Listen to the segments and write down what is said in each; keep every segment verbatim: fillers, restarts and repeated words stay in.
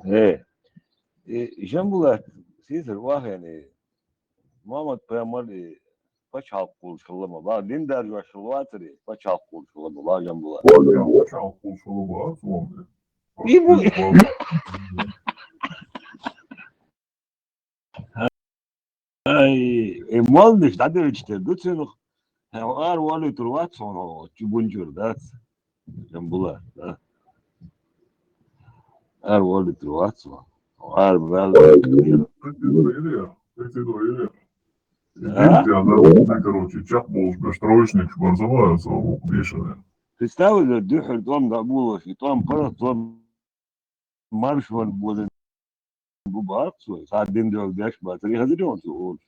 Э, э, Жамбулат, сизар вахени, Мухаммад пайхамар, э, пачхьалкх волаш хилла ма бац, дин даржош хилла вацар, э, пачхьалкх волаш хилла ма бац, Жамбулат. Пачхьалкх волаш хилла бац, вон. И бу- Ай, э, молниш дӀадевича тера ду цунах. Хьо ара валийтар вац хьона, хьо чу бунчур дац. Жамбулат, да. Ара валийтар вац хьона. Хьо ара ваьлла. Короче, чекх болаш беш троечникаш барзава, со вукх дешара. Представь, дуьххьара тӀом дӀаболош, и тӀом пара, тӀом маршван болан бу бакъ цо, цхьа дин дел деш бацар, и хазар йон цо олуш.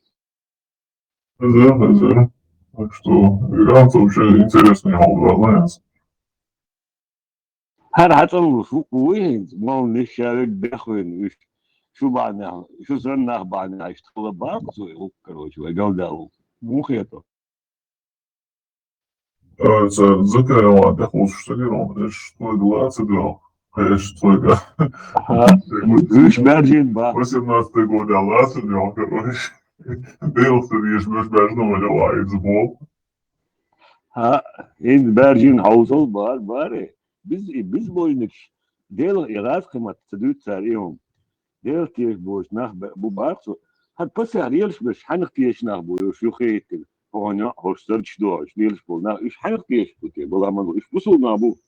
Хазар, хазар. Так что, вариант вообще интересный, хьо валлахӀи. ХӀара хьацӀалуш ву, вуй хӀинца, молла ниш ша вег бехвин, уьш шу бахьанехь, шу санна нах бахьанехь, иштта хила бакъ цо, и гӀуллакх, короче, вай галдаьлла. Мун хетар? Э, цара закаеван тӀехуссуш ца дира, эш тхойга ла ца дира, эш тхойга. Ага. Уьш баьржина бац. Восемнадцатый годехь ла ца дира, короче. Делах ца дезаш, уьш баьржина ваьлла, ва иза боху. ХӀаъ, хӀинца баьржина хьовсал бар, баре. Биз-, и безбожникаш, Делах и гӀазкхи ма ца дуьйцу цара и хӀума. Делах тешаш болчу нах бу бакъ цо. ХӀара пасехь лелаш берш хьанах тешаш нах бу, уьш юххе хӀиттина? Хьуна йоӀ хӀорш сарчаш дохуш лелаш болу нах, уьш хьанах тешаш бу те, баламан бу, уьш бусулба нах бу.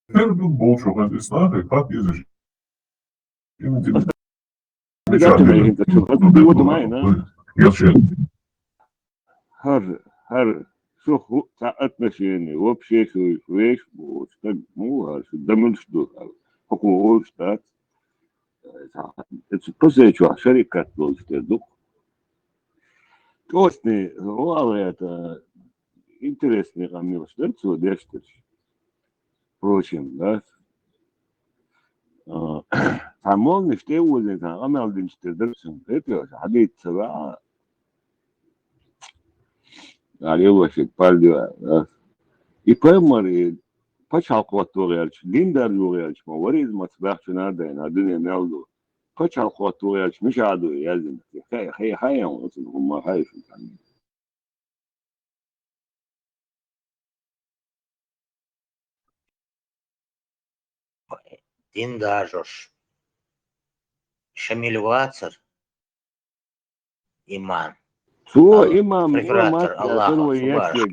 Тера ду болчу хӀинца и снахе, хатта иза. ХӀара, хӀара, шу хӀу-, цхьа отношение, вообще шу веш бу, стаг муха хӀара, шу дан муьлш ду хӀара, хӀокхо олуш дац. Цхьа, эцу кхуза чохь шарикат долуш тера ду-кх. ТӀоцане, валла, это интересный къамелаш дара цо деш дерш. Впрочем, да. А, цхьа молнаш тӀе а возий, цхьа къамел динчу тера дара цуьнан. ХӀета аша хьадийца ца ваьӀа, а лелошек пардио, а. И пайхамар, и пачхьалкх хӀотто гӀерташ, дин даржо гӀерташ ма вара иза, маца баьхча нардайна, а дуьне мел ду. Пачхьалкх хӀотто гӀерташ мичахь ду яздина? Хай, хай, хай, оцу хӀума хай шу цхьаьна. Дин даржош Шамил вацара? Имам. Цо имам, имамат яцара вай ешшег,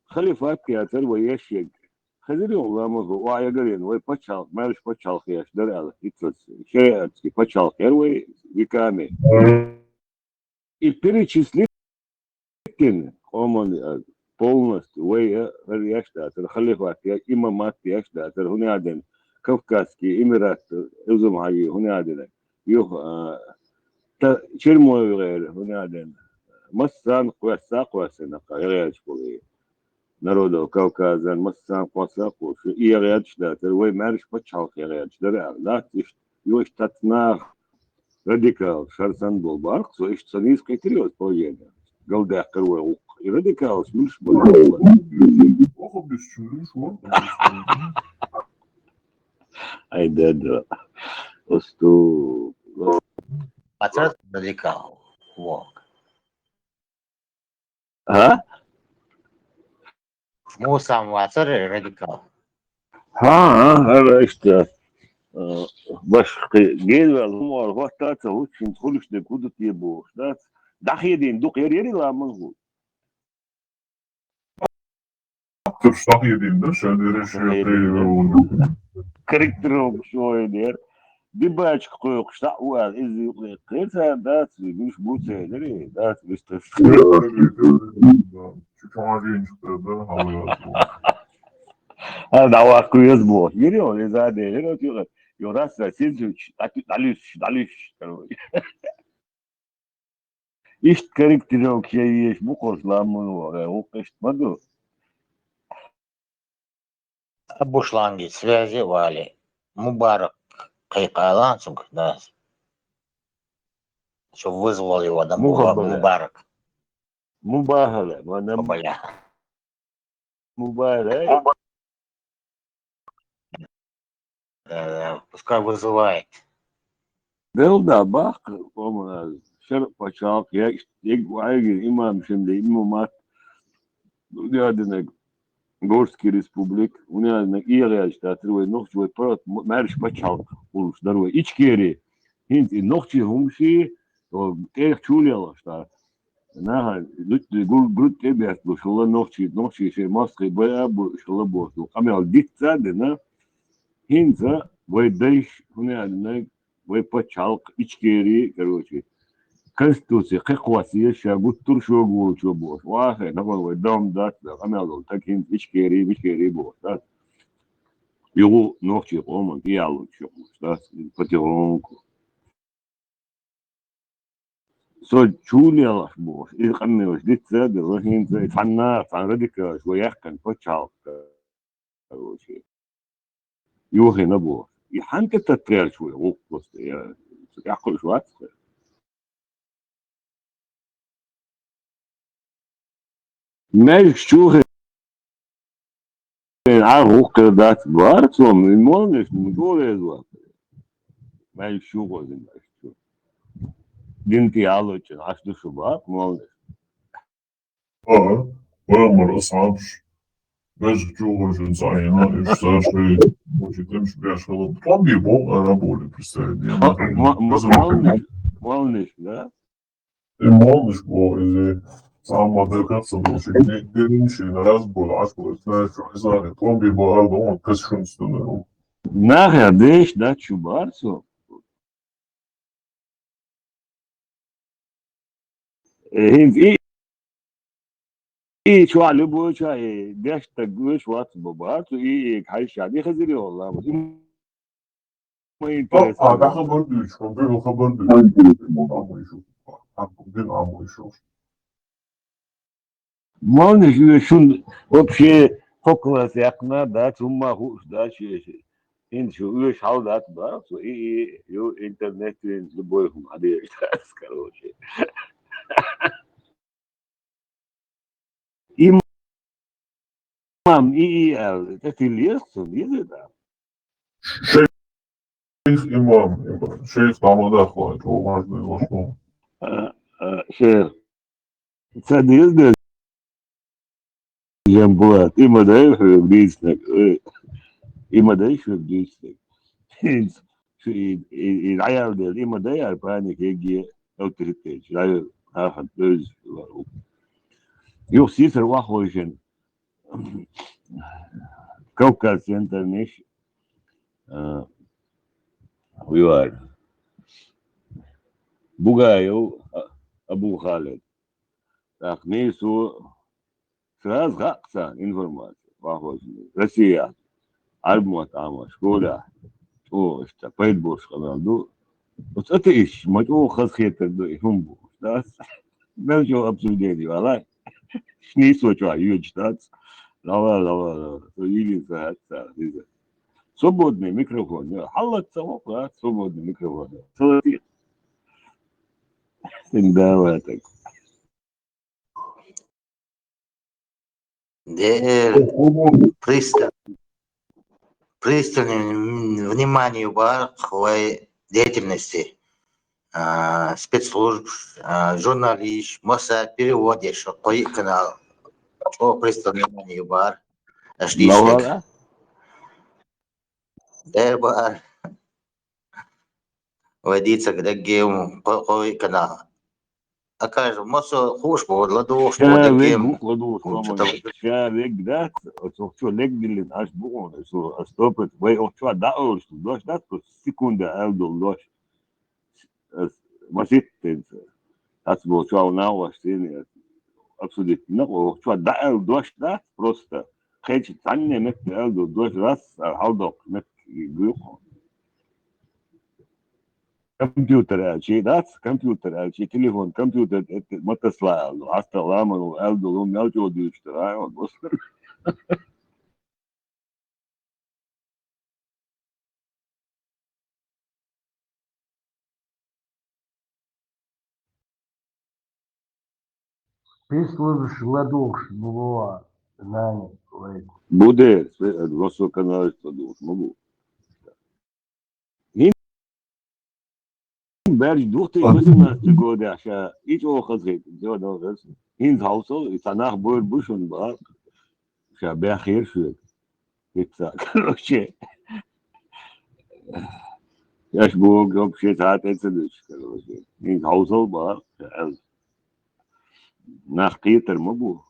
халифат яцара вай ешшег. Хазир йолу ламаз ву, охьа ягарйина вай пачхьалкх, маьрша пачхьалкх еш дара аьлла, хӀинцалц шариатский пачхьалкх яра вай веками. И перечислить дина, къоман, а, полностью вай, а, хӀара еш дацара, халифат я, имамат еш дацара, хӀунда аьлла, Кавказский Эмират, Ӏузум хьаьжи, хӀунда аьлла, юха, а, та-, Чермоев гӀера, хӀунда аьлла, массарна кхоьссина, кхоьссина, кхоьссина, кхоьссина, народов Кавказан массарна кхоьссина, кхоьссина, и гӀерташ дацара, вай маьрша пачхьалкх гӀерташ дара аьлла, дац иштта, йо, иштта цхьацца нах, радикал, шар санна болу бакъ, со иштта ца нийса кхийтира йо положение. Галдаьккхира вай гӀуллакх. И радикалаш муьлш бара? Ай, да, да. Усту. Ацат радикал. Во. А? Мусан вацара радикал. ХӀан, хӀан, хӀара иштта, а, башха кхин генваьлла хӀума хӀоттаца, хӀуттучуьнца хуьлуш дерг хӀун ду те бохуш дац. ДӀахедийна дукха яр-, яри ламаз хӀу? Туш дӀахедийна ду, шадереш я. Корректировка шоу яр. Дибачка кхойкхуш дӀа а ву аьлла, иза юкъа кхин цара дац, вуьш бу ца элира, дац, вуьш тас. Чу-чу хьажийначух тера дара, хьалха. А, дӀаваккха веза боху. Йири он, иза а дехира, оцу юкъа. Йо, раса, синцуьнчу, дӀа-, дӀалуьсуш, дӀалуьсуш, короче. Иштта корректировка ян езаш бу кхуьш ламаз ву, гӀуллакх иштта ма ду. Бушланги связи вали. Мубарак кхайкхалан цунга, да. Что вызвал его, да, Муха-, Муха-, бля. Мубарак. Мубахала, вана. Бля. Мубарак. Муба-, да, да. пускай вызывает. Делла да баккха, по-моему, шарӀ пачхьалкх, я, я, я, имам шин де, имамат, я, динаг, Горский республик, у нас на иераж, да, три вай нохчи вай парат, м-, марш пачхьалкх, улуш дар вай, Ичкери, хинт и нохчи хумши, то, тех чулела, что, наха, лут, гру-, груд те бяхт, бу, шула нохчи, нохчи, ше, маски, бая, бу, шула, бу, шула, къамел, дитца, дина, хинца, вай дайш, хуня, дина, вай пачхьалкх, Ичкери, короче, Конституция кхекхоссийя ша гуттар а шога волчо бохуш. Вахе, нагӀан вай дом дац, да, къамел долу, так хӀинца Ичкери, Ичкери бохуш, да. Югу нохчий къоман тӀеяллучу бохуш, да, потихоньку. Со чулелаш бохуш, и къамелаш дицца а дела, хӀинца и цхьанна, цхьана радикалаш вай яьккхина пачхьалкх. Короче. Юхина бу. И хьанта таттаьлча вай гӀуллакх просто, я, цу тӀаккха уьш вац хӀара. Маьждиг чухе Ӏа гӀуллакх хир дац бара цо, и молнаш, ма чӀогӀа веза вац. Маьждиг чухозина маьждиг чу. Дин тӀе аллочун Ӏаш ду шу бара молнаш. Ага, вай мара асхьабаш, маьждиг чухуьйтуш цхьа хӀума, уьш цара шайн, вочу тӀемаш беш хилла. Тхьовра боху араболи, представь, я, ма-, ма-, ма-, молнаш, молнаш, да? И молнаш боху, иза, цхьа ма даккха ца долуш, и де-, дерриш, и разбор, Ӏаш боху, знаешь, что, не знаю, тхьовра боху араболи, кас шунца ду, наверное. Нахер деш дац шу бара цо. Э, хӀинца и, и чохь любой чохь, э, деш стаг вуьш вац бу бара цо, и, и хьайша ди хезира йолу ламаз. И ма интересно. А, да хабар дуьйцу, хабар, хабар дуьйцу. Дин Ӏамойшу. Дин Ӏамойшу. Молнаш, шун вообще хӀокху класс яьккхина дац, хӀумма хууш дац, ши, ши. ХӀинца шу оьшу хьал дац бара, цо и, и, ю, интернет, вин, любой хӀума хьан дезаш дац, короче. Имам и, и аьлла, тӀе тилла еза цунна, еза, да? Шейх имам, имам, шейх Мамадах вац, чӀогӀа важный лошо. А, а, шейх. Ца деза деза, Жамбулат, и ма дай хьоьга дийцинарг, ой, и ма дай хьоьга дийцинарг. ХӀинца шу и, и, и дӀаяла дела, и ма дай хьара паника, хӀегге авторитет, дӀаяла, ахьа, дойза, вару. Юха сийсара ваххойшина. Кавказ центрниш, а, вуьвар. Бугаев, а, Абу Халид. ТӀаккха нийсо сразу хаьа царна информация, ваххойшна. Россия, Ӏарб мотт Ӏамош, школехь, чӀогӀа иштта пайда болуш къамел ду. Оцу атеисташ ма чӀогӀа хазахетар ду и хӀума бу, да? Мел чӀогӀа обсуждение валахь. Нийсо чохь йоьдуш дац. Лава, лава, лава. Со йийна ца хӀаьта ца хӀиза. Свободный микрофон. Хьаллаца ца воккха, свободный микрофон. Ца латий. Син дава так. Дер, пристав-, пристальное внимание бара вай деятельности, а, спецслужб, а, журналист, масса переводеш, кхо-йиъ канал, о, пристальное внимание бара, аш дийшнарг. Лавала? Дер бара. Вай дийцарг даггем кхо-, кхо-йиъ канал. Акажа, масо хууш бу, ладугӀуш бу, ша вегга ву ладугӀуш, хӀума ца тала. Ша вегга дац, оцу чу легдиллина Ӏаш бу хьуна, со, ас топат, вай оцу чохь дӀа олуш дош дац, просто секунда аьлла долу дош. Ас маситтинца. Ас бо чохь нагӀош сийна обсудить дина, оцу чохь дӀа аьлла дош дац, просто. Кхечу цхьанне метта аьлла долу дош раз, а, хьалдоккху метта гуьйху хьуна. Компьютер аьлчи дац, компьютер аьлчи, телефон, компьютер, это, ма тасла аьлла ду. Хьаста ламан ву аьлла ду, мел чӀогӀа дуьйцуш дара, ай, вот, босса. Спецслужбаш ладугӀуш бу боху знание вайга. Бу дера, спе-, государственный ладугӀуш ма бу. Баьржа духтий бусинас ца годехь ша, и чӀогӀа хазахийта, чӀогӀа хаза. ХӀинца хьовсал, и цхьа нах бовр бу шуна бахьа. Ша баьхира шуьга. ХӀицца, короче. Аш боху, вообще цхьа тӀе ца дуьсуш, короче. ХӀинца хьовсал бахьа, ша аьлла. Нах кхетар ма бу.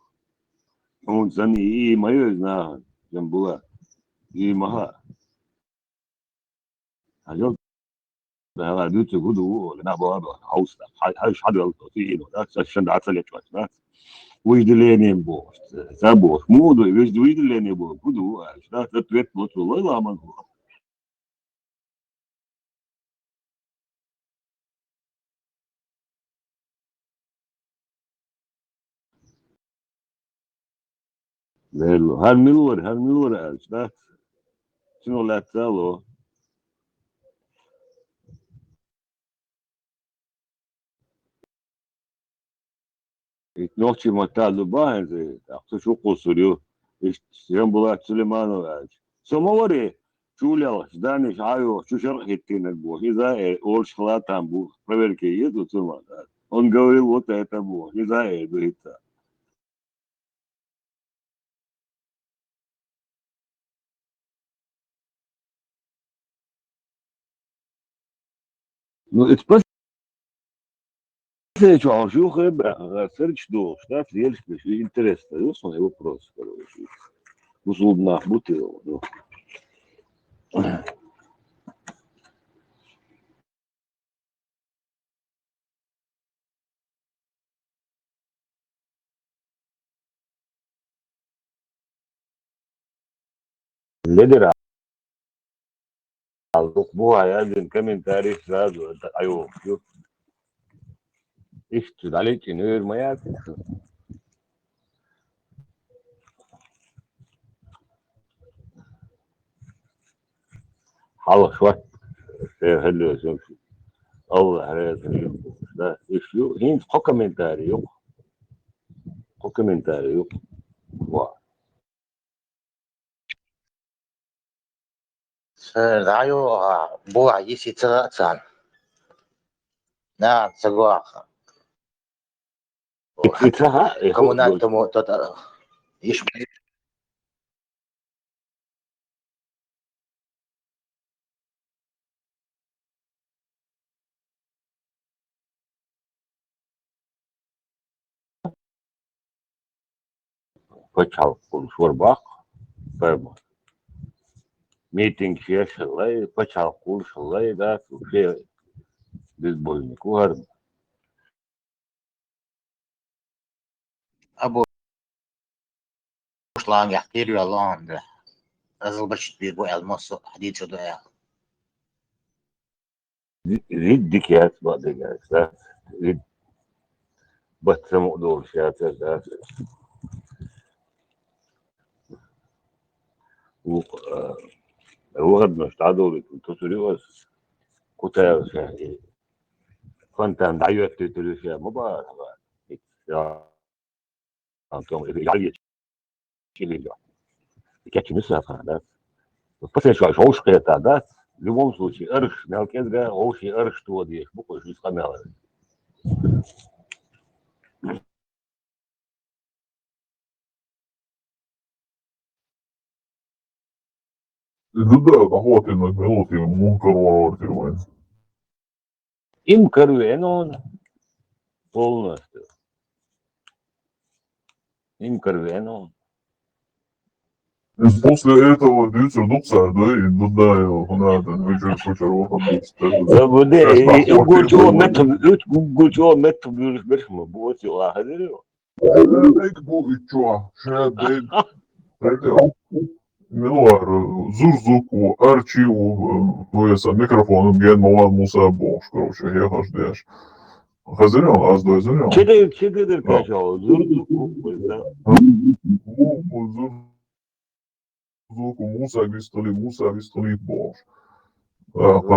Хьуна санна и, и ма йоьзу нахана, жан була. И ма хаьа. Хьажал, хьала дуьйцург хӀун ду, ола, нах боху, хьовса, хьай, хьай, хьадоьлла, тӀе йина, да, ца шан дӀа ца лечвац, да. Выделение бохуш, ца бохуш, муха ду, выж-, выделение боху, хӀун ду, аьлча, да, ответ вот, лой ламан боху. Делла, хӀара мила вара, хӀара мила вара аьлча, дац? Цунах лаьцна а ло. Ит нохчий маттахь ду бахьанца, тӀаккха цу чу кхуссур ю. Иштта Жамбулат Сулейманов аьлча. Со ма варе, чу лелхаш, даниш хьан йоху, чу шаркъ хӀиттийнарг боху. Иза а э, олуш хала там бу, проверка еза цу ма. Он говорил вот это боху. Иза а э, ду хӀитта. Ну, это последнее, что он жил, хэ, бля, церкве духуш, да, лелаш беш, интересно, ю, сон вопрос, короче. Бусулба нах бу те, ну. Ледара. Аллух бу хьан яздина комментарий сразу это айо. Иштта дӀалечкъина эр ма яц. Хьалха шот, шен хӀалло сумаш. Аллах реза хила бохуш, да? Иштта ю, хӀинца кхо комментарий ю. Кхо комментарий ю. Ва. Ца дӀайо, а, бу а йиси ца хаьа царна. На, ца гоха. И ца хаьа, и хӀу-, коммунальному тот, а, иш Пачхьалкх кхуллуш вара баккха, парма. Митинг шеш хилла, пачхьалкх кхуллуш хилла, да, ше безбожник ву хӀара. Абу шлангехь кхийра ваьлла хьуна де. Азал бачит бийр бу аьлла, массо а хьадийцар ду аьлла. Ри-, рид дика яц, бакъдерг аьлча, да? Рид бат самукъа долуш яцара, да? Ву-, а, вахарнаш дӀадолуьйтуш тосур ю ас. Кутаев ша и фонтан дӀайоьттуьйтур ю ша, ма бахара, ма. Антон, э, я ве-, чили ю. Кечи мисафа, да? После шо, шо уж кхета, да? В любом случае, арш, мел кӀезга, хӀовший арш тодеш, бу кхуьш, иза къамел. Иза да, дӀахӀоттийна, мел ву те, муха карор вара те вайн. Им карвенон полностью. Им карвенон. Из после этого дюцер дукха цара, да, и Дудаев, хӀунда, вуьшуьра кучара вахар дийца. Да, бу де, и, и, и гучо меттах, уьт гу-, гучо меттах буьйлуш берш ма бу, оцу ахадери. Эгбу и чо, шен дай, дай, милуар, Зурзук ву, Арчи ву, ну, я са микрофон, ген ма ван Муса бохуш, короче, хьехаш деш. Хазарён, аз дойзарён. Чего, чего ты качал? Зурзук ву, да. Ву, ву, Зур-, Зуку Муса вистхилийта, Муса вистхилийта бохуш. А, кху,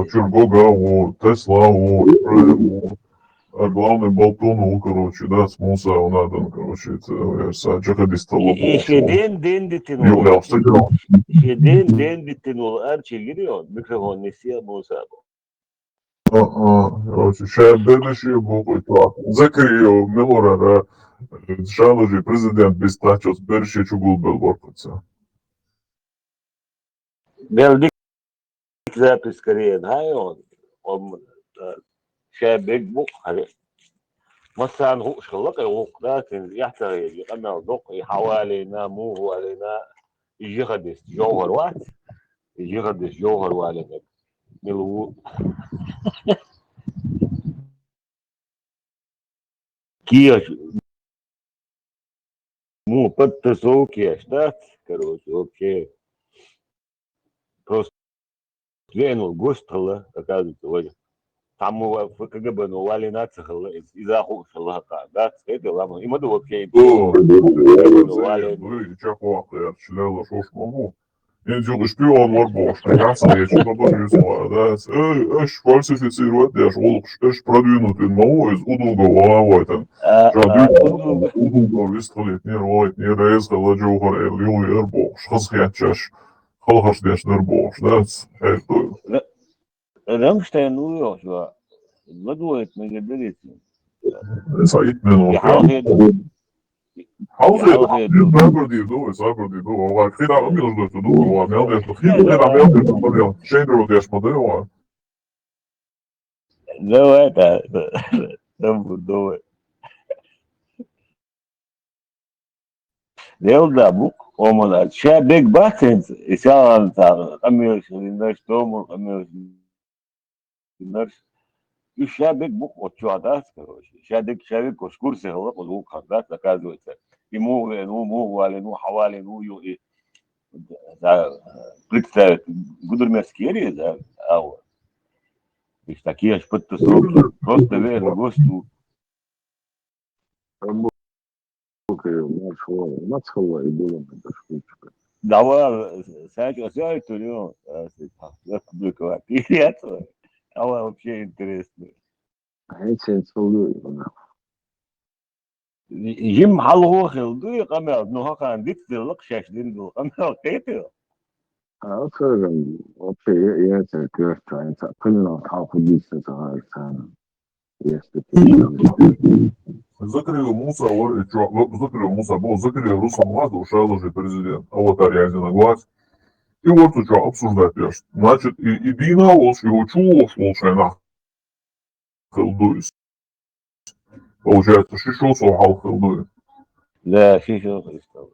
а, чуьра Гога ву, Тесла ву, Ипрайм ву. А главный болтун ву, короче, да, с Муса ву надан, короче, это, э, са джихадист ву. И, и бохуш. Шен ден, ден дитина ву. Ю, я, кстати, шен ден, ден дитина ву, Арчи гири он, микрофон не сия Муса бу. А, а, короче, ша берриш бу кхуьйту. Закриев, мелорара, Шалажи президент бистачос берриш чугулбел борхуца. Белдик запись скорее, да, он, он, э, ша бег бу, аре. Массан ху шхала кай ху да, тин, я та, я, я, камел док, и хавалина, му хавалина, и жихадис, жохар ват, и жихадис, жохар валина. Милу. Кеш. Ну, подтасовки аш, да? Короче, вообще. Просто венул гость хала, оказывается, вроде. Там мы в КГБ, ну, вали наци хала, из, из аху шала ха, да? Это ладно. И мы вообще О, ну, вали. Ну, и чё, хватит, я читала, что ж могу. Ин чу шпион вар бохуш, яхцӀа ечу бабар юзуа, да? Э, эш фальсифицировать деш, олуш, эш продвинутый ма ву, из удуга вала вайтан. А, Ша а, дуй, удуга. Удуга вистхалит нир, вайт нир, эз хала жохар эл, югу эр бохуш, хаз хятчаш, халхаш деш дар бохуш, да? Эр дуй. Р-, Рамштайн ну йохуа, ладугӀайт мега берицин. Саид мен Я вохуа. Хьалхе Хьалхе. Сабр ди ду, сабр ди ду. Ва хида ам юрду ду, ва мел де ду. Хида мел де ду, мел. Шейдро деш ма де, ва. Давай, да. Давай, давай. Делда бук, омана. Ша бег бахтен, исалан та, камеш, линдаш, тому, камеш. Наш, и ша бег бук отчуа дац, короче. Ша бег, ша бег курсе хала, куд лук хар дац, оказывается. И му ве, ну, му вале, ну, хавале, ну, ю, и, да, представить, гудермес кери, да, ау. И такие аж подтасовки. Просто ве, госту. Там был, э, наш, о, наш хала и было на эта штучка. Давай, Саша, Саша, Турин, а, Саша, я публиковать. Привет. Давай, вообще интересно. А я тебя целую, да. Жим хьалхо хилду, къамел, ну, хахан дицдилла, шаш динду, къамел, кайты? А, соран, вообще, я, я тебя крестаю, я тебя понял, хьал худись, это, Александр. Если ты Закрыл Муса, вор, э, чё, ну, Закрыл Муса, был Закрыл Руслан Мазу, Шалажи президент, аватар я один глаз. И вот ты чё, обсуждать, я ж. Значит, и, и Дина волш, и Учу волш, волш, и нах. Хилдуйс. Получается, шишо со хал хилдуй. Да, шишо хал.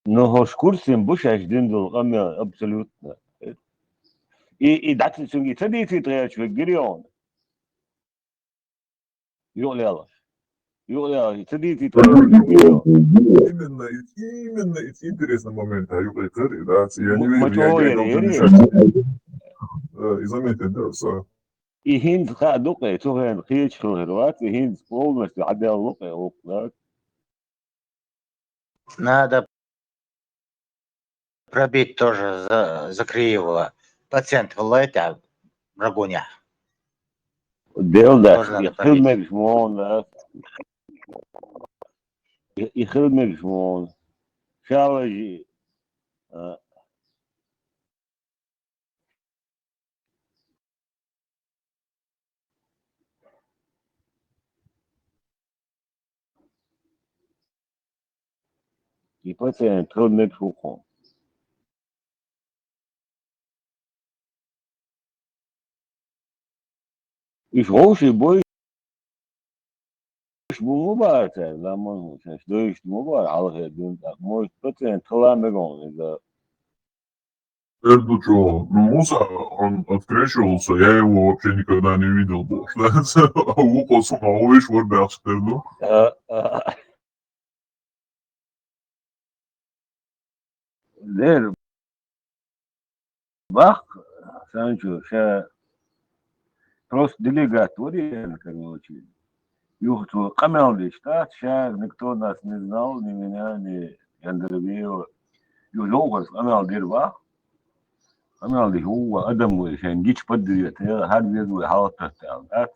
Ну, хош курсим буш аш дин дул, къамел, абсолютно. И, и дати цунги цадити трач вегирион. Юлялаш. Юлялаш, цадити трач вегирион. Именно, именно, это интересный момент, а юлялаш, да, я не М-, верю, я, мачо я верю, должен верю. Решать. Э, и заметить, да, всё. И хинт ха дукъе, цу хен хич хил хир вац, и хинт полностью адял лукъе лукъ, да. Надо пробить тоже за, Закриева. Пациент хилайта, Рагуня. Делда, Тоже надо и хил пробить. Мегаш мон, да. И, и хил мегаш мон. Шалажи, а, И пациент хил мегаш хухун. Иш гъовши бой бу мубарак, ламан хӀушаш дойшт мубарак, хьалхе дун тӀакъ. Может, пациент хила мегон иза. Эрдучо, ну, Муса, он открещивался, я его вообще никогда не видел больше. Вухо сама увиш вор бяхш терду. А, а. Дер бах, Санчо, ша просто делегат вариант, короче. Юхту къамел деш, да, ша никто нас не знал, ни меня, ни Яндербиева. Ю жогъас къамел дер бах. Къамел деш, ува адам вай, шен гич поддержать, я хар вез вай халатат ал, да.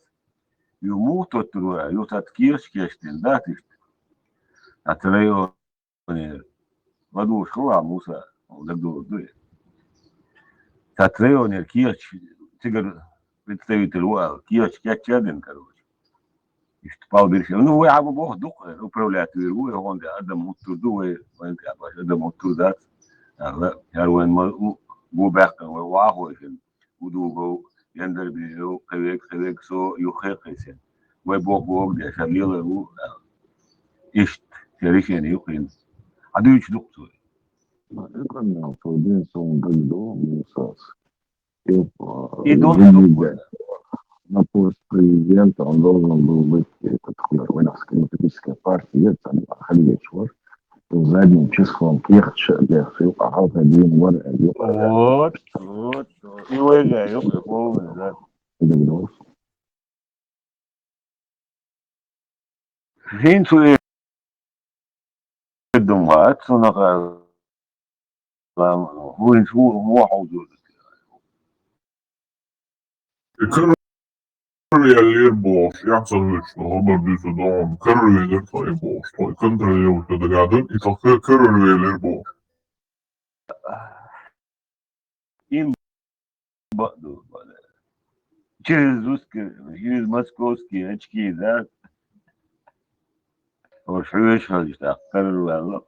Ю мухтот руа, ю тат кеш кеш дин, да, тишт. Атрайо Ладугаш хила Муса, дагадогӀу дуй. Цхьа районера кехаташ цигара представитель ву аьлла, кеча кечъяьдина, короче. Иштта палбирш. Ну, вай хьаба боху дукха, управлять вийр ву, вай хӀунда адам хӀуттур ду, вай, вайн тӀехь баш адам хӀуттур дац. Аьлла, хӀара вайн ма у, бу баьккхина вай вахойшина. Удугов, Яндарбиев, кхевег, кхевег со юххе кхесен. Вай боху боху деш, хӀара лелар ву, аьлла. Иштта, шен решение юкъина. Хьан дуьйцу дукха цо? Экономика, дин сон дагадо, мусас. И дон дукха. На пост президента он должен был быть этот, вайнахская демократическая партия, там, Хадиевич, вот, задним числом кехат ша-, кехат, юкъа хьалха дин вар, юкъа. Вот, вот, вот. И вайга, юкъа, полный, да. Договорился. ХӀинца ву э дум вац, цунах а лам, хӀинца ву, ву хьовзур. Карарвеллера бохуш, яхь ца вуьйцуш, хабар дуьйцу догӀун, карарвеллера тхо и бохуш, тхо и контролируйта дагадун, и тхо карарвеллера бохуш. Им баъду, баъду. Через русские, через московские очки, да? Уж хьоьжуш хьалаш тӀаккха карарваьлла.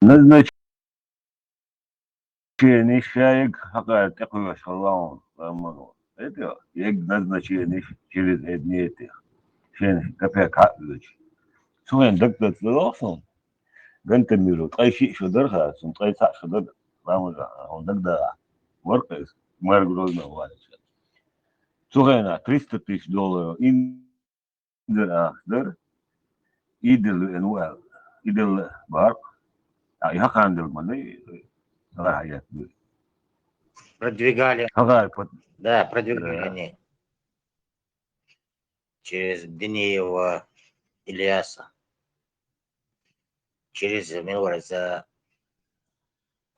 Назначение шаерг хьакъара тӀекхоьхьуш хилла хьуна, Раммано. ХӀета, ерг назначение через эднетех. Шен капек хьаъ вуьйцу. Цу хенахь дагадоцу делахь суна. Гантамиров, ткъе шиъ шо дара хьа, цунна ткъе цхьаъ шо дара, Рамазан, хьуна дагадогӀахь. Вара-кх иза, мэр Грозного валийча. Цу хенахь триста тысяч долларов индира ахча дара, идалла веана ву аьлла. Идалла бахьара-кх. А, и хьакхарна делла ма дай, хьаетта ду. Продвигали. Хьакхара под-, да, продвигали они. Через Диниева Ильяса. Через Минварца.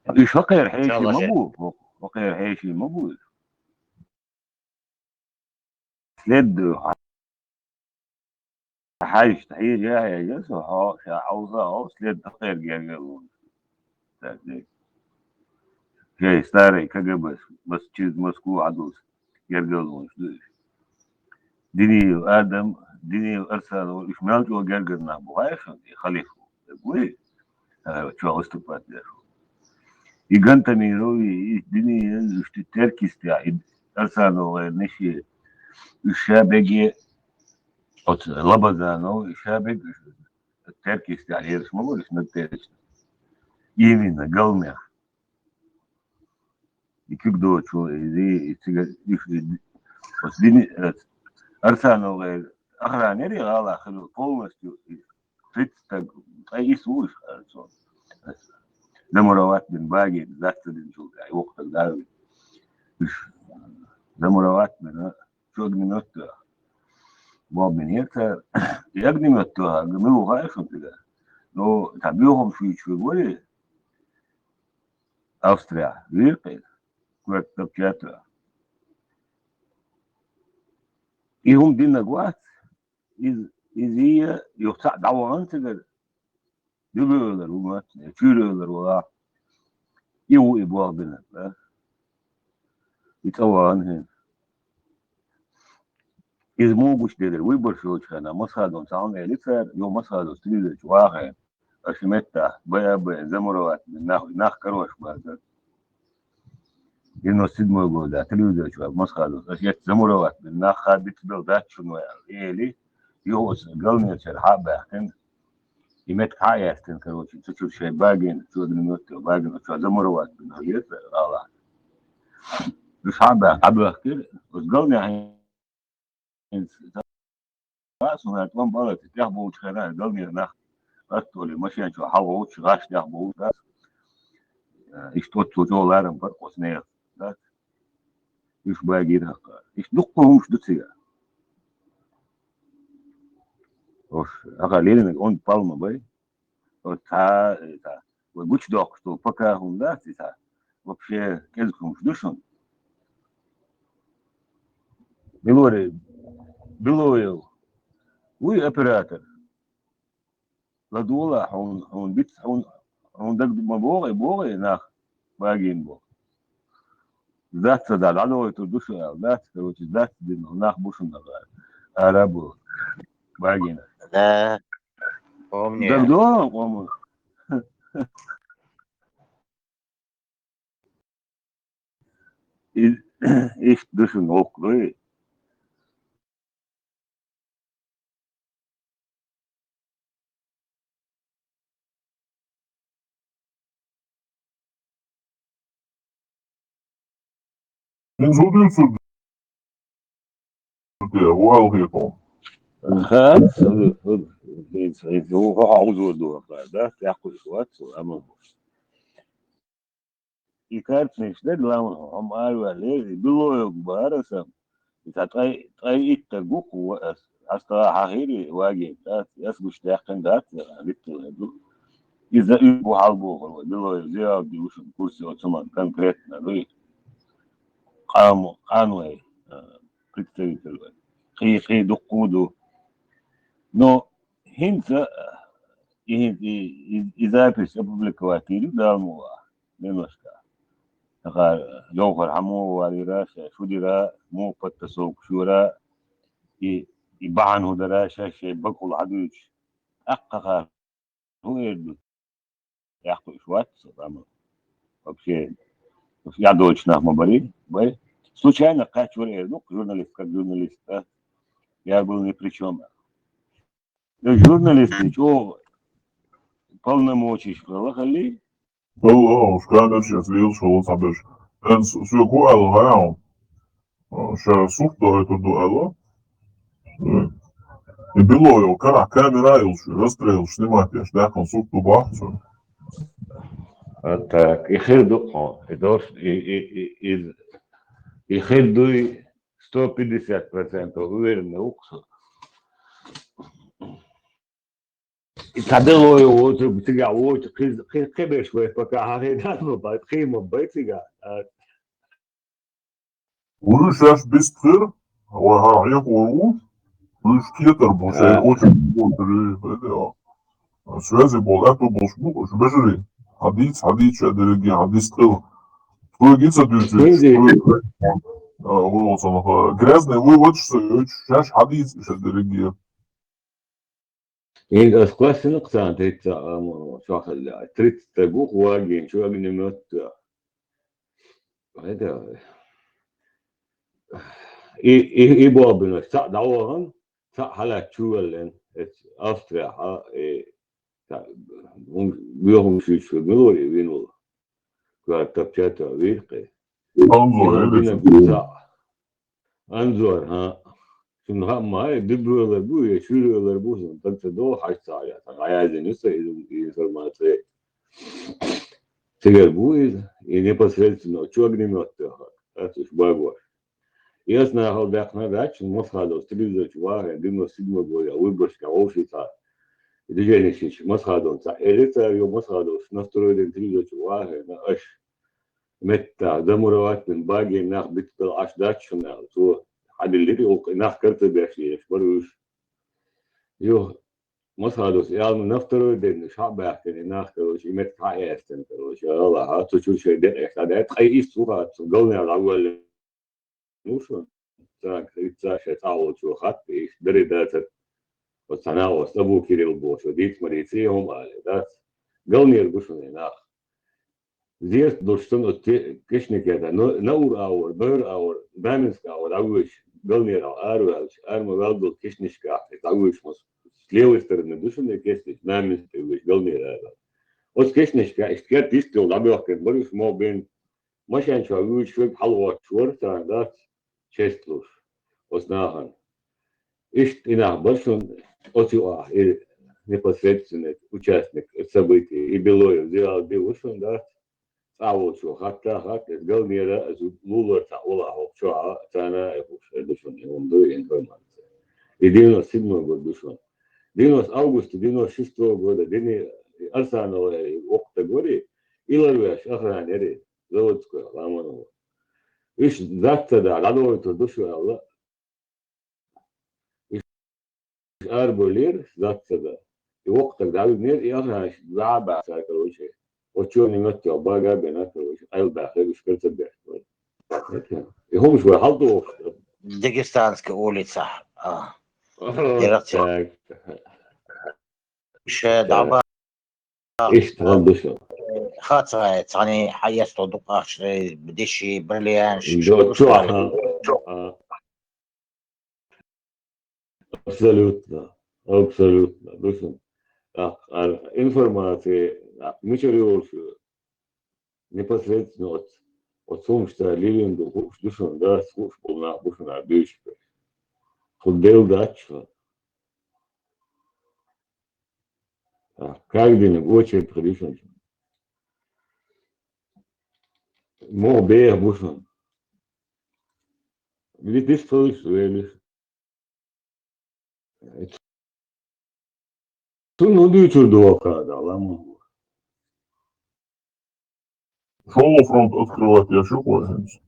Уьш хӀокхеран хьеший ма бу, хӀокхеран хьеший ма бу уьш. Следую. Хьаьжча, хьежа, хьежа, со хьо, ша хьовса, хьо, след хӀокхеран гергарлонаш. Так, дей. Шайн старый КГБ, бас через Москву хьадувца гергарлонаш ду уьш. Диниев Адам, Диниев Арсанов, уьш мел чӀогӀа гергара нах бу, хаьий шуна, и халифа ву, вуй? А, чохь выступать деш ву. И Гантамиров, и, и Диниев, уьш ди Теркистехь, и Арсанов гӀернаш, и уьш ша беге, оцу Лабазанов, и ша беге, Теркистехь лелаш ма бу, уьш нагтечна. Именно, Галнехь. И куьг доцу, и, и цига, и, и, оцу Дини-, э, Арсанов гӀеран охрана яра и гӀалахь хилла полностью, и тридцать стаг, ткъе исс ву уьш, аьлла цо. Замуровать бина баге, дац ца динчул тӀаьхьа, и воккха стаг да вина. Уьш замуровать бина, чу огнемёт тоьхна. Боху бинера цара, и огнемёт тоьхна, мила ву хаьий шуна цигахь? Ну, цхьа боьхамаш вуьйцуш верг вара, Австрияхь вийра-кх иза, коьрта тапча а тоьхна. И хӀума динарг вац, иза, иза а юха цхьаъ дӀавахана цигара, дуьлоьлар ву моьтту, чуьйроьлар ву лахь. И ву и болх бинарг, да? И цӀа вахана хӀинца. Иза муха гучуделира, выбораш йолчу хенахь Масхадовна цхьа хӀума элира цара, юха Масхадовс телевизор чу вахана, аша меттахь, бай а бай, замуровать бина нах, нах карош базар. Девяносто седьмой года телевизор чу ваха Масхадовс, аша эцна замуровать бина нах, хаддица бел дац шуна вай аьлла, эли, юха оцу Галнехьчара хьа а баьхкина, и меттиг хьа а яьстина, короче, цу чуьра шайн багина, чу огнемёт тоьхна багина, оцу чохь замуровать бина хилла цара гӀалахь. Уьш хьа а баьхкина, хьабоьхкира, оцу Галнехьа хӀинца, цхьа а сунара тӀом балар, тӀехь болчу хенахь Галнехьа нах, аттоли машен чохь хьалаволчу гӀаш тӀехь болуш дац. Иштта оццул чӀогӀа ларам бара оцу нехан, дац? Уьш багийра хӀокхара. Иштта дуккха хӀумаш ду цигахь. Ош, ахьа леринарг онда палма бай. Оцу цхьа, э, цхьа, вай гучудоккхуш долу пока хӀума дац и цхьа. Вообще, кӀезиг хӀумаш ду шуна. Белорий, Белоев, вуй оператор. ладувгӀал, хьуна, хьуна биц, хьуна, хьуна дага ма богӀий, богӀий нах, багийна боху. Дац ца да, дӀадовлийтур ду шу аьлла, дац, короче, дац дина, нах бу шуна ара бу, багийна. Да, помню. Дага догӀу, къомо. И-, иштта ду шуна гӀуллакх, дуй? ХӀинца хӀун дуьйцур ду, хӀун аьлла хеташ? Хац, хӀу-, хӀу-, хӀинца, хӀинца, хӀу-, хӀу-, хьо хьузур ду, да? ТӀаккха уьш вац, амма. И картинаш дерг ламан хьо, хьо ма араваьллера, и Белоев бахара сан. И цхьа ткъе, ткъе итт стаг ву-кх ас, ас тӀаккха хьахийра и вагийна, ас, ас гуш даьккхина дац, витталгӀа ду. Иза уьш бу хьалабохур вай, Белоев Зиявди ву шуна курсе оцу хӀуман конкретно, дуй? Къамо-, къанойн, а, представитель вай. Кхин, кхин дуккха а ду. Но ХӀинца, и, и, и, и запись опубликовать йира Дала мукъалахь, немножко. ТӀаккха Жовхар хьан муха валийра, шаьш хӀун дира, муха подтасовка йора, и, и бахьана хӀун дара, шаьш шайн бакъахула хьадуьйцуш. ТӀаккха хӀара хӀун эр ду? Яхкуьйш вац со, там вообще, я дочь нах ма барий, бай. Случайно кхаьчвар эр ду, журналист, как журналист, да? Я был ни при чём. Ну, журналист, чё, полномочий хала хали? Хала, уж камер сейчас вил, шо цхьаберш. Эн с-, сё ку ала, ха, ша сурт дойтур ду ала. И Белоев карахь камера йолуш, расстрел снимать еш, даьккхина сурт ду бахьа цуьнан. А так, и хир ду хьо, и дош, и, и, и, и, и хир дуй, сто пятьдесят процентов уверенный ву-кх со. И цхьа Белоев воцург цигахь воцу, кхин, кхин, кхин берш вай пока хьахийна ма бай, кхин ма бай цигахь. А. Вуьш шаьш бистхира, вай хьан хьехор ву, вуьш кетар бу, шайн очередь бу, связи болу, аьтту болуш бу, уьш бежарий. Хьан дийца, хьан дийца, ша дерриге, хьан дистхила. Тхоьга ца дуьйцуьйтуш, тхоьга, а, ву, цунах, грязный вывод, что шаьш хьан дийца, ша дерриге. ХӀинца ас кхоьссина кху царна тридцать, а, мо-, мо-, шо хилла, тридцать стаг ву-кх вагийна, чу огнемёт тоьхна. ХӀета, и, и, и бобинаш цхьаъ дӀавахана, цхьаъ хьалаьцна чу ваьллина, эцу Австрияхьа, и, цхьаъ, хӀун, боьхамаш юьйцуш верг мила вара и вина волу? Коьрта тапча а тоьхна вийра-кх и. Анзор, и хӀара динарг ду цхьаъ. Анзор, хӀан. Шуна хаам ма хаьа, диббалар бу я шуьйралар бу, шуна таг ца догӀу, хьажа ца Ӏа, сан дӀаяздина ю сан иза, и информация. Цигара бу иза, и непосредственно чу огнемёт тоьхна, дац уьш багош. И ас нахала даьккхина дац, шуна Масхадовс телевизор чу вахана, девяносто седьмой года выборщикехь вовший цхьа. И движение шиш Масхадовна цхьаъ элира цара, йо, Масхадовс на второй день телевизор чу вахана, аша меттахь замуровать бина багийна нах битта дала Ӏаш дац шуна аьлла. Цо хьадиллира и гӀуллакх, и нах карта беш лелаш бара уьш. Юха Масхадовс аьлла, на второй день уьш хьа а баьхкина, и нах, короче, и меттиг хьа а эцна, короче, гӀалахьа, цу чуьра шайн декъеш дӀадаьтта, ткъе иштта ву хатта, цу галнера дӀавоьллина. Ну, шуна, царна хӀинца шайн цхьа волчо хатта, и иштта дарий дацара. Оцу цхьа накъост Абу Кирилл бохуш, дийца ма дийций, хӀума алий, дац. Галнера бу шуна и нах. Зерат долуш санна оцу те-, Кешнеке да, но-, Наур агӀор, Бевр агӀор, Маьминск агӀор дӀавоьдуш, галнера араваьлча, ара ма ваьлла долу Кешнешкахь, и дӀавоьдуш ма с-, с левой стороны ду шуна и кесташ, Маьминск тӀе вуьйш, галнера ара. Оцу Кешнешкахь иштта керта йистехула дӀабоьхкина бара уьш, мо бен машен чохь вуьйш, шуьга хьалагӀоттуш вара, царна дац, честь луш, оцу нахана. Иштта и нах бара шуна оцу юкъахь, и непосредственный участник событий, и Белоев Зиялди ву шуна дац, цхьа волчо хатта а хатта, иза галнера, иза лулара цхьаъ валахь хӀокху чохь а, царна а хууш, хир ду шуна, и хӀума ду, и информация. И девяносто седьмой год ду шуна. Девяносто августа девяносто шестого года дини Арсанова воккха стаг вари, и ларвеш охрана яри, заводской, Ламанова. Уьш дац ца да, дӀадовлуьйтур ду шу аьлла. Уьш арабевллера, дац ца да. И воккха стаг дӀавигнера, и ахьа зӀа баьхкар, короче. Оцу чуьра нима тӀе бага бена, короче, къайлабаьхира, уьш карцабаьхкира. И хӀумаш вай хьалдохуш. Дагестанская улица. А. Ага, директор. Так. Ше дӀаба. Иштта хьалдуша. Хацай, цхьанне хьаэцло дукха ахча, деши, бриллианташ, До чу, аха. А. Абсолютно. Абсолютно. Дуьшна. А, а, информация, а, мичара йолуш, непосредственно от, от хӀумашца лилина ду хууш, дуьшна дац, хууш болу нах бу шуна дуьйцуш берш. Кху Делла дац шу. А, как диниг, очередь хилийша. Муха беха бу шуна. Витис тхалиш велиш. Цунна хӀун дуьйцур ду хӀокхара, ламаз ву? ШолгӀа фронт открывать еш ю-кх вай хӀинца?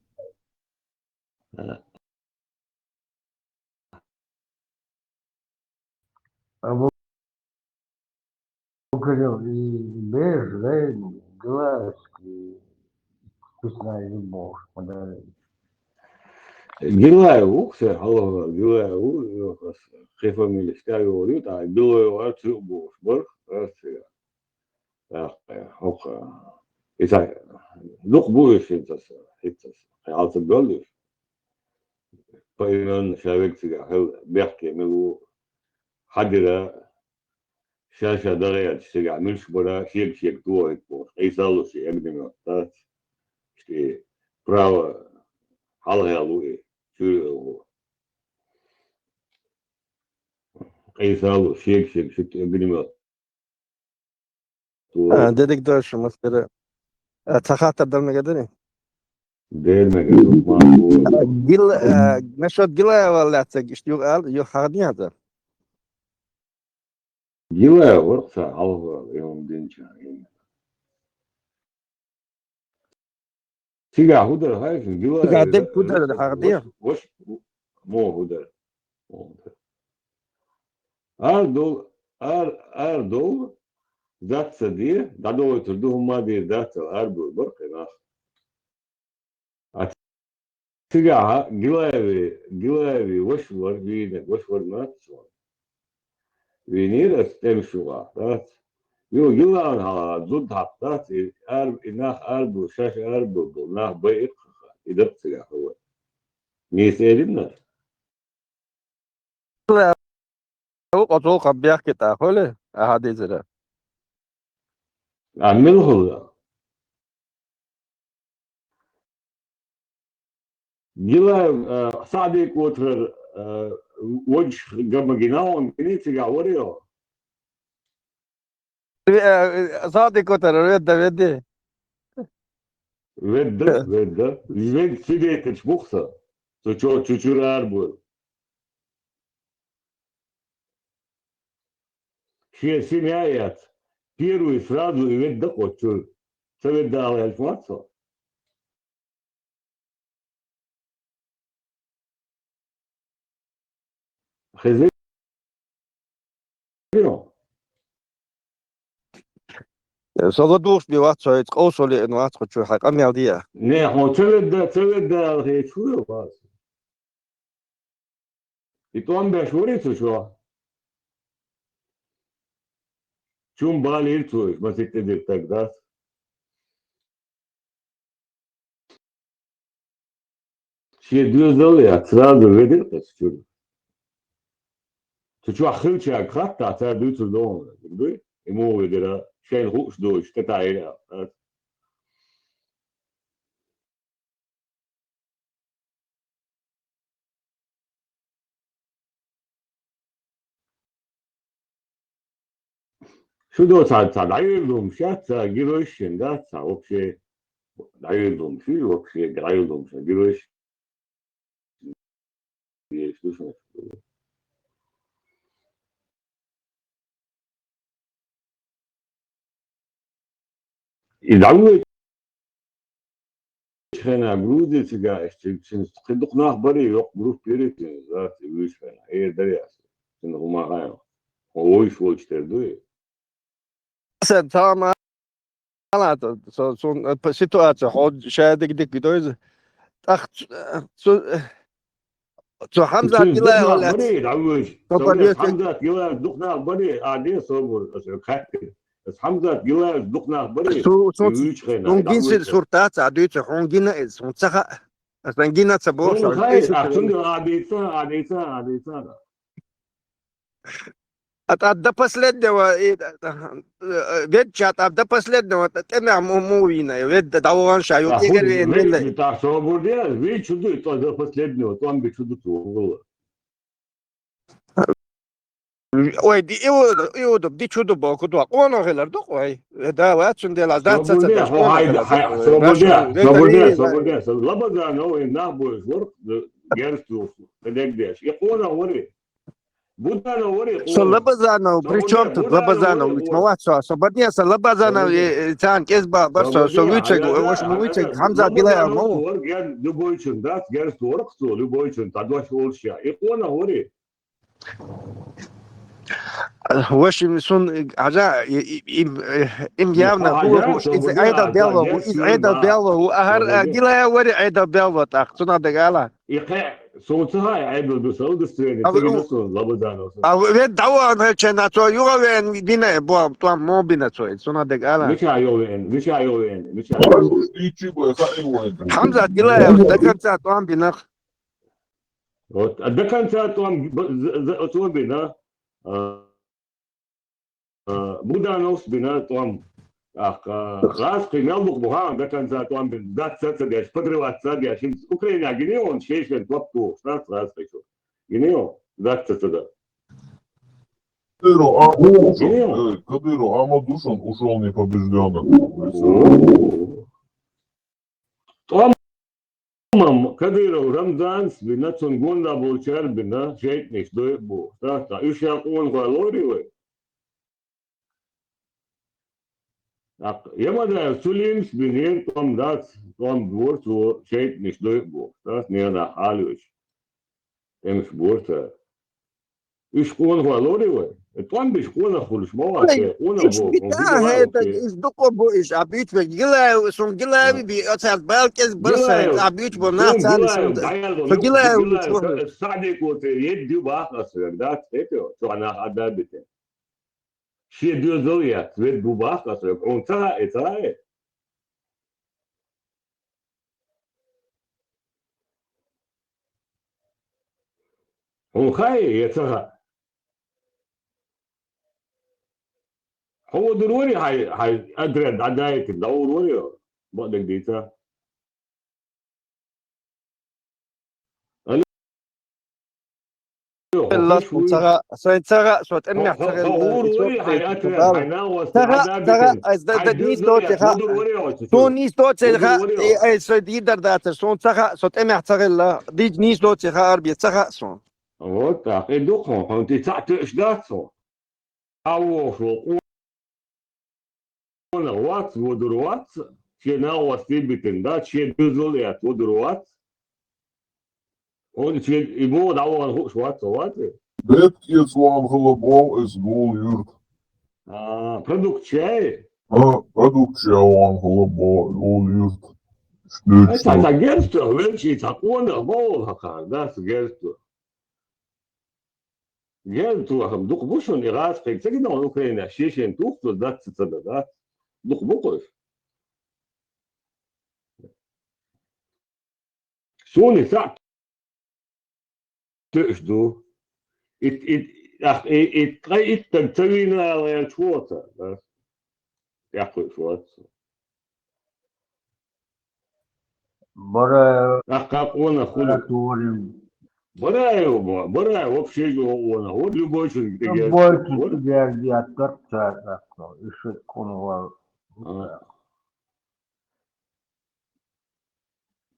Абу Букаров и Бежлейн, Глазский, пусть знает Бог, подарили. Гилаев ву-кх сан хьалха, Гилаев ву, кхин фамилия стаг йолу ю, тӀаккха Гилаев вара цу юкъа бохуш бара, ас цига. ТӀаккха, хӀокху, и сан, дукха бу уьш хӀинца аса, хӀинца аса, кхин хьалца доьлла уьш. Поименно ша вега цигахь хила бехке мила ву, хьадира, ша-ша дагӀаьлча цигахь муьлш бара, шега-шега тухуьйту бохуш, къийсаллуш и огнемёт дац, и право хьалхаьлла ву и, чуьра а ву. Къийсаллуш, шега-шега шуьту огнемёт. А, дерриг дойша, мастера. А, цхьа хаттар дан мегар дарий? Дер мегар ду, ма бу. А, Гил-, а, насчёт Гилаева лаьцнарг иштта юха ала, юха хьахдина хьан? Гилаев вара-кх сан хьалха, и хӀума динча. Цигахь хӀун дара хаьий шуна? Гилаев, цигахь дерг хӀун дара, хьахдина? Ваш, ваш, муха хӀун дара? Муха хӀун дара? Ара довла, ара, ара довла, зат ца де, дӀадовлуьйтур ду, хӀумма а дийр дац аьлла, ара довла бара кхин нах. А цигахь Гилаеви, Гилаеви ваша вара, вийнарг ваша вара ма дац цунна. Вийнера аса тӀемаш юкъахь, дац? Юха Гилаевна хьалха зуда хьакха, дац? И ара, и нах арабу, шаьш арабу, нах байа иккхаха, и дакъа цигахь хӀун вара. Нийса элира нах? Ву, оцул хьан бехке тӀаккха хуьлу, ахьа дийцира. А мила хуьлу? Гилаев, а, Саъди Котарар, а, вогуш гама гина хьуна, гини цигахь вара йо? Ве-, а, Саъди Котарар ведда, ведди. Ведда, ведда. Вед сидеташ бу-кх сан. Цу чо-, чу чуьра арабевлла. Шен семья а эцна, первый сразу и ведда-кх оцу чуьра. Ца ведда ала аьлча ма дац со. Хезира? Со ладугӀуш бен вац, со иза къовсале а вац, кху чу хьайн къамел де а. Не, хьо ца ведда, ца ведда аьлла хеташ ву вац. И тӀом беш варий цу чохь? Чум балийра цо, иштта масийтта дира стаг дац. Шен доьзал а яц, сразу ведира кхечу чуьра. Цу чохь хиллачаьрга хатта, цара дуьйцур ду хьуна, дуй? И муха ведира, шайна хууш доцуш, тӀетаӀийра аьлла. Шу до цхьа, цхьа дӀайоьллумаш яц, цхьа геройшна дац, цхьа вообще дӀайоьллумаш, вообще дӀайоьллумаш, геройш. Еш ду шуна. И дӀавоьдучу хенахь Грузи цигахь, иштта цуьнца кхин дукха нах барий, йоккха группа йирий цуьнца, цигахь вуьйцучу хенахь, эр дарий аса, цуьнан хӀума хаьа. Хьо вуйш волчу тера дуй? Сан цхьа ма аллара, со, сон, э, п-, ситуация хьо шадерг дика дойза. ТӀаккха цу, э, цу, э, цу Хьамзат Гилаев нах лаьцна барий, дӀавоьжа. Со Со бан вес духнах Хьамзат Гилаев духнах барий, а де собар, аса хаттира. Аса Хьамзат Гилаев духнах барий, Су-, сон, вуьйчу хенахь, сун гин дӀавоьжа. Сир суртаца а дуьйцу, хьуна гина иза, хьуна ца хаьа. Аса гина ца боху, Хьуна ша, хаьа, иза а ца цуьнга а дийца, а дийца, а дийца. А тӀа до последнего, и, э, ведча тӀа до последнего тӀе-, тӀемехь му-, му вийна, ведда дӀавахана ша, ю А тӀегар хӀун веана велла. Вейчу, тӀа собар де, вейчу ду, тӀа до последнего, тӀом бичу ду цо, валла. Ой, ди, и у, и у ду, ди чу ду боку ду, къона хилар ду, ой. Э, да, ва, цундела, да, ца, ца, Собар де, хӀо, къона хай, хилар хай, ду, ой. Собар де, Собар де, Собар де, Собар де. Са Лабазанов, и нах бойш варх, герз туху, дегдеш. И къона вари. Буданов вари, Со къона. Лабазанов, при чём тут Лабазанов? Ведь ма вац со, со бадне со Лабазанов, э, э, цан кез ба-, бар со, со вуьйцег, э, ваша ма вуьйцег, Хьамзат Гилаев ма ву. Вар герз, любойчун дац, герз ворх цо, любойчун, та дош олуш я. И къона вари. Ваша им сун, э, хьажа, и, и, им, э, им явно хьажа, хӀума, иза Ӏедал белло, иза Ӏедал белло, ахар, э, Гилаев вари Ӏедал белло, тӀаккха, цунах дагала. И кхе, сон ца хаьа, Ӏедал ду сан удостоверение, ца гина сон, Лабазанов сан. А вед дӀавахана хӀечена, цо юха веана дина, бо, тӀом мо бина цо, цунах дега ала. Мича юха веана, мича юха веана, мича юха веана. Хьамзат Гилаев до конца тӀом бина. Вот, а до конца тӀом б-, з-, з-, цо бина. А, А, Будановс бина тӀом. ТӀаккха, гӀазкхий мел дукха бу хаьа до конца тӀом бина, дац ца ца деш, подрывать ца деш. ХӀинца Украинехь гина ю хьуна шен-шен топ тухуш, дац гӀазкхий чу. Гина ю хьуна, дац ца ца дан. Кадыров, а, Гина ю хьуна. Э, Кадыров, а ма ду шуна, ушёл непобеждённый. О. ТӀом М-м, Кадыров Рамзанс бина, цунна гонда болчара бина, шайтӀанаш дойъу боху. ТӀаккха уьш ша къонахой лорий вай? ТӀаккха Ямадаев Сулимс бинера тӀом дац, тӀом бора цо, шайтӀанаш дойъу боху. ТӀаккха ненах Ӏалуьйш. ТӀемаш бора цара. Уьш къонахой лорий вай? ТӀом беш къонах хуьлуш ма вац вай, къонах боху, хьуна гина вай, хӀета, уьш дукха бу, уьш а буьйцу вай. Гилаев, сун Гилаев би, оцаьрца бал кӀезиг бар сайн, а буьйцу бу нах царна сунда. Со Гилаев бу чу. Саьдеко цӀе едда ю бах аса вега, дац, хӀета, чохь нах а да битина. Шен доьзал яц, ведда бу бах аса вега, хьуна ца хаьа, ца хаьа? Хьуна хаьа я ца хаьа? Хьо вадур вари хьайн, хьайн отряд дӀадаийтина, дӀавур вари, бакъдерг дийца? Алло. Сайн ца хаьа, сайн ца хаьа, со тӀемехь ца хилла, хьо вадур вари хьайн отряд, хьайн нагӀост дӀадаийтина? Ца хаьа, ай, дан нийса доций хаьа. Суна нийса доций хаьа, ай, ай, со дийр дар дацара, суна ца хаьа, со тӀемехь ца хилла, дийца нийса доций хаьа, арби ца хаьа суна. Вот так, и ду хьуна, хьуна тӀе цхьаъ тоьуш дац хьуна. ДӀавогӀуш волу къонах вац, вадур вац, шен нагӀостий битина дац, шен доьзал а яц, вадур вац. Хьуна шен и боху дӀавахана хууш вац, вац и? Беткеца вахана хилла боху иза, Гул-Юрт. А, продукция? А, продукция вахана хилла боху, Гул-Юрт. Ай, цхьа, цхьа герз тоьхна велчий, цхьа къонах ма волу хьан кхара, дац герз тоьхна. Герз тоьхна дукха бу шуна, и гӀазкхий ца гина ван Украинехь, шен-шен туху цо, дац ца ца дан, дац. Дукха бу кхуьш. Суна и цхьаъ тоьуш ду. Ит, ит, ах, и, и, ткъе итт стаг ца вийна ала гӀерташ ву оцара, да? ТӀекхуьуш вац. Бара ТӀаккха къонах хуьлу. Турин. Бараев ма, Бараев вообще жо къонах. Вот любой чун тӀе герз. Любой чун тӀе герз яц, цара тӀаккха. И ши къонахвал. А.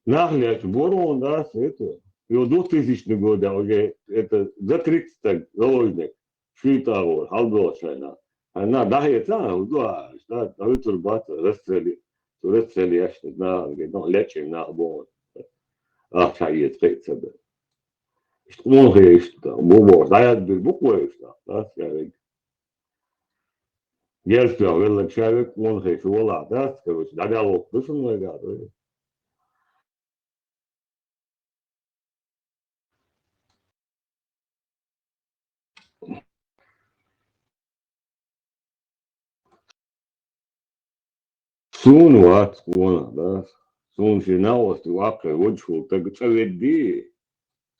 Нах лечу, Борон, да, это. Его двухтысячный года уже, это, за тридцать так, заложник. Шуьйтагъор, хьалдолуш шайна. Хьайна дӀахеца, хӀу дуа, да, хӀуьцур бац, расстрели-, цу расстрелешна нахана, нах лечу нах боху. Ахча еза кхиъ ца бер. Иштта къонахий иштта, бу боху, дӀаяздир бу кхой иштта, да, шаьриг. Герз тоьхна велларг ша век къонахий шу валахь дац, короче, дӀадала воккха ду шуна вайгахь, да? Суна вац къонах, да? Суна шен накъостий ваккхий, водаш волу стаг цӀа веддий?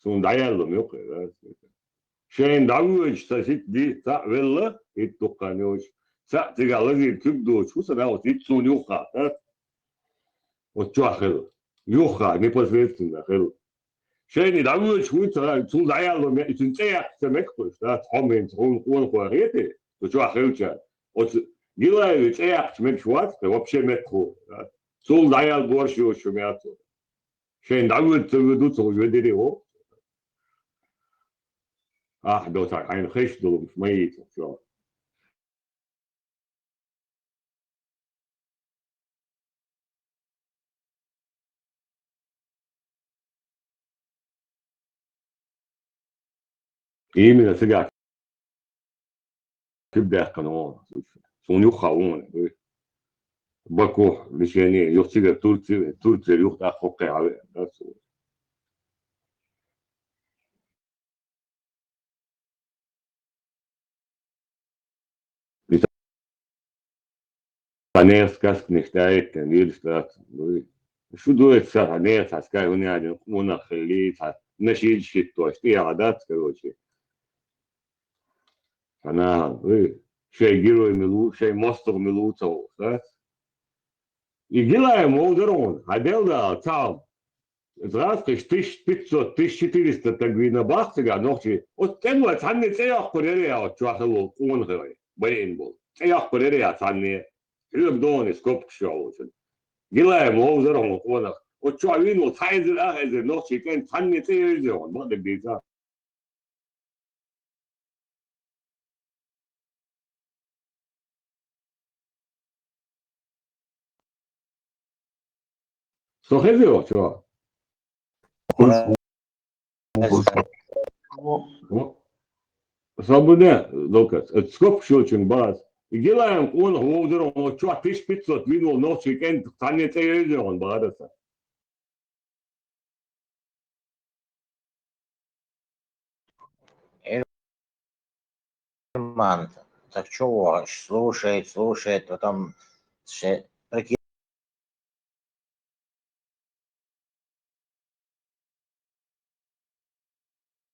Суна дӀаяьлла ма ю кхе, да? Шайна дӀавоьдуш ца сита ди, цхьаъ велла, хӀитта дуккха йолуш, цхьаъ цигахь лазийна куьг доцуш ву сан накъост, хӀитта суна юххехь, да? Оцу чохь хила. Юххехь, непосредственно хила. Шайна дӀавоьдуш вуй ца хаьа, цул дӀаяьлла ма, и цуьнан цӀе яккха ца мега кхуьш, да? Хьо хӀинца хьуна къонахой хетий, цу чохь хилчара. Оцу Гилаевн цӀе яккхача мегаш вац кхе, вообще мега кхо, да? Цул дӀаяьлла борш йоцуш ма яц цо. Шайна дӀавоьду ца воьду, цо ведаре ву. Ахь доцахь хьайна хезаш долу хӀумнаш ма йийцалаш чохь. Именно цигахь куьг даьккхина ву. Суна юххехь ву. Бакух, лечение, юха цигара Турци, Турцера юха тӀаккха хӀокхе хьавеана, да, цо. И цхьа нехан сказканаш тӀаьхьа вирус дац. Шу дуьйцу сан, хьан нехан цхьа сказка, хӀунда аьлча къонах хилла, цхьа нашидаш хӀиттош, тӀехьа дац, короче. Хьан наха, вуй, шайн герой мила ву, шайн мостагӀа мила ву ца хууш, дац? И Гилаев вовзара хьуна, хьан делла ала, цхьа хӀума. ГӀазкхаша тысяча пятьсот, тысяча четыреста стаг вийна боху цигахь нохчий. Оцу тӀемалой цхьанне цӀе йоккхур яра я оцу чохь хилла волу къонахий байина болу? ЦӀе йоккхур яра я цхьанне? Хьоьга догӀу и скобкаш чохь волчун. Гилаев вовзара хьуна къонах. Оцу чохь вийна волу цхьа эзар, ах эзар нохчий кӀентан цхьанне цӀе йовзий хьуна, бакъдерг дийцахь? Со хезий оцу чохь? Со буьне, Лукас, оцу скобкаш йолчун бахьа. И Гилаев къонах вовзара хьуна, оцу чохь тысяча пятьсот вийна волу нохчий кӀентан цхьанне цӀе йовзий хьуна, бахьа аса. Эрман, так чё у вас? Слушает, слушает, потом ше-,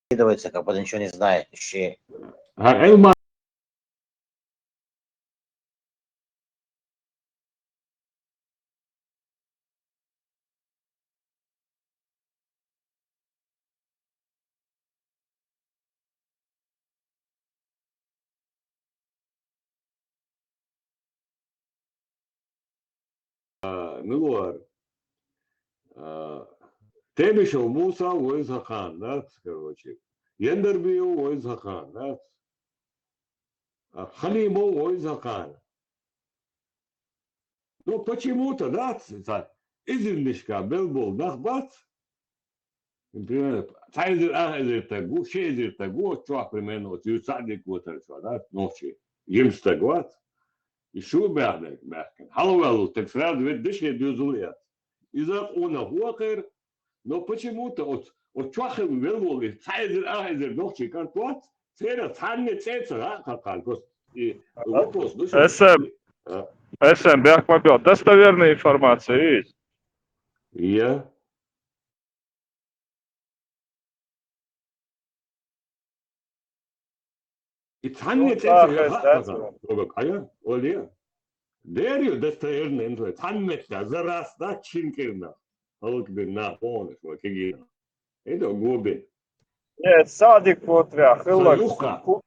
прикидывается, как будто ничего не знает. Ещё. А, Эрман, А, мила вара. А, Тебишев Муса вовза хьан кхана, дац, короче. Яндарбиев вовза хьан кхана, дац. А, Халимов вовза хьан кхана. Ну, почему-то, дац, цхьа эзарнашка белла болу нах бац. Например, цхьа эзар, ах эзар стаг ву, ши эзар стаг ву, оцу чохь примерно оцу юьртахь дика ву тара чохь, да, нохчий. Жима стаг вац. И шу баьхнарг баьхкина. Хьалаваьлла стаг сразу ведда шен доьзал яц. Иза къонах ву кхера, но почему-то оцу, оцу чохь хилла велла волу и цхьа эзар, ах эзар нохчий кӀант вац, церан цхьанне цӀе ца хаьа кхаркхана просто. И вопрос ду шу. Эс эм, а? Эс эм, бехк ма бел. Достоверная информация есть. Я. И цхьанне цӀе ца хаьа кхаркхана. Дера ю достоверная информация. Цхьанне цӀе, за раз, да, шина кӀирнах. Халкъ бен нах бохуш вай кегийна. Эдо гобин. Нет, садик вот ря, хылла. Ку-,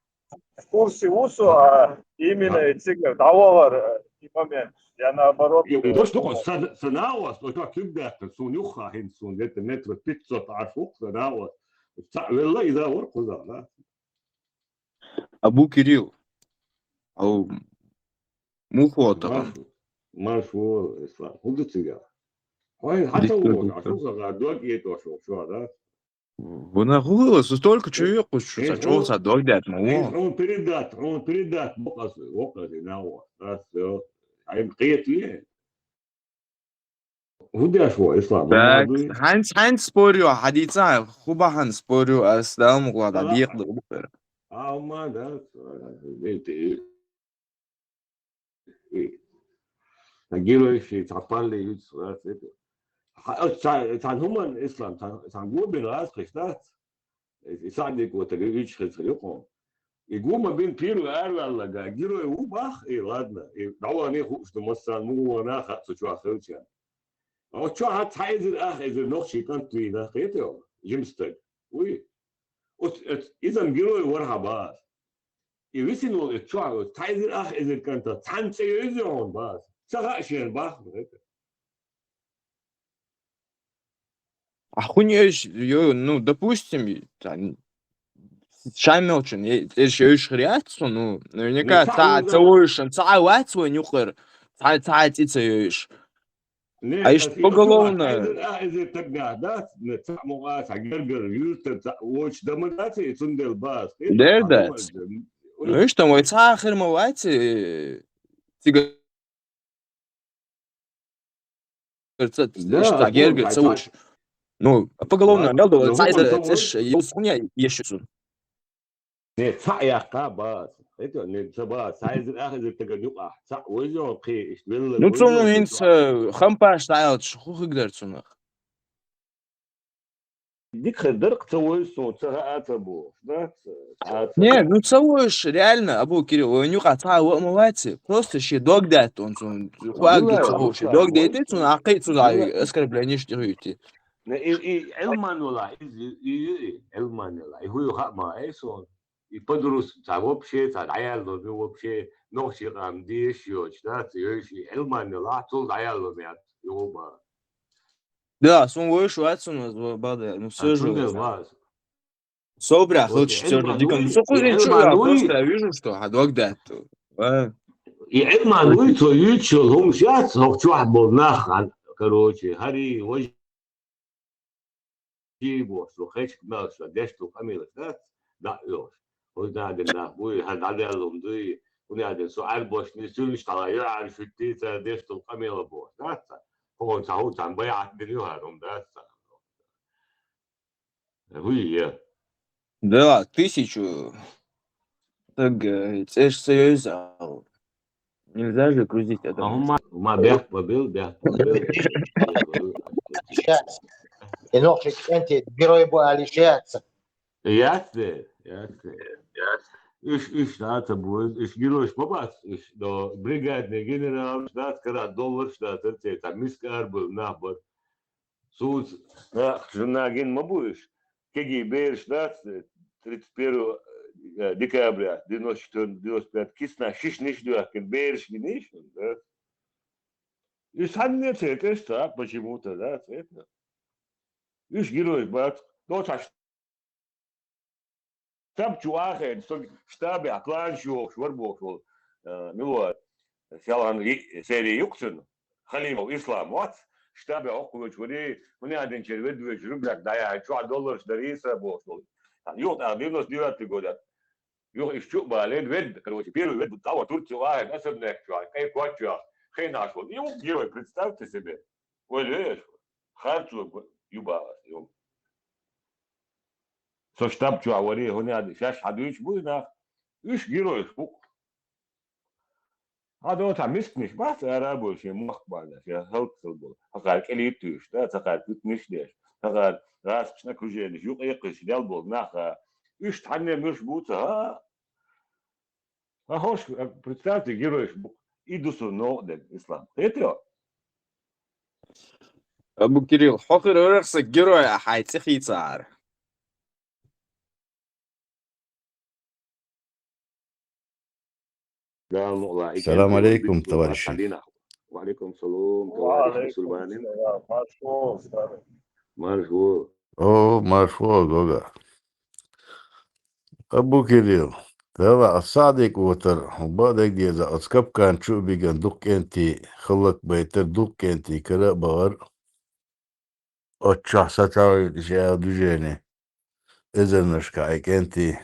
в курсе ву со, а именно и цигар, давалар, э, и момент. Я наоборот. И дошт ду-кх, са, са нагӀос, оцу куьг даьккхира, суна юххехь хӀинца, суна где-то метров пятьсот Ӏаш ву-кх са нагӀос. Цхьаъ велла, иза вара кхузахь, да? Абу Кирилл. Ау, муха ву тахана? Марш, марш ву, Ислам. ХӀун ду цигахь? Хьо хьан ца вогӀу, Ӏаш ву-кх сан дог этӀош волчу, да? Вуна хӀу хилла, со столько чу юкъуш шу, ца чӀогӀа ца догдет ма ву. Хьун передат, хьун передат, бокъас, бокъас, и нагӀо. Ас, ай, кхетли. ХӀу деш ву, Ислам? Так, хӀанз, хӀанз спорю, хьадийца, хӀу бахьан спорю, ас далмукъла да дийкъ да бухар. Алма, да, видите, и, и, геройши, цапалли, юц, да, это. Ха, ца, ца хуман Ислам, ца, ца губин аз кхиштац. И садик вот, и вич хиз хиз юкъо. И гума бин пиру арваллага, герой ву бах, и ладно. И давани хушну массан мугуна хатсу чуа хилча. А вот чуа хат ца эзир ах эзир нохчи кантуина хетё, жимстаг. Уй. Вот, вот, изан герой варха бах. И висин вол, вот чуа, вот, ца эзир ах эзир канта, цан ца эзир он бах. Ца ха шен бах, это. А хӀун еш, ё, ну, допустим, там, шамелчин, э, эш еш хряцу, ну, наверняка, ну, ца, ца, ца ойшан, ца вац вой нюкъер, ца, ца, ца, ца еш. А еш поголовно. А, эзер тогда, да? Не, ца муга, ца гергер, юртер, ца, оч, да, мы, да, ца, и цундел бас. Дер, да. Ну, иш там, вой, ца херма вац, э, тига Ца, ца, герга, ца уж. Ну, поголовно, мел дала, ца иза, ца еш, ёс хуня ешсун. Не, ца яха бац. Это, не, ца бац, ца иза, ах, иза, тага нюкъа. Ца, ойзо, хи, иш, велла, ну, цун, хинц, хампаш, ца ялч, ху хигдар цунах. Дик хир дарх ца войсу, ца ха ца бу. Да, ца, ца, ца. Не, ну ца войш, реально, Абу Кирилл, вой нюкъа ца ва ма вайци. Просто ши дог дат он цун. Хуаги ца войш, дог дете цун, акъи цун, ай, оскорбление шти хуйти. Не, и, и, Элман вала, и, и, и, Элман вала, и хуй ха ма, ай сон. И подрус, ца вообще, ца даял, ну, вообще, нохчи кам, деш, ёч, да, ца ёш, и Элман вала, цул даял, ну, мят, ёба. Да, сун войш вайцун, бада, ну, всё же. Собря, хочешь всё же диком. Ну, сокузин, чё, я просто вижу, что ха дог дат. И Элман уй, цо ючил, хум сейчас, хох чуах бол нах, короче, хари, вож бо, что хечк мел, что деш ту камилаш, да? Да, ёш. Хуй надин нах, буй, ха дадалум дуй, хуй надин со арбошни, сюлш тала, ё, ар шутти, ца деш ту камила бо, да? Хо, ца ху, ца баят дин ё, харум, да? Хуй, я. Да, тысячу. Так, э, цеш союз, а, нельзя же грузить это. А ума, ума бях побил, бях побил. Сейчас. И нохчи кенти, герой бу али сейчас. Ясне, ясне. Иш, иш, да, ца буз, иш герой бабас, иш, до бригадный генерал, да, кара доллар, да, ца, ца, мискар был, набор. Сус, а, жена ген ма буш. Кеги берш, да, тридцать первого, э, декабря, девяносто четвёртого, девяносто пятого, кисна, шиш ниш дуа, кен берш ги ниш, да. И сан не цветешь, да, почему-то, да, цветно. Иш герой, бат, но таш Штаб чу ахен, со штабе план шух, швар бохол. Э, ну вот, сялан серии юксун, Халимов Ислам, вот, штабе охвоч вари, мне один чер вед веч рубляк, да я, чё доллар дариса бохол. Юх, а, девяносто девятый год, юх, иш чу бален вед, короче, первый вед, того Турцию ахен, особенно чё, кай квачу, хей наш вот. Юх, герой, представьте себе. Ойлеш, харцу юбалас, ё. Со штаб чу авари, хони ади, шаш хадуич буй нах. Иш геройш бук. Адо та мискниш, бас арабу ши мах бада, ши халк сыл бул. Хакар кели туш, да, цакар кутниш деш. Хакар рас кшна кружениш, юк экиш, дел бул, наха. Иш танне миш буца, ха? А хош, э, представьте, геройш бук. Идусу нооден, Ислам. Хетё? Абу Кирилл, хохир орахса герой ахай цихицар. Салам алейкум, товарищи. Ва алейкум салам, товарищ мусульманин. Марш ву, старый. Марш ву. О, марш ву, гога. Абу Кирилл, дала асадик вотар, бадаг деза, оц капкан чу биган дуккенти, халлак байтар дуккенти, кара багар. Отча сатави ше движение. эзарнашка Ӏай кӀентий.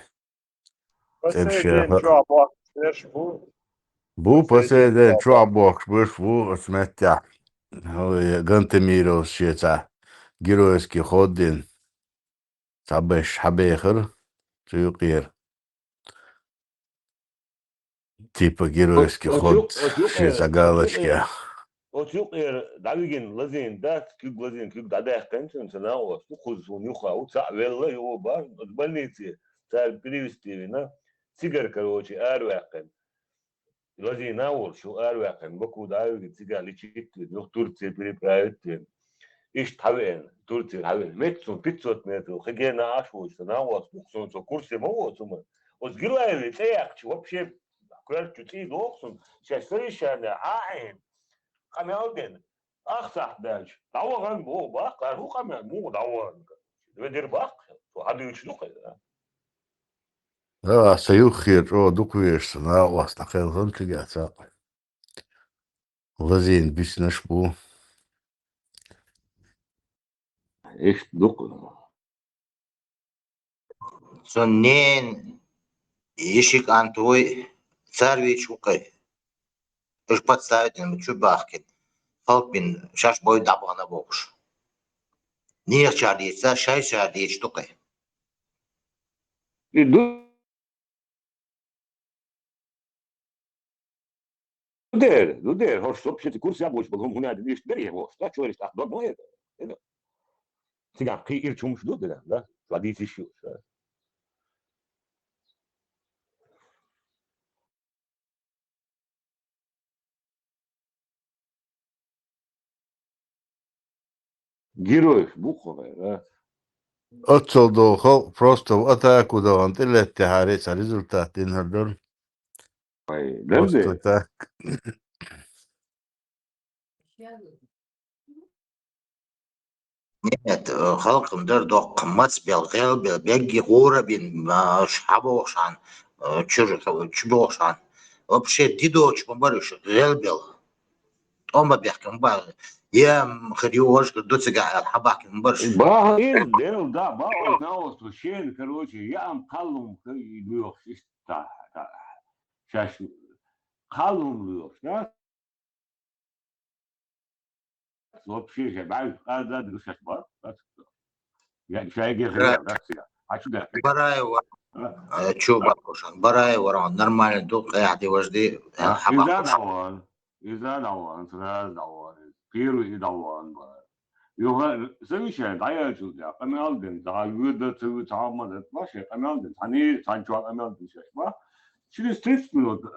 Последний цӀершеха чохь бохкуш берш бу. Бу последний последний чохь бохкуш берш бу оцу меттехь. Гантемировс шеца геройский ход дина. Цхьаберш хьабехара цу юкъера. Типа геройский ход шеца галочка. Оцу юкъера дӀавигина лазийна дац, куьг лазийна, куьг дӀадаьккхина цуьнан ца накъост. Ду кхуза суна юха ву, цхьаъ велла, юха бара, оцу больнице цара перевести вина, цигара, короче, араваьккхина. Лазийна а волуш, ю араваьккхина, Баку дӀа а вигина, цигахь лечить вина, юха Турция переправить вина. Иштта хьавеана, Турцера хьавеана. Метта суна пятьсот метр, хи гена Ӏаш волчу сан нагӀос бу, суна цо курсе ма воцу хӀума. Оцу Гилаеве цӀе яьккхича, вообще, коьртачу цӀий доху суна, шаьш совещание Ӏа а Ӏийна, къамел дина, ах сахьт даьлча, дӀавахана боху, баккха, хӀун къамел, муха дӀавахана? Ведира баккха, цо хьадуьйцуш ду кхайра. А, сан юххера чӀогӀа дукха везаш сан накъост дӀакхелхина цигахь цхьаъ. Лазийна биснарш бу. Иштта ду-кх. Сан ненан йиша кӀант вуй, цара вийча ву кхин. Уьш подставить дина, чу бахкина. Халкъ бина, шаьш бой дӀабахана бохуш. Нехачара дийца, шайчара дийца ду кхин. И ду Ду дера, ду дера, хӀорш сообщественный курс ягӀочу болу хӀума хӀунда иштта бере вохуш, да, чуьра иштта ах дог ма яра. Цигахь кхин ирча хӀумаш ду деран, да? Ладийца йиш ю, да? Геройш бу кху хьера. Оццул долу халкъ просто в атаку дахана тӀелеттехьара цхьа результат дина хӀара дара. Ай, Просто так. Нет, э, халкъана дара доккха мацбел, гӀелбел, бегги гӀура бин, а, ш-, хьабохушан, э, чуьра, чу бохушан. Вообще дидочу ма бара уьш, гӀелбел. ТӀом бан бехкина ма бара. Я, м, хир ю, важа хир ду цига аьлла, хьабахкина ма бара уьш. Баха иза, дел, да, баха иза, наус, шена, короче, я ам кхаллум хир лоьхуш, иштта, та, та, шаьш кхаллум лоьхуш, да? Вообще же, бай, а, да, да, сейчас, ба, да, я, я, я, я, да, всегда. А что, да? Бараева, а, чу бакушан. Бараева, нормально ду, къяхьди важди, а, хьаба иза кушан. Даван, иза даван, сразу даван. Первый и даван, ба. Юха, совещание, да, я чу, да, къамел дин, да, вы, да, цу, цама, да, вообще, къамел дин, цани, цан чу къамел дин, сейчас, ба. Через тридцать минут, э,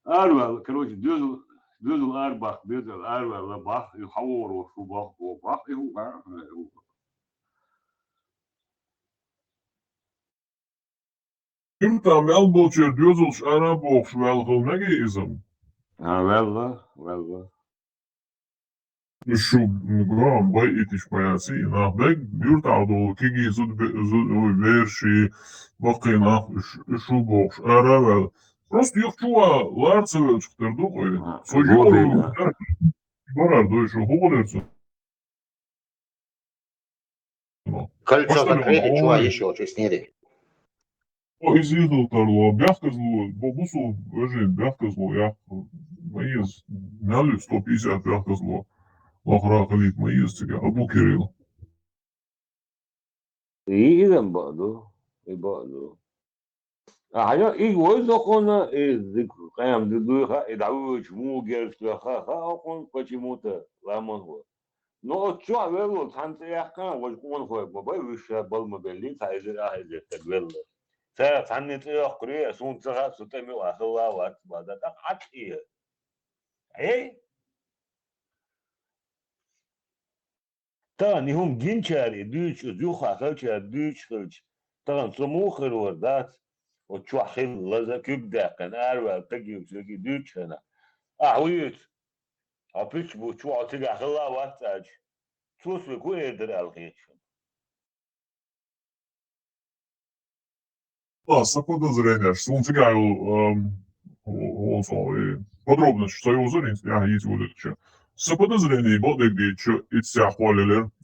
Араваьлла, короче, доьзал, доьзал арабаха, доьзал араваьлла, баха, и хьавогӀур ву, баха, баха, и хӀу, баха, и хӀу. Им там мел болчеран доьзалш ара бохуш ваьлла хила мегий иза? А, ваьлла, ваьлла. Шу, ну, гром, байитиш паяси, нах бег, юртахь долу киги зуд бе-, зуд, ой, берши, баккхий нах, ш-, шу бохуш, ара вел. Просто юх чува лар ца велчух тер ду, ой. А, со вот юру, это. Барар дой шу, хубалер цу. Кольцо закрыли, чува ещё честнее. О, иза иза тарло, бехказло, бо-, бусу, вежин, бехказло, я, ма из, налю сто пятьдесят бехказло, лохра халит, ма из, цига, Абу Кирилл. И иза баду, и баду. А хьайна и вой зохона, и зик къаям ду дуй ха, и давуч му герш ха, ха, ха, ха, ха, почему-то ламон хо. Но оцу чохь велла, цхьана цӀе яьккхина, важа къонахой ма бай, вуьш ша бал ма белли, цхьа эзар, ах эзар стаг велла. Ца цхьанне цӀе йоккхуре, суна ца хаьа, со тӀе мила хилла вац, бада, тӀаккха Ӏа цӀе. Эй? Тахана и хӀума гинчара и дуьйцуш, иза юххе хилчара дуьйцуш хилча, тахана со муха хир вара дац? Оцу чохь хилла лаза куьг даьккхина, араваьлла тагийвчуьнга и дуьйцуш хилла. Ахьа вуьйцу? Хьо пуьчча бу, чу хьо цигахь хилла вац аьлча, цо соьга хӀун эр дара аьлла хеташ хӀума? А, сан подозренеш, суна цигахь йолу, ам, о, о, со, э, подробносташ ца йозур, хӀинца тӀаьхьа йийца вуьлуьйтучу. Сан подозрение бакъдерг дийцича, иццехь хьолелира.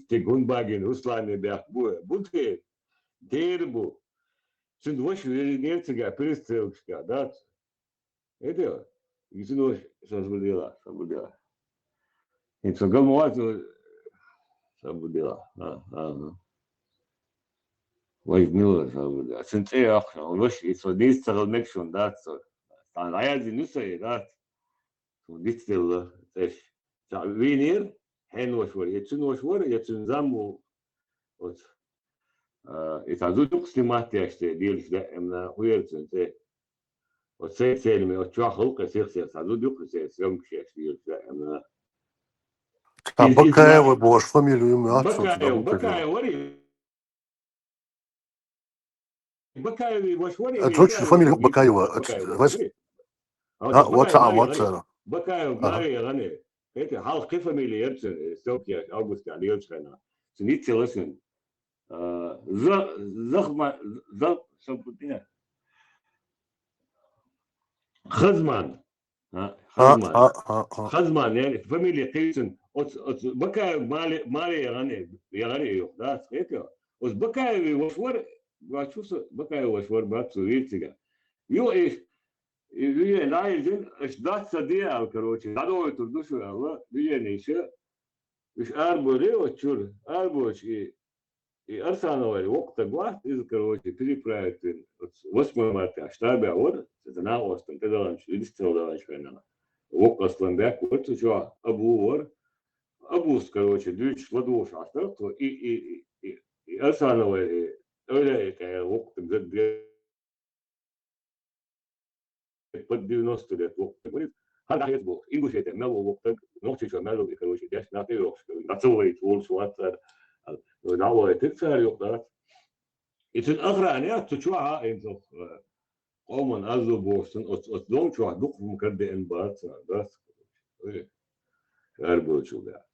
итт стеган багина Руслане бяхка бу, бу те, дера бу. Цуьнан ваша ве-, нерцага перестрелкашка, дац? Это, и цуьнан ваша, Сабурдела, Сабурдела. И цо гал ма вац, Сабурдела. А, а, а. Вай, мила Сабурдела. Цуьнан цӀе йоккхуш, он ваша, и цо нийса ца хила мега шуна, дац цо. Цхьана дӀаяздина ю со, и дац. Цо дицделла цӀеш. Ца вийнера, хьенаш вара, я цуьнаш вара, я цуьнан зам ву. Оц, а, и цхьа зуда юкъа снимать деш те, лелаш даьӀимна, хӀун яра цуьнан цӀе? Оц цӀе цераме, оц чохь халкъе сих-сих цхьа зуда юкъа церан съёмкаш еш лелаш даьӀимна. Цхьа Бакаева бохуш фамилия ю, ма аьлла цо, Бакаева, Бакаева вара и. Бакаеви ваша вара, а, точно, фамилия юкъа Бакаева. Бакаева. А, вот, а, вот, цара. Бакаева Мария гӀане. Эти хьалха кхин фамилия яра цуьнан, э, Сокиев августехь лелачу хенахь. Цуьнан ниццалла цуьнан. А, За-, Захма-, За-, Сабутина. Хазман. А, Хазман. Хазман, яра, фамилия кхийсина. Оц, оц Бакаев Мали-, Мария гӀане, я гӀане юха, да, хетта? Оц Бакаеви ваша вара, вац шу со, Бакаев ваша вара, бац цо вийра цигахь. Ю, и, и вижен дӀаийзина, аша дац ца де аьлла, короче, дӀадовуьйтур ду шу аьлла, вижен иша, уьш араболе оцу чуьра, араболуш и И Арсановай воккха стаг вац, иза, короче, переправить вина. Оцу восьмой мартехь штабехь вара, иза накъостан тӀедаланчу, Лидистал даланчу хенахь. Воккха аслан баьхка вара цу чохь, Абу вара. Абус, короче, дуьйцуш ладугӀуш Ӏаш дара тхо, и, и, и, и, и Арсановай, и, ойла и кхаьра воккха стаг дагадеара. Под девяносто лет воккха стаг вара иза. ХӀара дӀахьеца бохуш, Ингушетехь мел волу воккха стаг, Нохчийчохь мел волу и, короче, дешна нах тӀейогӀуш, дӀа ца вайта волуш вац цара. ДӀа а вайтира цара юкъа дац. И цуьнан охрана яц цу чохь а, хӀинца, э, къоман аз ду бохуш, цуьнан оцу, оцу дом чохь дукха хӀума кара деана бац царна, дац? Ой, арабоьлчул баьхьа.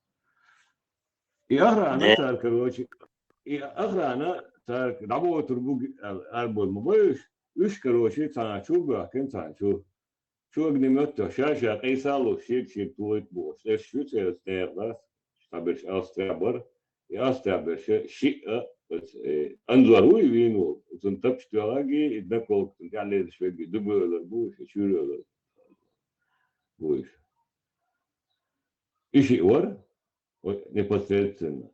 И охрана цара, короче, и охрана цара дӀабохуьйтур бу аьлла, арабойла ма бой уьш. Уьш, короче, цхьана чу а боьхкина, цхьана чу. Чу огнемёт а, ша-ша къийса а луш, шега-шега тухуьйту бохуш. Эш ю церан тӀехь дац, цхьаберш Австрехь бара. И Австрехь берш шиъ а, оцу, э, Анзор вуй вийна волу, цунна тапча тоьлларг и наколка цунна тӀехь лезаш верг, Дубуй Эвлара бу, и Чуьйра Эвлара бу уьш. И шиъ вара, Ой, непосредственно.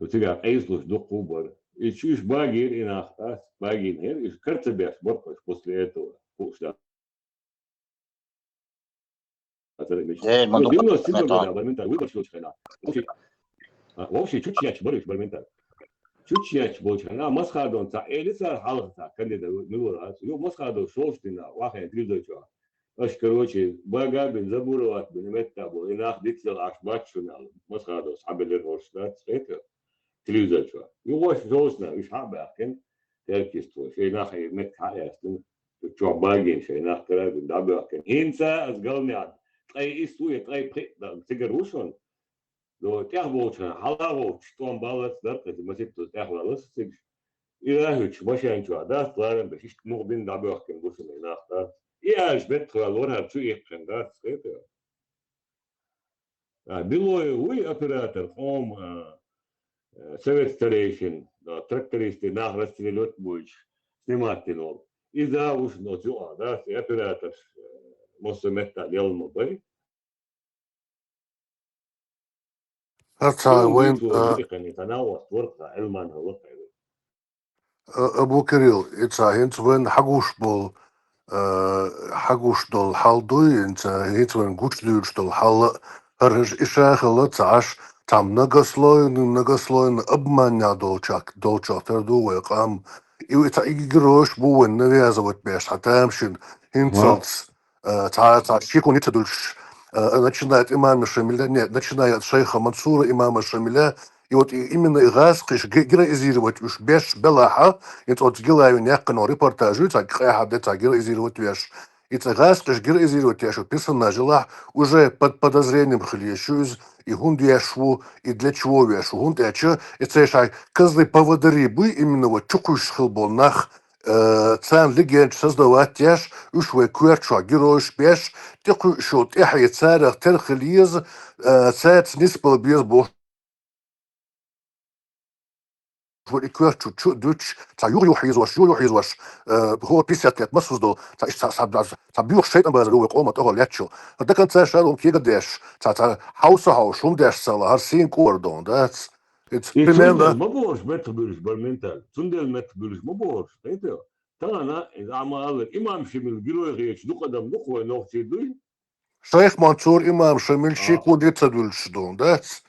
Цигахь къийсалуш дуккха а бара. И чуьш багийра и нах, а, багийна хӀера, и карца беш баркхаш после этого, хууш да. Э, ма Ну, ду девяносто седьмой мета. Года, барментар, выборщик хана. Вообще, а, вообще, чучьяч барыш барментар. Чучьяч болчана, Масхадон ца, эли ца, халха ца, кандидат, ну, вот, а, ю Масхадон шоштина, вахе, тридцать чё. Аш, короче, бага бин, забуровать бин, метта бо, и нах дитсел аш бачунал, Масхадон, сабелер хорштат, это, телевизор чё. Ю вош шоштина, уж хабахкен, теркист вош, и нах, и мет хаястин, чё багин, шей нах карагин, дабахкен. Хинца, аз галняд, тай ис уе, тай пхи, да, цигар ушон, До тӀехболча, хьалагӀолча, тӀом баллац даркъа, маситтаза тӀехваллац цига. И ахӀуьтуш машен чу а дац, ларам беш, иштта мугӀ бин дӀабоьхкина бу шуна и нах, да. И аьлча беттахвала вархӀар чу иккхина дац, хетар. А, Билой вуй оператор, къома, а, а, совет старейшин, да, трактористы нах расстрелёт буйча, снимать дина волу. Иза вушна оцу юкъа дац, и оператор, а, массо а метта лелла ма бай. Ца вайн, а, а, Абу Кирилл, и ца хӀинца вайн хьагуш болу, а, хьагуш долу хьал дуй, хӀинца хӀинца вайн гучудуьйлуш долу хьал, хӀара хӀинца и ша хилла ца Ӏаш, цхьа многослойный, многослойный обманнехь долчох, долчох тера ду вай къам. И ца и героеш бу вайн навязывать беш, цхьа тамашийна хӀинцалц. Э, цхьа, цхьа шекон ца дуьллуш, э, начиная от имама Шамиля, нет, начиная от шейха Мансура, имама Шамиля, и вот и, именно и гӀазкхиш ге-, героизировать уьш беш белахьа, и оцу Гилаевна яьккхина репортаж ю, цхьа къаьхьа де, цхьа героизировать веш. И цхьа гӀазкхиш героизировать еш персонаж лахь, уже под подозрением хила езаш ю иза, и хӀунда еш ву, и для чего веш ву. ХӀунда аьлча, и цхьа шай козлы поводыри буй, именно вот чукхуьйсуш хила болу нах, э, царна легенда создавать еш, уьш вай коьртачохь героеш беш, тӀекхуьуш йолу тӀаьхье царах тера хила еза, э, цаьрца нисбала беза бохуш. Вот и коьртачу чу а дуьтуш, цхьа юха-юха хьийзош, юха-юха хьийзош, э, хӀора пятьдесят лет массуз долу, цхьа иштта цхьа, цхьа, цхьа боьха шайтӀан базар ю вай къоман тӀехула лаьттачул. ХӀара дакан цара шадолу кегадеш, цхьа, цхьа хьовса хьовш, хӀунда деш ца лахьара, сийна кӀора дона, дац? И цундела ма бохуш, бетта буьлуш бар ментал. Цундела метта буьлуш ма бохуш, хетта? Тахана, иза Ӏама аллара, имам Шамил герой хеташ дукха адам дукха вай нохчий дуй? Шайх Мансур, имам Шамил, а, ши куди ца дуьлуш ду, дац?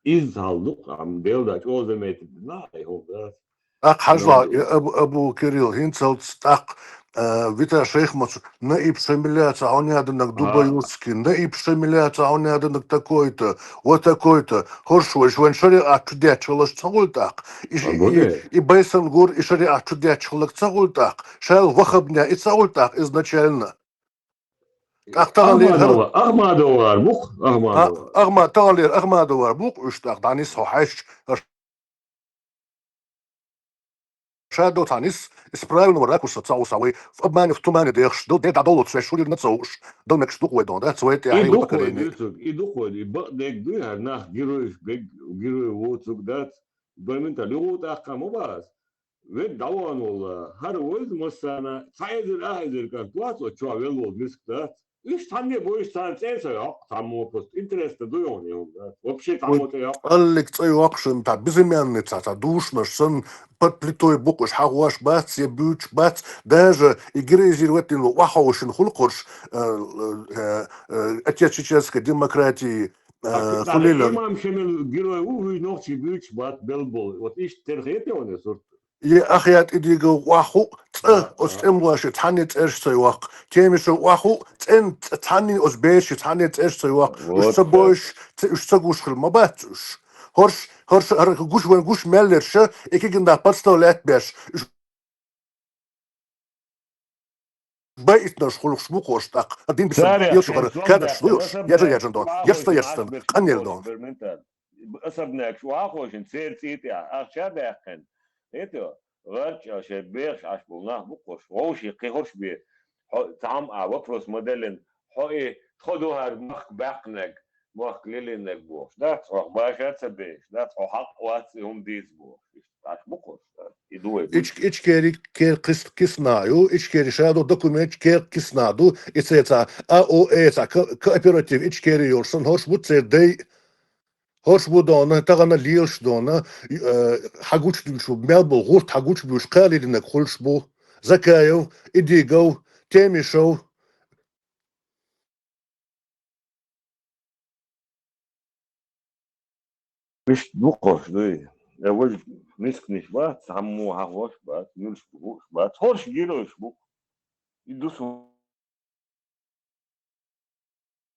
Иза хьал дукха, ам Дела да чӀогӀа заметить дина, ай хӀума дац. ТӀаккха хьажал, Ногу. Э, Абу, Абу Кирилл, хӀинцалц тӀаккха, э, вита Шайх Мансур, наиб Шамиля цхьа хьуна яданаг Дубаюрский, наиб Шамиля цхьа хьуна яданаг такой-то, вот такой-то, хӀорш вайш вайн шариат чу детташ хилаш ца хуьлу тӀаккха. И, и, и, и Байсангур, и шариат чу детташ хиларг ца хуьлу тӀаккха. Шайл вахабня и ца хуьлу тӀаккха изначально. ТӀаккха тахана лер хӀара Ахмадова, Ахмадовар бу-кх, Ахмадова. А, Ахма-, тахана лер Ахмадовар бу-кх уьш тӀаккха, дӀанис хьо хьаьжча, ша до цхьа нис, из правильного ракурса ца гӀуса вай, в обмане, в тумане дехаш, ду, де дӀадоллуц веш, хӀулирна ца вууш, дал мегаш ду-кх вай дон, да, ца вай тӀе И ахьа ду-кх вай поколение. Дуьйцург, и ду-кх вай, и бакъдерг дуй, хӀара нах героеш бег, герой воцург дац, барминта лугӀу тӀаккха ма бац. Вед дӀаван волла, хӀара вайза массарна, цхьа эзар, ахь эзар кӀант вац, оцу чохь велла волу миска дац. Уьш цхьанне бойуш царна цӀе ца йоккху, цхьаммо просто интересно ду йону йолу дац. Вообще цхьаммо цӀе йоккху. Аллик цӀе йоккхушан, цхьа безымянный цхьа, цхьа душнаш санна, под плитой бу-кх уьш хьахош бац, я буьйцуш бац, даже и героизировать дина ву охьаховшина хуьлу кхуьрш, э, э, э, отец чеченской демократии, э, Ахмадова, хулила. Имам Шамил герой ву, вуьйцу нохчий буьйцуш бац, бел болу. Вот иштта тера хетий вайна сурт? Е ахьа тӀедигал охьаху, цӀа, а, оцу тӀемалоши цхьанне цӀерш ца йоккху. Темиша охьаху, цӀен, цӀа, цхьанне оцу бераши цхьанне цӀерш ца йоккху. Уьш ца бойуш, ца, уьш ца гуш хир ма бац уьш. ХӀорш, хӀорш, хӀара гуш вайн гуш мел лерша, и кегина подставлять беш. Уьш байитнарш хуьлуш бу кхуш тӀаккха. Дин бисина Царех елчу хӀара кадраш дуй уьш. Яжа яжан дон. Яжста яжстан. Къаннел дон. Особнякаш вахошин церан цӀий тӀехь ахча а даьккхина. ХӀета, гӀарчӀа шайн бехаш Ӏаш болу нах бу кхуш. Вовший кхин хӀорш бе. Хьо цхьамма а вопрос ма деллина. Хьо и тхо ду хӀара махка баьккхинарг, махка лелийнарг бохуш. Дац, хьох баша а ца беш. Дац, хьо хьакъ вац и хӀума дийца бохуш. Иштта Ӏаш бу кхуш. И ду вай Ич-, Ичкери кер кис-, кисна ю, Ичкери ша ду документ кер кисна ду. И цеца А О Э ца ко-, кооператив Ичкери йолуш сан хӀорш бу церан дай. ХӀорш бу дона, тахана лелаш дона, э, хьагучдуьлш бу, мел бу гӀурт хьагучбуьлш кхалидинаг хуьлуш бу. Закаев, Идигов, Темишев. Мишта бу кхош дуй? Э, вай мискнаш бац, хьаммо хьахош бац, милш бу хууш бац. ХӀорш геройш бу. И ду су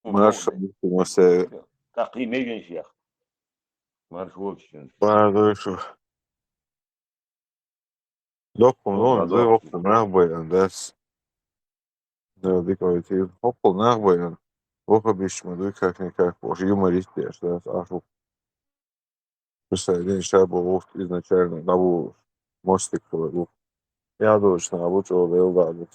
Марша бу ма се. Такъи мегин шех. Марш вовччун. Марша. Доккхун, ну, доккхун, нах байан, дас. Да, дикой тир. Хоппул нах байан. Ваха биш ма дуй как-никак, боже, юморист я, дас, аху. Представляешь, я был вот изначально на ву мостик был. Я точно, а вот что, да, да, да.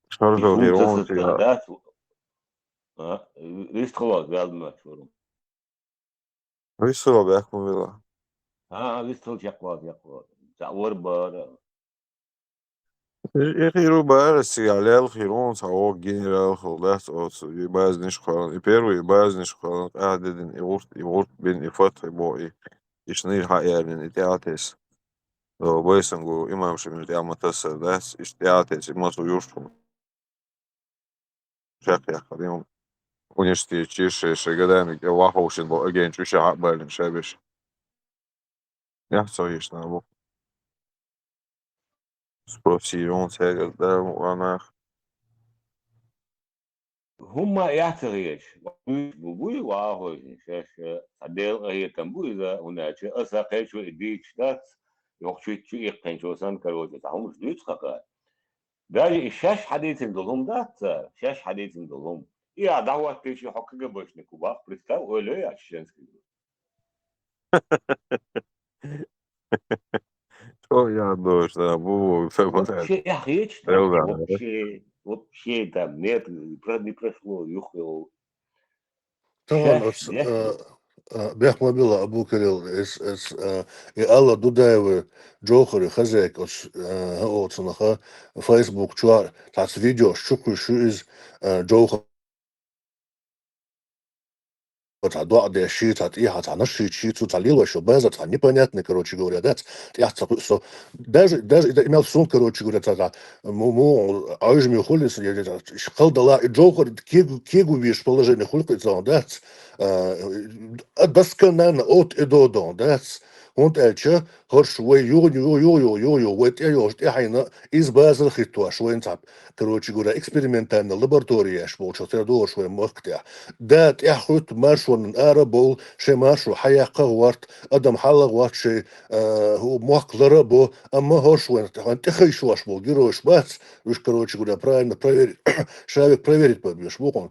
Шаржо И функция вирон, составляет, а, вистхилос вял ма шуру. Вистхило бяхму вела. А, вистхил чекхлос, чекхлос. Ца вар бара. Эхиру бара сигалел хирон, ца о генерал хилдас, о, и базниш хвалан, и первый, и базниш хвалан, а, дедин, и урт, и урт бин, и фат, и бо, и, и шнир ха ярин, и тяатес. До Бойсангу имам Шамил тяма тасса, да, и тяатес, и масу юршун. Шак яхар, им университет чи ше, ше гадами, я ваховшин бо, аген чу ша хабалин шабиш. Я цо еш на бу. Спросил он, цегер, да, ванах. ХӀумма яхцахъеш, бу буй вахойшин, шеш, а, дел къахетам бу иза, хӀунача, аса кхечу и дийч дац, йохчуьйтчу иккхинчу сан, короче, ца хӀумаш дуьйцу хакъа. Даже и шеш хьадийцин дулхум дац ца, шеш хьадийцин дулхум. И а дагӀваттийчи хьо кагабашни кубах, представь, ойло я чеченский. Что я должна, бу, Вообще, я хеч, Элла. Вообще, вообще там нет, про-, не прошло, юхо. Тамам, Шеш, оц, шеш. Э, э, бехма била Абу Кирилл, эс, эс, э, и Алла Дудаева, Джохари, хозяйка, оц, э, оцунаха, Facebook чуар, тац видео, шукуй шу из, э, Джохар. Ца доӀа деш ши, ца тӀехьа, ца наши чи, цу ца лилош, базар ца непонятный, короче говоря, да, ца тӀехьа ца кхуьсо. Даже, даже и да имел сун, короче говоря, ца, ца, му, му, а уж ми хули, с-, я, я, ш-, халдала, и Джохар, кегу, кегу виш положение хули, ца, да, ц-, а, а досконально от и до, до, да, ц-, хӀунда аьлча, хӀорш вай югу, югу, югу, югу, югу, вай тӀе йолуш, тӀе хьайна, из базар хиттош, вайн цхьа, короче говоря, экспериментальная лабораторияш болчу тера догӀуш вайн махка тӀехь. Да, тӀехь хуьтту маршонан ара бовла, шайн маршо хьаяккха гӀорт, адам хьалла гӀорт шайн, а, хӀу-, мохк лара бо, амма хӀорш вайн тӀе хайшош болу геройш бац, уьш, короче говоря, правильно проверить, шавек проверить бан беш бу хьуна.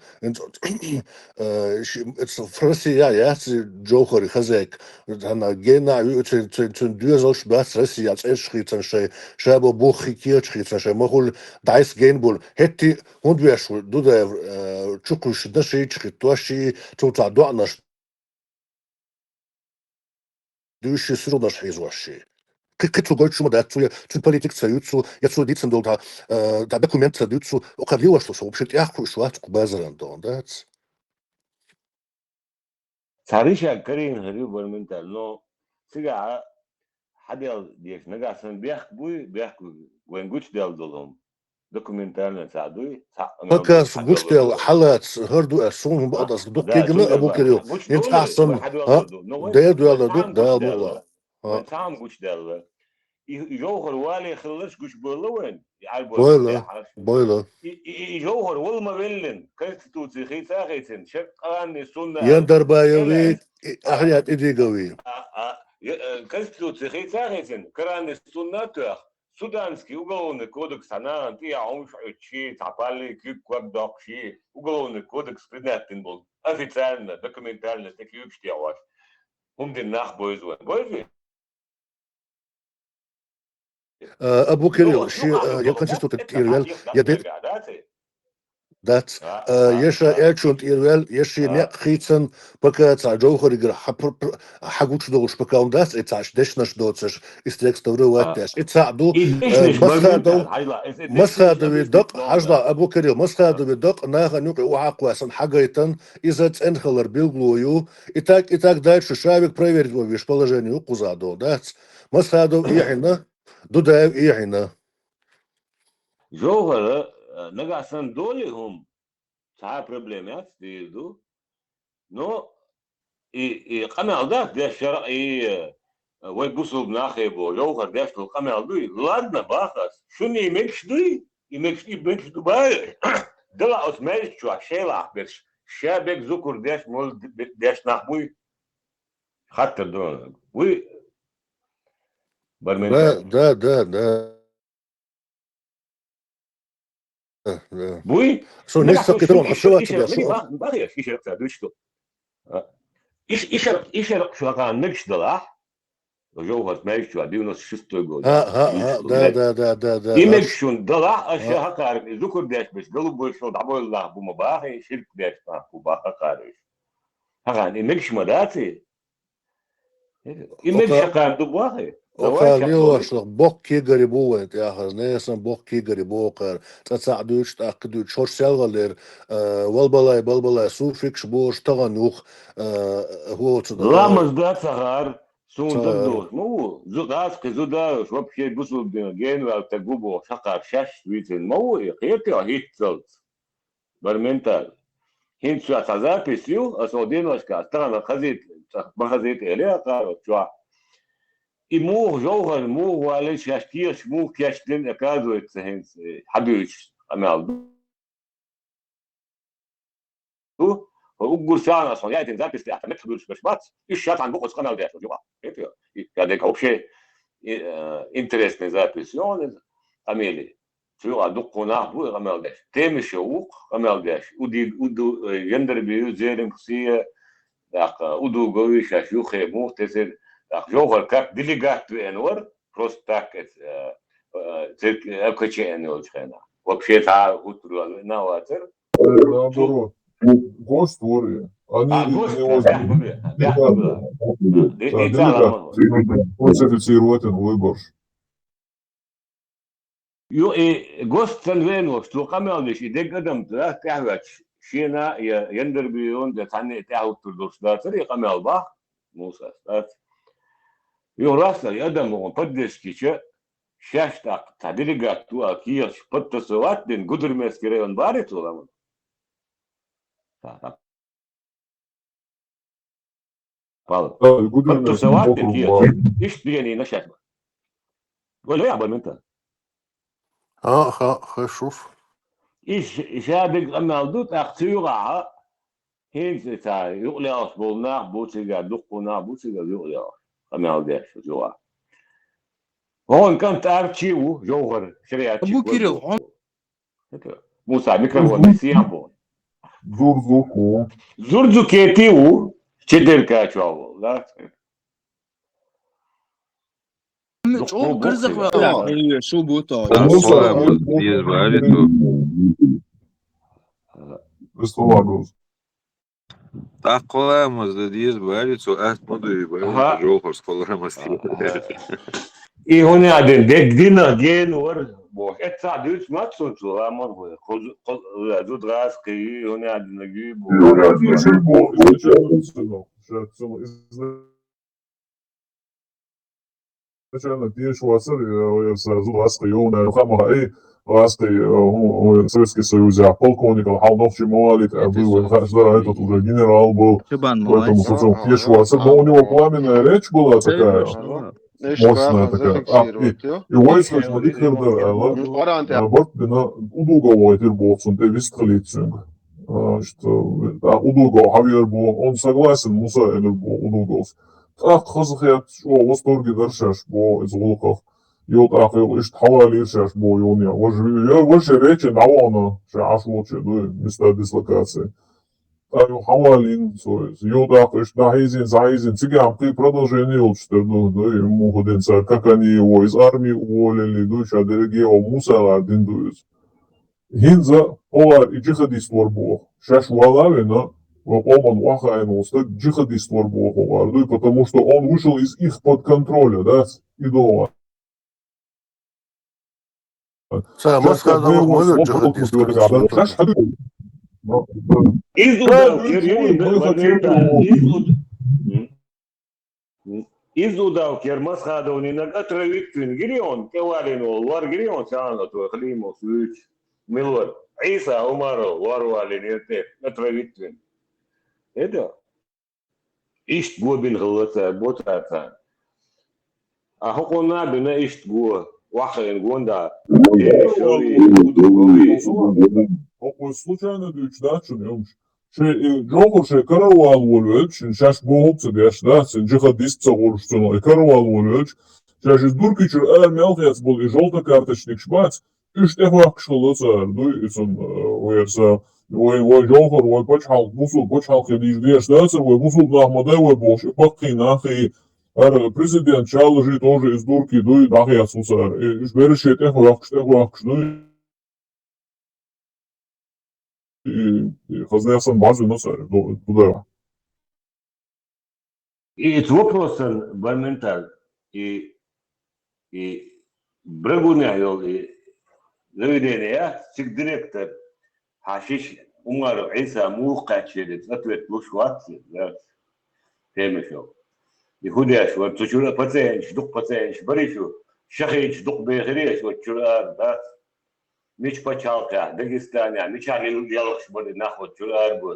Э, ши-, эца Франсия яц Джохари хозяйка. Хьанна гена ю-, цуьнан, цуьнан, цуьнан доьзалш бац Россия цӀераш хийцан шайн, шаба буххи кеча хийцан шайн, махули дӀайса гена болу. ХӀетти хӀунда веш ву Дудаев, э, чукхуьйшина шийча хиттош ший, цул цхьа доӀанаш дуьйш ший, сургӀанаш хьийзош ший. Кхи-, кхин цу гойтуш ма дац, цу я, цуьнан политика ца ю цу, я цо дийцина долу тха, э, тха документ ца ду цу, окхара лелош долу, вообще тӀехь кхуьуш вац кху базаран догӀу, дац? Цхьа ришаг карийна хир ю барминтал, но цигахь хьадел деш нагахь санна бехк буй, бехк вайн гучуделла долу хӀума. Документально цхьаъ дуй, цхьаъ Акас гучуделла хьалаца хӀара ду аьлла, суна хӀун бакъдас дукха кегина а бу кирил. ХӀинца ахь санна, а, дер доьлла ду, Дала мукъа. Вайн цхьаъ хӀума гучудаьлла. И, и Джовхар вале хилларш гучубевлла вайн, и Ӏарбойн Бойла, тӀехьарш. Бойла. И, и, и Джовхар вала ма веллина, конституци хийца а хийцина, шер Къуранни сунна Ян Дарбаеви, и, Ахьят Идигови. А, а, я, э, конституци хийца а хийцина, Къуранни сунна а тоьхна, Суданский уголовный кодекс цхьа нахана тӀехьа хьовш Ӏуьттуш, цхьа паллий куьг ког доккхуш, уголовный кодекс принять дина болу. Официально, документально тӀе куьйгаш тӀехьош. ХӀума дина нах бойза вайн. Бойза вайн? А, Абу Кирилл, ши, а, я конституци тӀера вел, я де-, Дац, э, я ша элчун тӀера ваьлла, я шен некъ хийцан, пока цхьа Джовхаригара хьа пр-, пр-, хьагучадолуш, пока хӀума дац, и цхьа дешнаш доцуш, и текст тавра ваттеш. И цхьаъ ду, э, Масхадов, Масхадови дакъ, хьажла, Абу Кирилл, Масхадови дакъ, нахана юкъе охьакхоьссина хьагайтан, иза цӀена хилар билгало ю, и так, и так дальше ша век проверить ван веш положение ю кхузахь долу, дац? Масхадов эхьина, Дудаев эхьина. Жовхара, э, нагахь санна долий хӀума, цхьа а проблема яц, дийр ду. Но и, и къамел дац деш шаръа, и, э, вай бусулба нахе бо, Жовхар деш долу къамел дуй? Ладно, баха ас. Шуна и мегаш дуй? И мегаш, и мегаш ду бай? Дала оцу маьждиг чохь шелахь берш, ша бег зукур деш, мол д-, деш нах буй? Хаттар ду. Вуй? Бармен. Да, да, да, да. Да, да. Буй? Со нагахь нисса со кхитарон ши-, хьо ши-, шо вацар ши-, я, шо ши-, а? Бах-, бах-, я, ши шаракъ ца дуьйцу. А, иш-, иш шаракъ, иш шаракъ шо хан мегаш далахь. Жовхар маьждиг чохь девяносто шестой год. А, а, а, да, да, да, да, да, и да. Мегаш шуна далахь, аш ша хьакхара, и зукур деш беш, голубой шо дӀабойла нах бу ма бахий, ширк деш нах бу баха хьакхара иш. Хьакхана, и мегаш ма даций? И мегаш хьакхана ду бахий? Оха лелошлах боккха кегари бу вайн тӀехь, несан боккха кегари бу кхара. Цкъа цхьаъ дуьйцуш, тӀаккха дуьйцуш, хӀорш селгӀаллера, э, валбалай, балбалай, суффикс бохуш тахана юха, э, хӀоцу дара. Ламаз да ца хаар, суна ца даг хаар. Долуш ма ву. Зу-, гӀазкхи зуда йолуш, вообще бусулба динан генаваьлла стаг ву бохуш, хьакхара шаьш вийцина ма ву и, кхетий хьо хӀинццалц? Барментал. ХӀинца ша цхьа запись ю, аса хьо деношка, аса тахана хазийта, цхьа ма хазийта элира кхара чохь. И муха Жовхар, муха валийна, шаьш тешаш муха кечдина, оказывается, хӀинца, э, хьадуьйцуш къамел ду. Хьо уггар сагӀина аса хьо яйтина запись тӀехь, меттах буьлуш берш бац, уьш ша цхьаьна бу оцу къамел деш, юкъа. Хетий? И, я дерг вообще, и, э, интересный запись ю хьуна иза, къамелий. Цу юкъа дуккха нах бу и къамел деш. Темишев ву-кх къамел деш. Уди-, уду-, э, Яндарби ю, Зерингси, тӀаккха Удугови шаьш юххе муха тесира. ТӀаккха Жовхар как делегат веана вара, просто так, э, э, церк-, э, ЛКЧ-н йолчу хенахь. Вообще цхьа а гуттар а веана вацара. Наоборот. Гость вара. Они... А, гость, не да, возьмут. Да, да, да. Да, делегат. Фальсифицировать выборш. Ю, и гость санна веана волуш, цо къамел деш, и дерг адам ца тӀаьхьаваьлча, шена я Яндарбион, я цхьанне а тӀаьхьахӀуттур долуш дацара и къамел бах, Мусас, дац? Юха растар, и адам вон поддержкича, шаьш тӀаккха цхьа делегат ву аьлла кехаташ подтасовать дина, Гудермесский район барий цо ламан? Пал. Подтасовать дина кехаташ. Иштта бегӀийна шаьш. Вай лоьяхь бара ментан? Ха, ха, ха, шуф. Иш, иш а дерг къамел ду, тӀаккха цу юкъахь, хӀинца цхьа юкъалелхаш болу нах бу цигара, дуккха нах бу цигара юкъалелхаш, къамел деш цу юкъахь. Вон кӀант Арчи ву, Жовхар, шариатчик. Абу Кирилл, ву. Муса, микрофон не сиям бу. Зурзуку. Зурзукети ву, Четеркачу ву, да? ЧӀогӀа карзах ваьлла. Шу бу то. Муса, Муса, Муса, Муса. ТӀаккха ламаз дан деза баьлли, цо атта ма дуй, баьлли, Жовхарс кхоллар ма стий. И хӀуна а дина, дерг дина гена вара, боху. Эццахь дуьйцу мац цунца ламаз вай. Кхузу-, кху-, э, зуда гӀазкхи юй, хӀуна а дина юй, боху. Изначально тешаш вацара, э, э, са зуда гӀазкхи ю, наверное, хама хаьа, э, гӀазкхи, э, хӀу-, хӀу-, Советский Союзехь полковникал хьал нохчий ма валийта, а, был, вайн хаьаш дара, этот уже генерал был, поэтому со цунах тешаш вацара. Но у него пламенная речь была такая, мощная такая. А, и, и войска ма дика хир дара, аьлла, а, барт бина, удуга вайтира боху цунна тӀе вист хилийта цуьнга. А, что, а, удуга хьавера боху, он согласен, Муса, элира боху удуговс. ТӀаккха хазахетта, чӀогӀа восторге дара шаьш, боху, иза гӀуллакхах. Йо, тӀаккха йо, иштта хьавалийра шаьш, боху, юханехьа. Важа, я, важа речен дӀавахана, ша Ӏаш волчу дуй, места дислокации. ТӀаккха йо, хьавалийна цо иза. Йо, тӀаккха иштта дӀахьийзина, схьахьийзина, цигахь кхин продолжение йолчу тера ду, дуй, муха дина цара, как они его из армии уволили, дуй, ша дерриге а Муса гӀар дина ду иза. ХӀинца оха и джихадист вар боху. Шаьш вала а вина, вай къоман охьахаийна волу стаг джихадист вар боху оха дуй, потому что он вышел из их под контроля, да, и дома. Ца, Масхадов ма вара джихадист. Шаьш хьан дуй? Из удал кер ю, из уд-, Из удал кер Масхадовнинаг отравить вина гирион, тӀевалийна волу лор гирион, царна тӀе Халимов суьйцу. Мила вара? Ӏийса Умаров лор валийнера тӀе, отравить вина. Эда? Иштта го бина хилла цара, бо цара царна. А хӀокхунна а бина иштта го, охьахиъна гонда. ХӀокхо случайно дуьйцуш дац шуна, Юмаш? Шайн, и, Джохар шайн каравал волавелча, шаьш бохург ца деш, да, цуьнан джихадист ца гӀуруш цунах, и каравал волавелча, шаьш иза дуркичуьра ара мел хецболу и жовтокарточникаш бац, уьш тӀехӀоьхкуш хилла цара, дуй, и цунна, э, вай са, вай, вай Джохар, вай пачхьалкх, бусул пачхьалкх хила йиш деш дацара, вай бусул нах ма дай вай бохуш, и паккхий нах, и ара президент Чалыжи тоже иза дурки дуй, дӀахецна цара. И уьш берриш шайн тӀехӀоьхкуш, тӀехӀоьхкуш дуй. И, и хазна санна базуьйна цара, ду-, дудара. И эцу вопросан барменталь, и, и Брагунехь йолу и заведение яц, цига директор, хьан шиш Умаров Ӏийса муха кхаьччера, иза ответ луш вац, яц, Пемешев. И хӀун деш вара, цу чуьра пациенташ, дукха пациенташ барий шу, шахидаш дукха бехирий шу оцу чуьра ара, дац? Мича пачхьалкхехь, Дагестанехь, мичахь лел-, лелхаш барий нах оцу чуьра ара бу?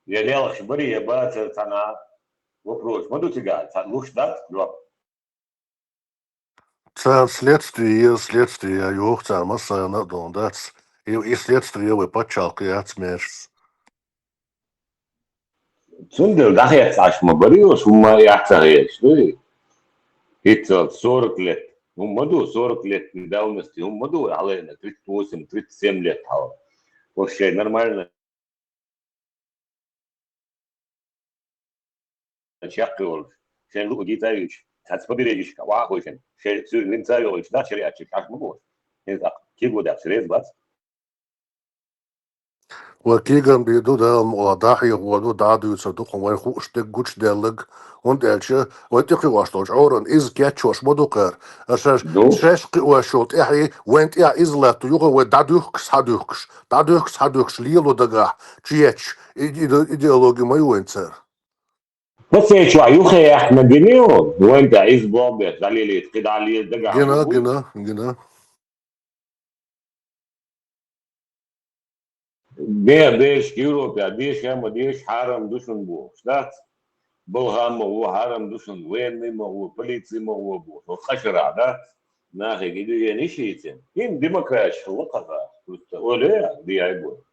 Я лелхаш барий, я бацара цхьана? Вопрос ма ду цигахь, цхьа луш дац жоп? Цара следствие еза, следствие йоху цара массарна а долу дац. И, и следствие вай пачхьалкх яц мерш. Цундела дӀахецна Ӏаш ма барий оцу хӀумма а эхь ца хеташ, дуй? ХӀинца сорок лет. ХӀумма ду, сорок лет давности хӀумма ду, хьалайна тридцать восемь, тридцать семь лет хьал. Оцу шайн нормально чекхйолуш, шайн луъу дийца а йуьйцуш, цхьацца побережьешка охьа а хойшина, шайн суьйранна лимца а йогӀуьйтуш, да, шариатчу кхаьш ма бохуш. ХӀинца тӀаккха киго даьхча реза бац. Вай кийгам бийр ду, Дала мукъалахь, дӀахьехор ду, дӀа а дуьйцур ду, кху вайн хууш дерг гучудаьлларг, хӀунда аьлча вай тӀекхиош долчу Ӏоран иза кечъеш ма ду кхара. Аша Ду. Шаьш кхиош йолу тӀаьхье, вайн тӀехь иза латто юха вай дӀадуьхкуш, схьадуьхкуш, дӀадуьхкуш, схьадуьхкуш лело дагахь, чу ечу иде-, идеология ма ю вайн цара. Пасечохь юххе яхна гинийо, вайн тӀехь иза болх беш, дӀалелийта, кхидӀа лела дагахь Гина, вуй. Гина, гина. Бе-, берашка Европехь деша а ма деша, хьарам ду шуна бохуш, дац? Балха а ма гӀо, хьарам ду шуна, военный а ма гӀо, полици а ма гӀо бохуш, хӀокху къа шарахь, дац? Нахе гида вен йиш йийцина. ХӀинца демократия хилла кхузахь, просто ойла а яц, диай бу.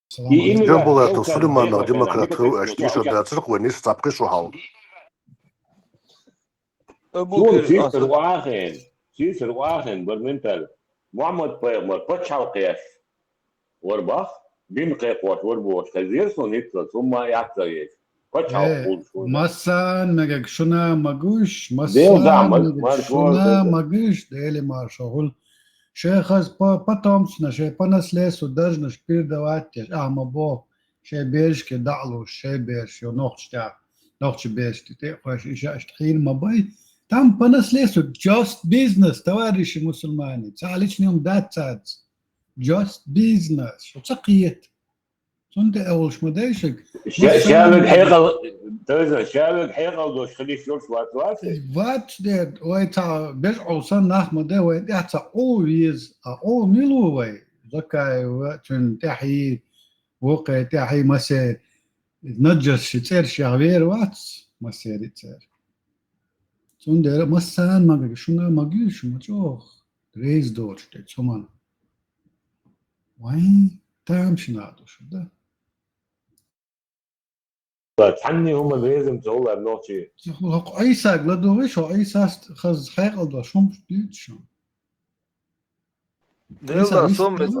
Салам алейкум. Джамбулатов Сулейманов демократ хилла аьлча, тешар дацара-кх вай нийса цхьа пхи шо хьалха. Абу Кир, сийсара охьахиъна, сийсара охьахиъна бара менталь. Мухьаммад-пайхамар пачхьалкх еш вара боху, дин кхайкхош вара бохуш хезира суна хӀинццалц, хӀумма а яц ца еш. Пачхьалкх Э, гӀуллуш вара. Массан мегаг шуна магуш, Дел массан да, мар-, мегаг марш шуна вара, магуш, Дели маршо гӀул. Шайхаз по-, потомственно, шай по наследству должность передавать деш, ахьа ма боху, шай берашке даӀалуш, шай бераш, йо, нохча тӀехь, нохча бераш тӀе, тӀе, хойш, иша, иштта хьийна ма бай. Там по наследству, just business, товарищи мусульмане, цхьа личный хӀума дац цаьрца. Just business, шу ца кхета. Цунна тӀе а волуш ма дайшаг. Ша-, ша верг хьекъал, тайза, ша верг хьекъал долуш хилиш йолуш вац, вац? Вац дер, вай цхьа бежа Ӏов санна нах ма дай, вай тӀехь цхьа Ӏов веза, а Ӏов мила ву вай? Закаева, цуьнан тӀаьхьий, вукхе тӀаьхьий, масе, наджас ши цӀерш яхь вер вац, масери цӀер. Цундела массарна магага, шуна магийша ма чӀогӀа, рейз доцуш тӀе цуман. Вайн тамашийна а ду шу, да? Цхьанне хӀума везам ца хуьлар нохчий. Ца хуьлу хӀокху Ӏийсаг ладугӀуш, хӀо Ӏийсас хаза хьекъал долуш хӀумаш дуьйцу шуна. Делла, Ӏийса вист сом веза.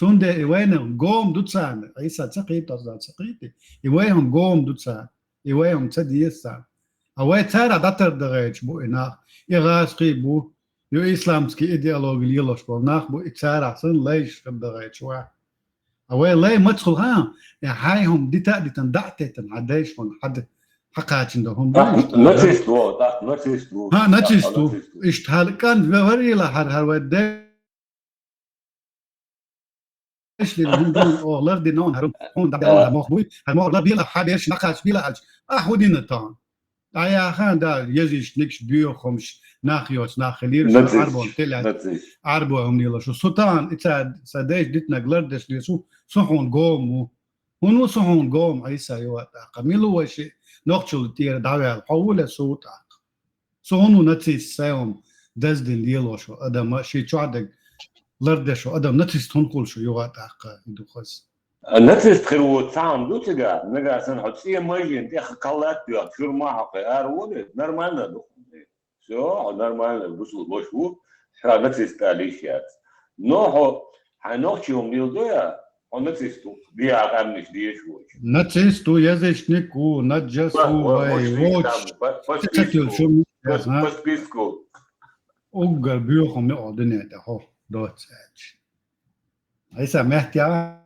Цундела и вайна гома ду царна, Ӏийса ца кхийта, Ӏийса ца кхийта, и вай хӀума гома ду царна, и вай хӀума ца деза царна. А вай царах дӀатардагӀайташ бу и нах, и гӀазкхий бу, ю исламский идеологи лелош бола нах бу, и царах санна лайш хир дагӀайташ вай. А вай лай мацахула хаам, я хьай хӀума дита а дитан, дӀа а теттан, хьа дайш хьуна хьада хьакхачина до хӀума ду, иштта нацист ву, да, нацист ву. Ха, нацист ву. Иштта хьал кӀант ве варила хьар, хьар вай дайш лин хӀума ду, оха лардина он хьар, хӀума дӀа а мох буй, хьар мох лардила хьа берш нахач била алч. А хӀу дина тан. А яхан да, язычникаш, боьхамаш, нах йоц, нах хилира, шу Ӏарбон телят, Ӏарбо хӀума лела шу. Су тахан, ица са дайш дитнаг лардеш ле су, су хьуна гома ву. ХӀун ву су хьуна гома, Ӏийса йоа тӀаккха? Мила вай ши нохчул тӀера дӀаваьлла? Хьо ву ле су тӀаккха? Су хӀун ву нацист, сай хӀума даздина лелош ву адам, ши чохь даг лардеш ву адам, нацист хӀун хул шу юха тӀаккха, и ду хаза? А нацист хир ву цхьа хӀума ду цига, нагахь санна хьо цӀен мажин тӀе кхаллат доьху, шура ма хьокхе, ара ву де, нормально ду. Всё, хьо нормально, бусул бош ву, хьа нацист али йиш яц. Но хьо, хьайн нохчи хӀума лилдо я, хьо нацист ву, диа къаьмнаш деш вочу. Нацист ву, язычник ву, наджас ву, вай, вочу. По списку. Уггар боьхам мео дуьне тӀе хьо, доц аьлча. Ӏийса мехтя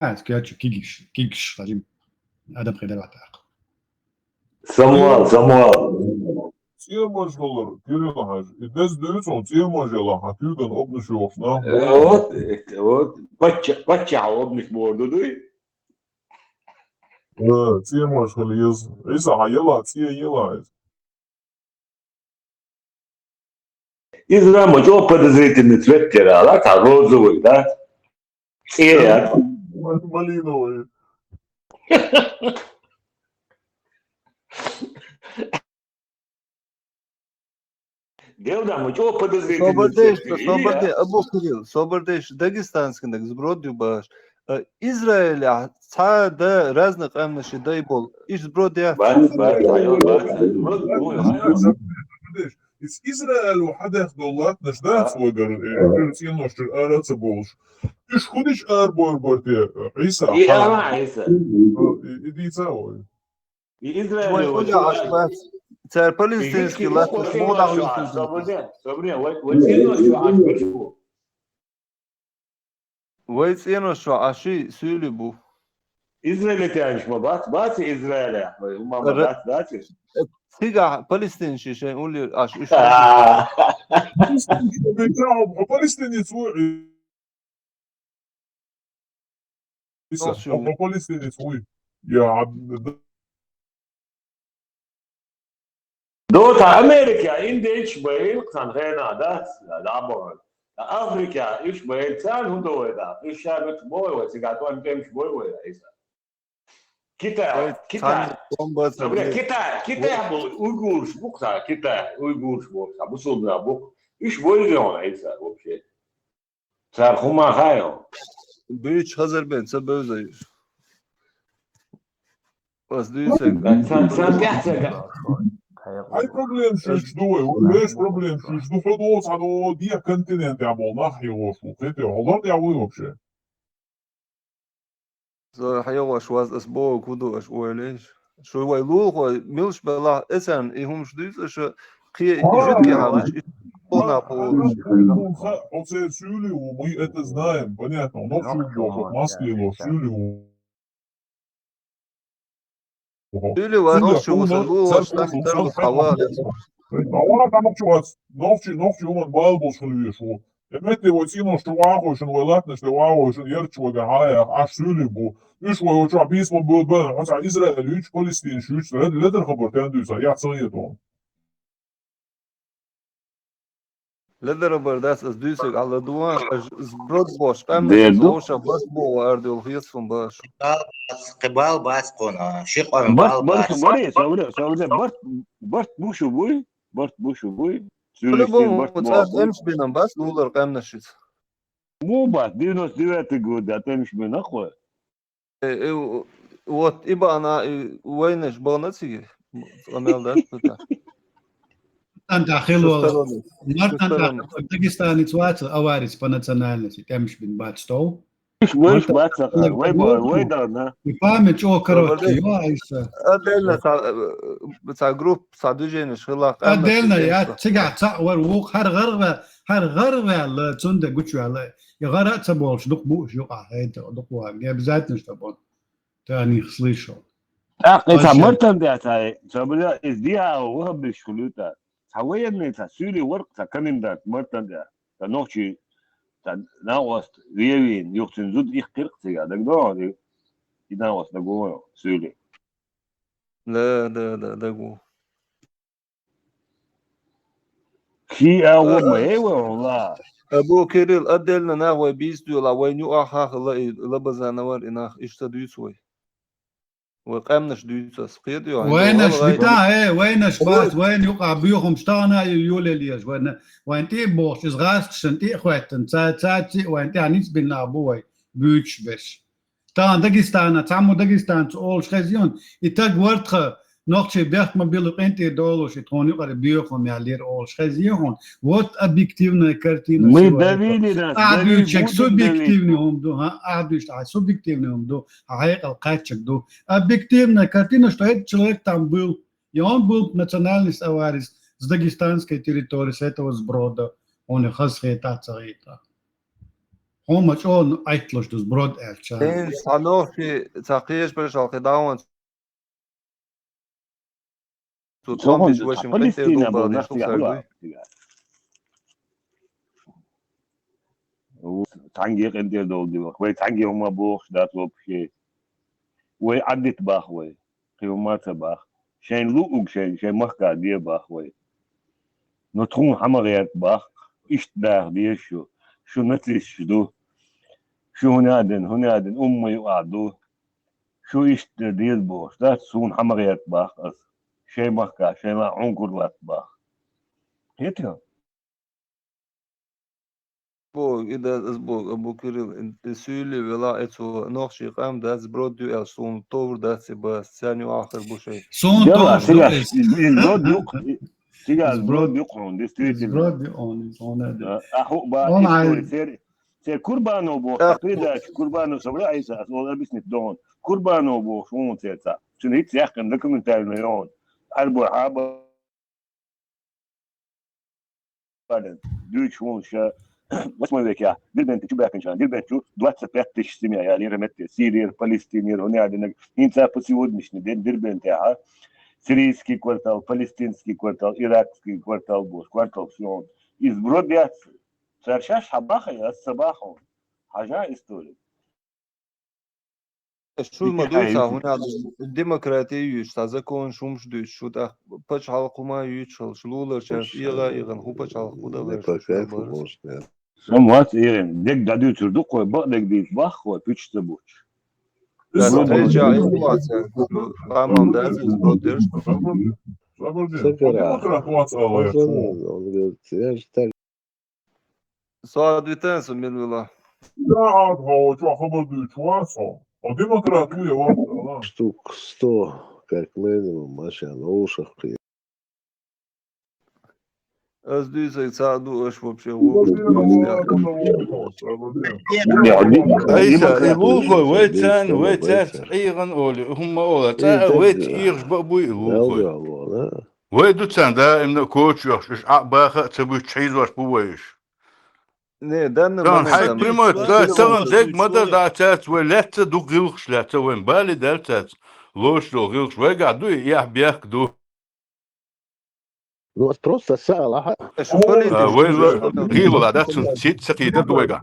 Аз кечу кигиш, кигиш хажим. Адам хедар ватах. Самуал, Самуал. ЦӀен мажалар, Кирилл хьажа. И деза дуьйцу, цӀен мажала хьан куьйган обнаш йохуш нах. Э, вот, э, вот. Пачча-, паччахь обнаш борду дуй? Э, цӀен мажал еза. Ӏийса хьан ела, цӀен ела иза. Иза ма чӀо подозрительный цвет тера, да, та розовый, да? ЦӀе я. Малиновый. Делда ма чӀо подозрительный цвет тера. Собардеш, Абу Кирилл, собардеш, дагестанский наг, сброд ю баш. Э, Израиль, а, цхьа да разный къаьмнаши дай бол. Иш сброд я. Бац, бац, айо, бац. Сброд, ой, айо. Из Израиль хьадех долу латнаш дац вай гар, э, цӀенош чуьра ара ца болуш. Уьш худич ара бор бар те, Ӏийса? И ара Ӏийса. И, и дийца вай. И Израиль вай вай худя аш бац. Цар палестинский латнаш муха дӀахьуьйту? Собрия, собрия, вай, вай цӀенош чу аш бу. Вай цӀенош чохь Ӏаш суьйлий бу. Израильтянаш ма бац, бац израилехь, вай хӀума ма дац, дац. Цигахь палестинчий шайн уллера Ӏаш уьш. А. Палестинец ву, Ӏийса. Хьо палестинец вуй. Я, Доца Америка, индеш байл, хан хена, да, да, бо. Африка, иш байл, цан хӀун до вай да? Иш шабат бой вай, цига тон темш бой вай, Ӏийса. Китай, Китай. Китай, Китай бу, уйгурш бу, Китай, уйгурш бу, бусулба бу. Иш бой зон, Ӏийса, вообще. Цар хӀума хаьа. Буьйцу хазар бен ца бевза уьш. Ас дуьйцург. Сан, сан тӀехь ца га. Хьайн проблема шуьш ду вай? Вай вешан проблема шуьш ду? Хьо доцу хьан о, дехьа континент тӀехь болу нах хьехош ву. Кхетий, хьо лар тӀехь вуй вообще? Ца хьехош вац, ас бохург хӀун ду аша ойла еш? Шу вай лулахой, милаш белахь, эцарна и хӀумаш дуьйцу аша, кхе и жуьгтий хьалаш, и хӀуна пхуьлуш. Оцеран суьйли ву, мы это знаем, понятно. Но чу боху, маслило, суьйли ву. Суьйли ву, но чу ву, сан лулахой, тахтар ву, хьава. Ава, тамак чу вац, нохчи, нохчи, уман бал болуш хила веш ву. Э, метте вай цӀенош чу вахойшин, вай латнаш тӀе вахойшин, ярчу вай ган хьаяха, аш суьйли бу. Уьш вай вачохь бийса ма бу бан, хьо цхьа Израиль юьйцу, Палестинаш юьйцу, лед-, ледара хабар тен дуьйца, я ца гӀетон. Ледара бар дац, ас дуьйцург Ӏа ладугӀан, аш сброд бохуш, къаьмнаш Дерду. Цо вовшах барт боху ара дуьлу хецалун баш. Бал бац, кхин бал бац кхуна, ши къом бал бац. Барт, барт, барт, барт, барт, барт бу шу буй, барт бу шу буй. По-любому, цхьа тӀемаш бинан бац лулара къаьмнашица. Муха бац, девяносто девятый год, а тӀемаш бина хьо. Э, э, вот, и баана, и вайнаш бахана цига, къамел дац, пата. Мартан тӀехь хилла волу. Мартан тӀехь Дагестанец вацара аварец по национальности, тӀемаш бина бац тов. Вайш бац, вай, вай, вай, да, да. И память чӀогӀа короткий, йо, Айса. Отдельно ца, ца группа, ца движенеш хилла. Отдельно, я, цигахь цхьаъ вара, вукху хӀара гӀаргӀа ваьлла, хӀара гӀаргӀа ваьлла, цунна де гучуваьлла. И гӀара а ца болуш, дукха бу уьш юкъахь, хӀета, дукха ван, не обязательно, чтобы он тӀе аьлла слышал. ТӀаккха и ца Мартан де ца, ца бля, из диа вахабиш хуьлуьйту. Цхьа военный, цхьа суьйли вара, цхьа комендант Мартан де. Цхьа нохчий, цхьа накъост вевийна, юха цуьнан зуда ихкхира-кх цигахь, дагадогӀу хьуна? И накъост дагавогӀу суьйли. Да, да, да, дагаву. Ши агӀо ма хӀей вай хьуна ла. Абу Кирилл, отдельно нах вай бийца дуьйла, вайна юкъахь хьахала и Лабазанов вара и нах, иштта дуьйцу вай. Вай къаьмнаш дуьйцу ас, кхетий хьуна? Вайнаш вита, э, вайнаш бац, вайна юкъахь боьхамаш тахана а йолаелла езаш, вайна, вайна тӀе а бохуш, иза гӀазкхашна тӀе а хӀоьттина, ца, ца, ци а вайна тӀехь ницкъ бина нах бу вай, буьйцуш берш. Тахана Дагестана, цхьаммо дагестанца олуш хезий хьуна, и таг вара тхан, нохчий бехк ма билла къинтӀера долуш, и тхуна юкъара боьхам яьллера олуш хезий хьуна. Вот объективная картина. Мы сегодня давили нас, ахьдуьйчуьнга давили, будем субъективный давить. ХӀума ду, хӀа, ахьдуьйчу ахь субъективный хӀума ду, хьан хьекъал кхаччаг ду. Объективная картина, что этот человек там был, и он был национальность аварец с дагестанской территории, с этого сброда. Он и хазахетахь, ца хетахь. ХӀума чӀогӀа Ӏитталуш ду сброд аьлча. Хьан нохчий ца кхечу башал кхин дӀа ван цу тхомбиш вашим къинтӀера долу бала деш хӀума сар дуй? Цхьаьнгге къинтӀера долу дилах. Вай цхьаьнгге хӀума бохуш дац вообще. Вай Ӏаддита бах вай. Кхин хӀума ца бах. Шайн луъуг шайн, шайн махка де бах вай. Но тхуна хьан ма гӀерта бах. Иштта даха деза шу. Шу нацисташ ду. Шу хӀуна а дина, хӀуна а дина, умма юкъахь ду. Шу иштта деза бохуш дац, суна хьан ма гӀерта бах ас. Шайн махка, шайн лан хьуна кура латта бах. Кхетий? Бо, и да, аз бо, Абу Кирилл, и суьйли вела, и цо нохчий къам дац, сброд ю аьлла, суна товр дац, и бас, царна ю ахар бу шайн. Суна товр ду, из сброд ю, цигахь сброд ю хьуна, действительно. Сброд ю хьуна, из хьуна. А хӀу ба истори, цер, цер Курбанов боху, передача Курбанов собра айса, ас ол объяснить догӀун. Курбанов боху хьуна церца. Цуьнан хӀинца яьккхина документальный йогӀун. Арбо хьаба Дуьйцуш ву ша, восьмой векехь, Дербенте чу баьхкинчарна, Дербент чу двадцать пять тысяч семья, яьлира метте, Сирияра, Палестинера, хӀунда аьлла динарг, хӀинца по сегодняшний день Дербентехь, сирийский квартал, палестинский квартал, иракский квартал бохуш, квартал всё. Иза бро бац, цара шаьш хьан баха, ас ца баха. Хьажа история. Шу ма дуй, ца хӀунда аьлча, демократия юьйцуш, цхьа законаш хӀумаш дуьйцуш, шу тӀаккха пачхьалкх хӀума юьйцуш хилча, луларчаьрца егӀа а егӀана хӀун пачхьалкх хӀун далар шу барас? Со вац эгӀина, дег дӀадуьйцур ду кхой, бакъдерг дийца бах кхой, пуьчаш ца буттуш. Ас тхайча а хӀун вац, шу къаман дац, ас бо дерш. Демократ вац ала я тхо. Со а дуьтан, со мила вила. Да, а тхо, чо хабар дуьйцуш вац хьо? Хьо демократ ву я вац ала? Штук сто, как минимум, машен ловушах кхи. Ас дуьйцург ца а ду, аш вообще вовшах. Айса, и лулхой, вай царна, вай цаьрца къегӀан олу, хӀумма ола, цӀа а вай ца эгӀаш ба а буй и лулхой. Вай ду царна даимна а коча йохуш, уьш Ӏа а баха а ца буьтуш хьийзош бу вай уьш. Не, данна момент хьайн прямой, да, тахана дег ма дар, да, цаьрца вай лаьцна ду гӀиллакхаш лаьцна, вайн бали даьлла цаьрца, лоцуш долу гӀиллакхаш вайгахь ду, и эхь бехк ду. Ну, ас просто сагӀа лахьа. Шу политик. А, вай ла-, гӀийла ла, да, цунна циц ца кхийдар ду вайгахь.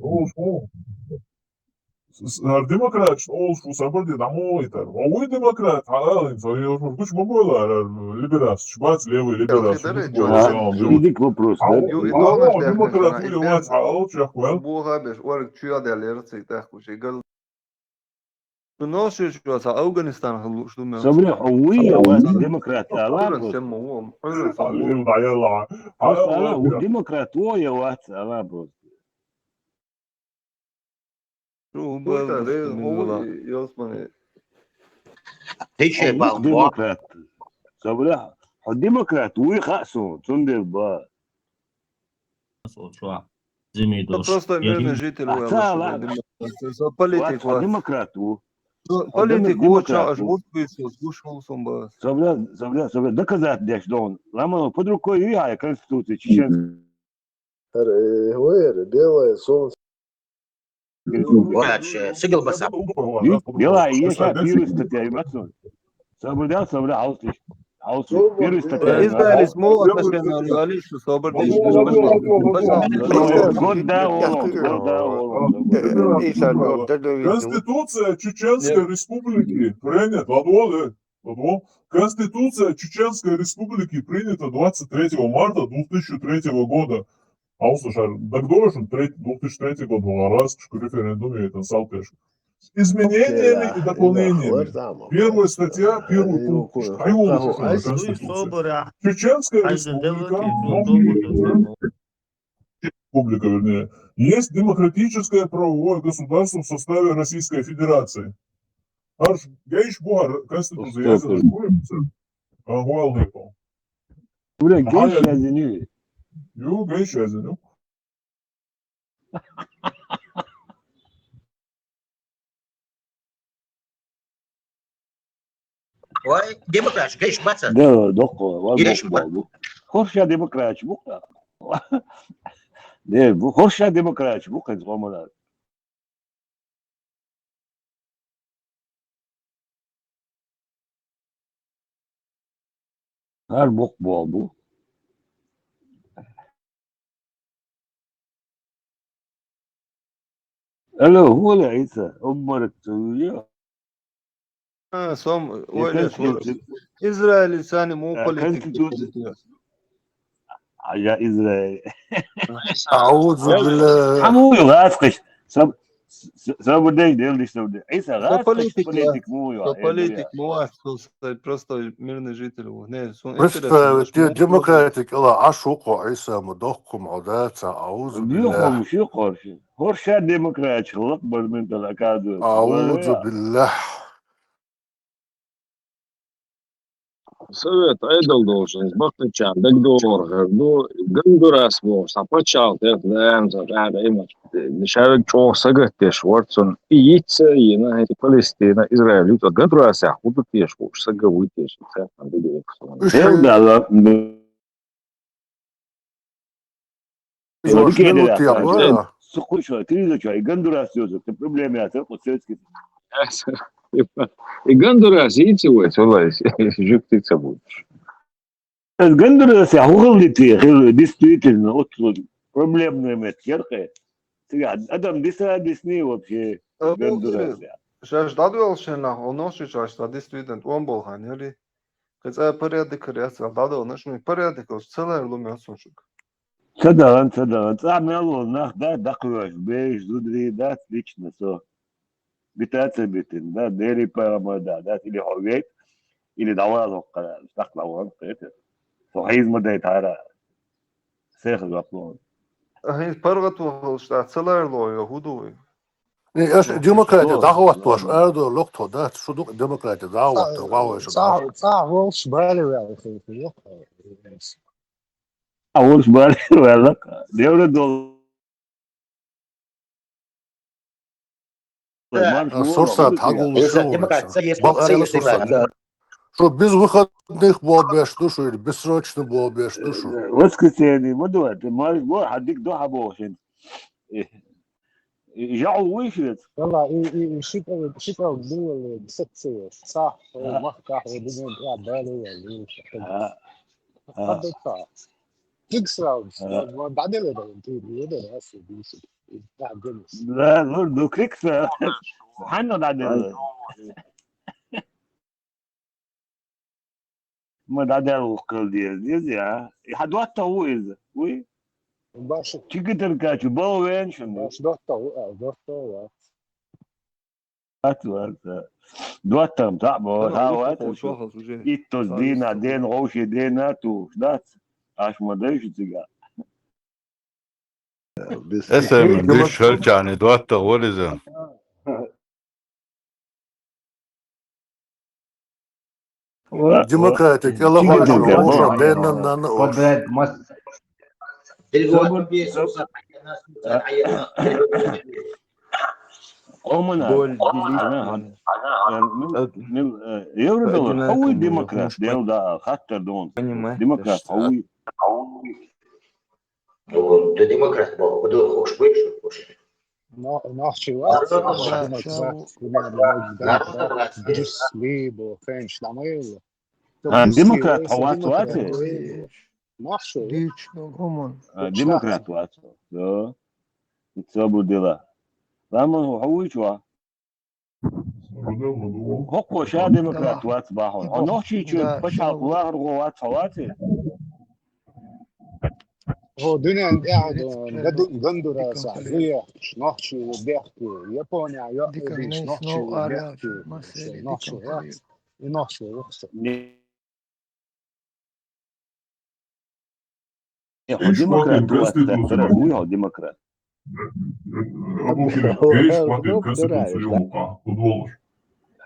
С-, с-, хӀара демократаш олуш ву сабар де дӀа ма вайтар. Ва вуй демократ, хьан ала, хӀинца вай йоьхур гуч ма бойла хӀара либералаш, бац левый либералаш. Ха, шу дика вопрос, да? Ю, и хьан ала, демократ ву я вац, хьан ала, чехка ваьл. Бухабеш, орг чуя дел яра цигахь тӀаккха уж, и гал. Шу нохчийчу вац, хьан Афганистан хила лууш ду мел. Сабри, хьо вуй я вац, демократ ала просто. Хьан ала, хьан ала, демократ ву я вац, ала просто. Шу хӀун бала ду, хӀун ю, Йосмане? Хьо вуй демократ. Сабра, Хьо демократ вуй хаьа суна, цундела ба. Зимий душ. Просто мирный житель вуй, ца ла. Со политик вац. Демократ ву. Политик ву, ча аж вуд бисус, гуш вул сум ба. Собра, собра, собра, доказать деш дон. Ламан под рукой ю хьа конституция чеченская. Белое солнце. Вообще, сигал баса. Белая есть, а первый статья, и бацун. Собра, собра, хаус лиш. Хаус лиш. Первый статья. Израиль мо отношение али, что собра. Год да, оло, год да, оло. Конституция Чеченской Республики принята. Подвол, подвол. Конституция Чеченской Республики принята двадцать третьего марта две тысячи третьего года. А услышь, дагдош, две тысячи третий год был раз, референдум и это салтеш. С изменениями и дополнениями. Первая статья, первый пункт. Чеченская Республика, Республика, вернее, есть демократическое правовое государство в составе Российской Федерации. Аш гейш бугар конституция, я забыл. Бля, гейш языню. Ю, гейш языню. Вай, демократ, гейш баца. Да, дохо, вай, гейш баца. Хорша демократ, бу. Не, бу хорша демократ, бу, ханз гомана. Гьар букъ болду. Алло, вула Иса, уммарак туя. А, сом, вула Иса. Израиль сани му политик. А я Израиль. Аузу билла. Аму гъаскъыш. Саб саб дей дел диш саб дей. Иса гъаскъыш политик му я. Политик му я, просто мирный житель. Не, просто демократик ала ашу ко Иса ма дохку ма да ца. Аузу билла. Хорша демократ лак бармин тала каду. Аузу билла. Совет Ӏедал долчун бакъдерг дагадоагӀаргда, Гондурас боху цхьа пачхьалкх тӀехь лаьмна цхьа тӀаккха имач. Шаьрга чӀогӀа сагатдеш вара цунна. И йиц а йина, хӀета Палестина, Израиль ю цо Гондурасехь хӀун ду теша хууш, сага вуй теша, цхьаьхьана дагадоагӀа суна. Уьш хьайна Сукхуьйшо, тирилачо, и Гондурас йоза, ты проблема яцар, кху светский. И Гондурас йийца вай, цулай, жуьгти ца будеш. Гондурас я хӀу хилла дитий, хила, действительно, оццул проблемный меттиг яр кхе. Цигахь адам диса, дисний вообще Гондурас я. Шаьш дӀадоьлхуш нах, оно ши шаьш дӀа действительно тӀом болу хан яри. Кхин цкъа порядок яц аьлла дӀадаханаш, мин порядок йолуш ца ларло моьтту суна шуьга. Ца дахана, ца дахана. ЦӀахь мел волу нах дац дӀакхоьхьуш, бежаш, зударий дац лично со. Бита а ца битина, да, Делий пайхамар да, дац, или хьо вейта, или дӀавала хӀокхара, тӀаккха дӀавахана кхетар. Со хьийза ма дайтахьара. Сехьа жоп ло. ХӀинца паргӀато хилча, ца ларло йо, хӀун ду вай? Э, аша демократи дӀахӀоттош, арадо лохто дац, шу ду демократи дӀахӀоттош, вахоша дац. Цхьа волуш бали ваьлла хилла. А волуш бали ваьлла, девра дол. Сурсат хьагуллуш шу. Бал арала сурсат. Шу без выходных болбеш ду шу, или бессрочно болбеш ду шу? Воскресенье ма ду, ты марш бо, хьан дик ду хьан боху шин. Жаъу вуй шуьца? Валла, и, и, и ши кӀал, ши кӀал ду валла, сакцияш. Сахь, махкахь, дуьнен тӀехь бали валла. Хадуца. Тиг сразу. Ма дӀаделла дан, ты леда, раз, десять. Да, ну, ну, крик-то. Хьанна дӀаделла? Ма дӀадаьлла вукхул деза, деза, я. И хьан доттагӀа ву иза? Вуй? Баша. Чигитаркачу бал вен шуна? Баша доттагӀа ву, а, доттагӀа вац. Вац, вац, а. ДоттагӀа-м цхьаъ бо, хьан вац? Иттаза дийна, дена, гӀовше дена тухуш дац. Аш ма дай шу цига. Эсэм, дуьш хӀалчахьана доттагӀа вализа. Демократия, кӀелахь ваьлла, денна-нанна ош. Подряд мас- Собур, собур. Къомана. Боль делить. Ана, ана, ана, мил, мил, э, евро доллар. Хьо вуй демократ, дел да, хаттар дон. Понимаешь, демократ, хьо вуй. Ну, да демократ бо, худо хош будешь, хош. Но, нахчи вац, демократ, демократ, дурусли бо, хенш, дамайла. А, демократ, хьо вац, вац? Нахчи. Дич, ну, гомон. А, демократ вац. Да. Итса будила. Ламан хьо вуй чуа? ХӀокхо ша демократ вац бахьан. Хьо нохчийчоь пачхьалкх вахархо вац, хьо ваций? Хьо дуьнен тӀехь Гондураса зуьйхкаш, нохчий ву бехке, Япония йоӀ ву бийш, нохчий ву бехке, нохчий вац, и нохчий ву со. Э, хьо демократ вац, тара вуй хьо демократ. Абу Хирим, гейш хӀотта Конституцию юха, футболаш.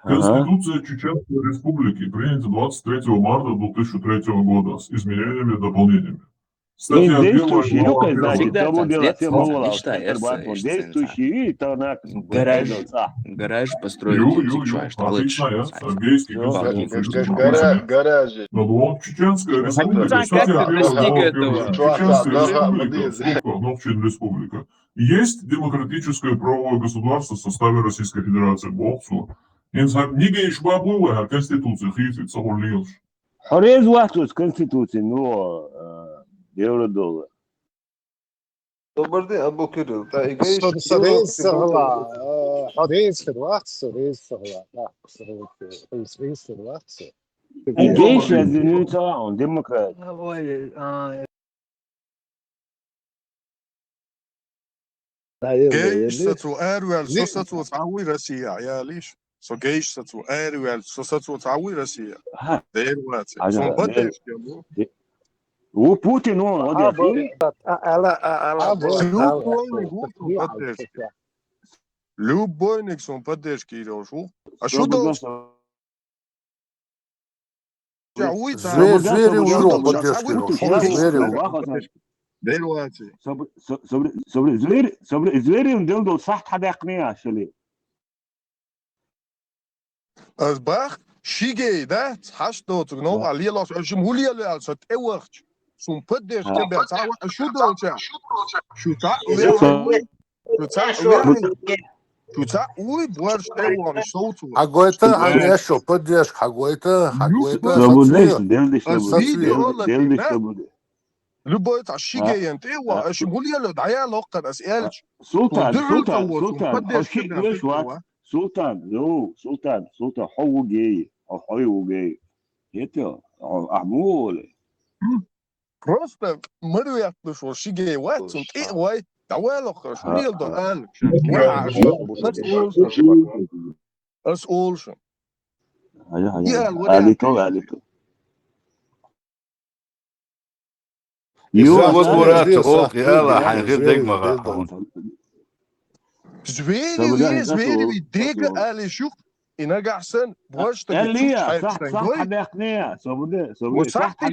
Ага. Конституция Чеченской Республики принята двадцать третьего марта две тысячи третьего года с изменениями и дополнениями. Статья первая, глава первая. Действующий, ну, значит, всегда тому дело, все мало, действующий, и то на гараж, гараж построил. Ю, ю, ю, отлично, я, Сергейский Конституция. Гараж. Ну, вот, Чеченская Республика, статья первая, глава первая. Чеченская Республика, Нохчий Республика. Есть демократическое правовое государство в составе Российской Федерации. Бог су. Инсан нигейш бабу ва Конституция хифит сагурлийлш. Хьо реза вац оцу Конституцин, ну, э, евро доллар. Собарди, Абу Кирилл, та и гейш. Со, со реза ца хила, э, хьо реза хир вац, со реза ца хила. Так, со реза, реза хир вац, со. И гейш я зинуьца, он демократ. Ой, а, Гейш сацо араваьлла, со сацо цхьа вуй Россия, ялийш. Со гейш сацо араваьлла, со сацо цхьа вуй Россия. Дера вац. Сон поддержка бу. Ву Путин, вон, ала, ала, любойниг ву сон поддержка. Любойниг сон поддержка йолуш ву. А шу долуш? Звери, звери ву поддержка. Звери ву. Дера вац. Собри, собри, звери, собри, звери, дел дол сахт хьадаьккхина я шали. Аз бах, ши гей, да? Хьаш доцург, новкъа лелош, аша ма хӀу лело аьлла, со тӀевахча. Сун поддержка бен, цхьа ваха шу долча. Шу цхьа ваха. Шу цхьа ваха. Шу цхьа вуй борш тӀе вон, иш совцо. Хьагойта, хьан эшо поддержка, хьагойта, хьагойта. Собудеш, делдиш, собудеш, делдиш, собудеш. Любой цхьа ши гейен тӀе вон, аша ма хӀу лело, дӀаяла воккхар ас элча. Султан, Султан, Султан, хьо ши веш вац. Султан, ну, Султан, Султан, хьо ву гей, хьо, хьо ву гей. ХӀета, ахь муха олу? Просто марветталуш волу ши гей вац, цунна тӀе а вай, дӀавалахара, шу леладо ала. Ас олуш. Алико, алико. Ю, вот бурат, ох, яла, хьайн хир дег ма ха. Звери, звери, дега али шух. И нагахь сан, бошта чуч хьайрча. Сахти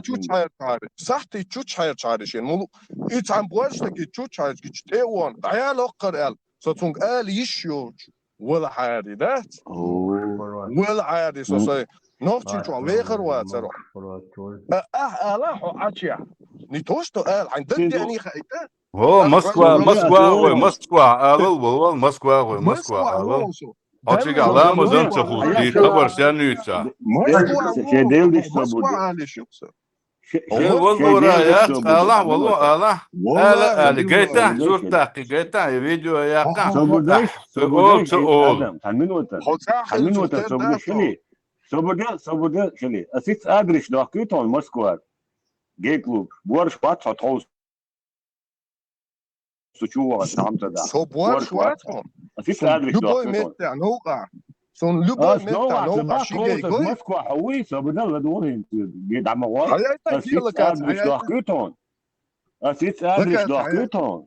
чуч хьайрча. Сахти чуч хьайрча, шен мулу. И цхьан бошта чуч хьайрча, чу тӀе вон, дӀаяла воккхар аьлла. Со цунга ала йиш йоцуш. Вала хьари, дац? Вала хьари, со сай. Нохчийчохь вехар вацара. А, ахь ала хьо Ӏачехь. Не то, что ала, хьайн даг деъний хаийта. О, Москва, Москва гӀой, Москва, алал вал, вал, Москва гӀой, Москва алал. Хьо чигахь ламазан ца хӀуттий, хабар сен нуьйца? Москва, Москва алиш юкса. Э, валлора, яц, алахь, валло, алахь. Ала, али, гайта, сурт даккхи, гайта, и видео яккха. Собур дай, собур дай, Адам, цхьа минута. Цхьа минута, собур дай, шили. Собур дай, собур дай, шили. Ас итс адрес дохкуьйту хьуна Москва. Гей-клуб. Борш вац хьо тховса. Со чу вахана, цхьа хӀума ца дахь. Со борш вац хьуна. Ас итс адрес дохкуьйту хьуна. Любой меттехь новкъа. Сон любой меттехь новкъа ши гей гой. Москва хьо вуй, собур дай, ладогӀа хӀинца. Гей дӀа ма гӀой. Ас итс адрес дохкуьйту хьуна. Ас итс адрес дохкуьйту хьуна.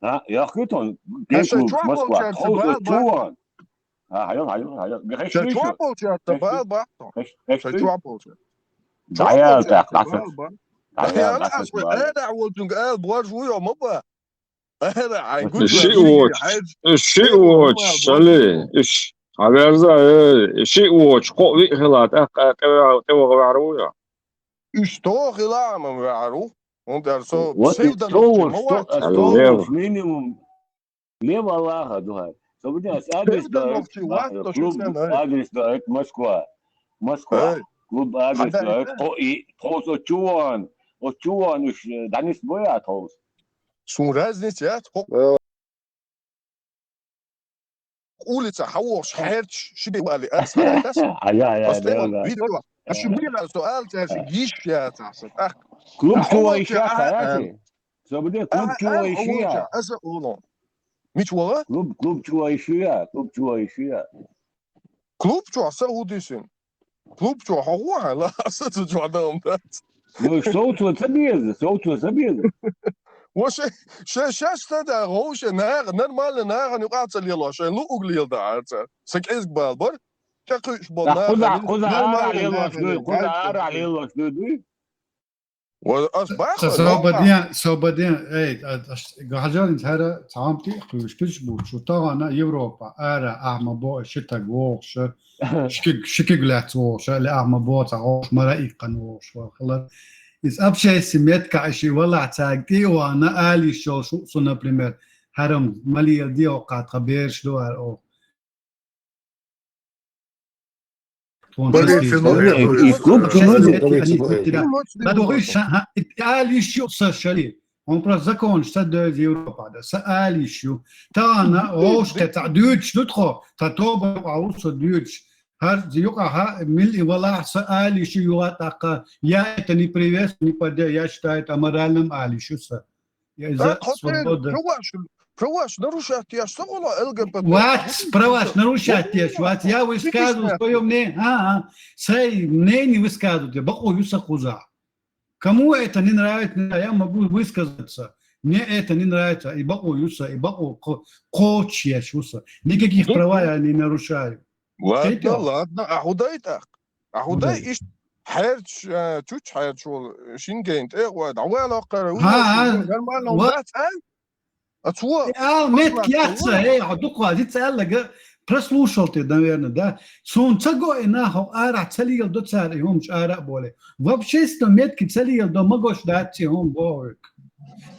А, яхкуьйту хьуна. Гей-клуб Москва. Тховса чу вахана. Ха, хьайо, хьайо, хьайо. Гахеш Шай дуй чоа шу? Болча Гахеш чоа дуй? Бал бахту. Гахеш, гахеш Шай дуй? Чоа болча. Чоа ДӀаял болча тӀаккха, дӀаса. Бал ба. ДӀаял, Яна дӀаса ас вай дуй. Эда волчунг ал борж вуй ма ба. Эда ай гуд Ши вуч, ши вуч, шали, иш. Хьаверза, э, ши вуч, кхо ви хила, тӀаккха тӀе, тӀе вагӀа ваьгӀар вуй. Уж то хила ма ваьгӀар ву. Он дар со Вот и севдан то нохчи вот, ма что, вац. Что Алло. Вот минимум. Лев Аллаха духар. Собере ас адрес Севдан да, нохчи вац, то клуб шусан, ай. Адрес да, это Москва. Москва. Ай. Клуб адрес Хада да, это это? О, и, тхос о чуван. О чуван уж, э, Данис боя тхос. Сун разница, я, тхо. Э. Улица, хавош, херч, шибе вали, ас, ас. Ая, ая, Просто да, вот, да. Видео. А Э. Шибе вали, что ал, чаще, Э. Гиш, я, так, так. Клуб А, чува хавош, ища, а, а, а. Собере клуб А, чува а, ища. Хавош, а, за, о, ну. Мич вала? Клуб, клуб чува ища, клуб чува ища. Клуб чу, аса удисин. Клуб чу, хавош, ла, аса цу чу адам, да. Ну, что у тебя забеза, что у тебя забеза? Вообще, ща, ща, что да, вообще, на, нормально, на, не кажется, лило, что, ну, углил, да, это. Сак из бал, бар? Как уж бал, Да, на, куда, не, куда нормально, ара лило, на, что, не, куда да, ара да. Лило, что, да? Ва ас бахар, Со-, собаден, собаден, эй, а, а, ш-, гажалин тара, цаам ти, куш, куш, бур, шу тагана Европа, ара, ахма бо, шитаг вохша, шкиг, шкиг лац вохша, ле ахма бо, ца вохш, мара иккан вохш, ва хала. Из общайся метка, иши вала цаг, ти вана, али шо, шу, су, например, харам, мали ел дио кат, ха берш дуар, о. Тон Более честный феномен, история. Э, и клуб Э, чего? Э, Надо говорить, ша-, ха, и али шо са шали. Он просто закон, что да из Европа, да, са али шо. Та она, ош, те та дюч, дутхо, та тоба, а уса дюч. Хар юка, ха, мил и вала, са али шо, юа така. Я это не приветствую, не поддерживаю, я считаю это аморальным али шо са. Я за Так, хотел свободу. Праваш, праваш нарушать, я что было, Л Г Б Т? Вац, праваш нарушать, я, вац, я высказываю своё мнение, а, а, свои мнения высказываю, я бакъо юса хуза. Кому это не нравится, не, я могу высказаться. Мне это не нравится, и бакъо юса, и бакъо ко-, коч я шуса. Никаких Ну, права я не нарушаю. Ладно, Тетя. Ладно, а худай так. А худай Худай. Иш херч, э, чуч херч вол, шингейн тӀе гӀой, дӀавала кхара, Ха, уйла ха. Нормально Ва- бац, а? А цо? Э, а, метки Ладно, яца, ладно. Э, а дуква, дица аллага, прослушал ты, наверное, да? Сун ца го и на хо ара, ца лигал до цар, и хум ара боле. Вообще, сто метки ца лигал до магош дать, и хум бовик.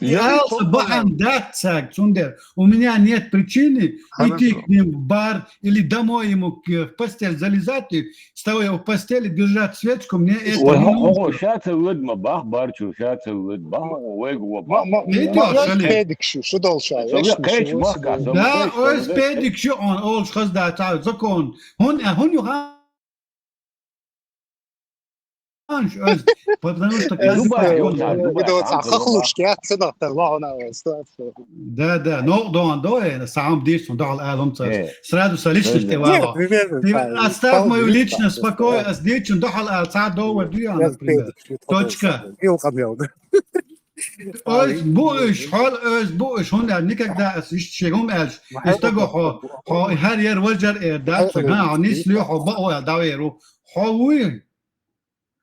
Я Я не алса понял. Бахан дать, цак, цундер. У меня нет причины Хорошо. Идти к ним в бар или домой ему к-, в постель залезать и, стоя в постели, держать свечку, мне это Ой, не хо-, нужно. Хо-, ша ца вед ма бах, барчу, ша ца вед бах, вег ва Ма-, бах. Ма-, Видео, ма-, шали. Педик шу, шу дол ша, Ша веш ве ми кайч шу, бах, шу ка, дол. Ша Да, ве ой, кайч. Педик шу он, ол шхаз да, ца, закон. Хун, э, хун ю ха-, Ой, потому что Э, каждый Дубай, раз он, он, да, Дубай, Видео там ца, Дубай. Хохлушки, а, ца, да, да, ма, она, э, ситуация. Да, да, но, да, да, э, сам дишь, он дал алом ца. Э, Сразу со личности Э, вало. Нет, примерно, Ты да, оставь вполне мою так, личность в да, покое, да. А с дичь, он дал а, ца, до, вот, я, Я например. Педик шу, Точка. Вилка мел, да. Оз буш, хол оз буш, хун никогда ас иш чегум элш. Ма Истаго хо, хо, хо, хар яр валжар э, да, Хай ца, га, хай нис лю, хо, ба, о, да, веру. Хо, уй.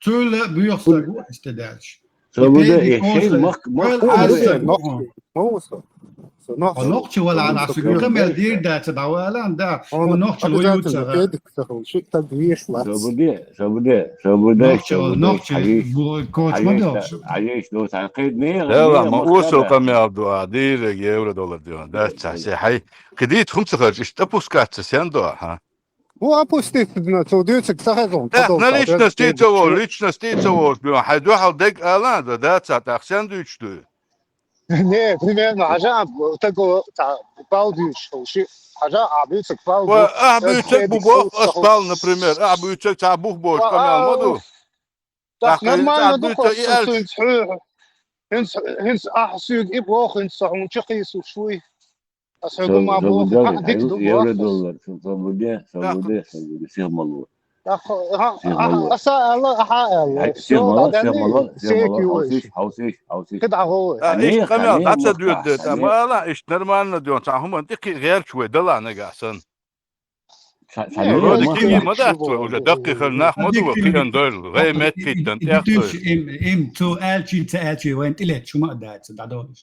Цула буйхса, истедалш. Собере, Педи э, шей конса. Мах, мах, Хол мах, аса, Нохчи, мах. Мауса. Со Нохчи. Хо, Нохчи вала, Нохчи, ана, Нохчи, су, Нохчи. Кюка мел дир, да, ца, да, вала, да. Хо, Хо, Нохчи, обязательно, валюца. Педик, ца, хо, ши, так, виш, лац. Собере, собере, собере, Нохчи, собере, Нохчи, Хаеш, бу-, коч Хаеш, модел. Хаеш, ну, ца, кед не, Да, не, ма, Москва, усу да. Камел дуа, дирек евро доллар дуа. Да, ца, се, хай. Кредит хум ца харч, ишта пускаться, сен дуа, ха? Ну, опустить, на, цу дюцик, ца, хай, зон, Да, подол, на ца, личности да, цо, да. Личности цо, бю, хай дуа хал дег алан, да, да, ца, так, сен дюч ду. Не, примерно, хьажа, таго, та, палдуш, ши, хьажа, а, буьйцаг Ва, палду, а, ас буьйцаг бу педик бо, сулца ас хо. Пал, например, а, буьйцаг ца бух бош, Ва, камял а, ма ду. Так, Ахуй, нормально а, ду, буьйцаг хо, и ас. Сунц ху, хинц, хинц, а, суг и бо, хинц, хун чи хису шуй. Ас ху Со-, гума бо, Собере, а, дик ду бо. Евро доллар, со-, Собере, Так. Собере, Собере, всех мало. Ах, ах, Всех ах, мало. Аса Алла, аха Алла. Ай, всех Всё, мало, всех адами мало, всех мало. Секи Хаусиш, веш. Хаусиш, хаусиш. Кыда хо. А, Ханех, иш камял, ханех, даца мохка, дюрдет, а, ханех. Ма Алла, иш нормально дюн, ца хуман, тики герч ве, дала нагасан. Ца- ца- Э, не, ролик ну, книги ма дац вай, уже даккхий хила нах ма ду вай, кхиъна дойла, гӀе меттиттан тӀехтойла. Им, им цо аьлчи, ца аьлчи, вайн тӀалетта шу ма а дац, дӀадолуш.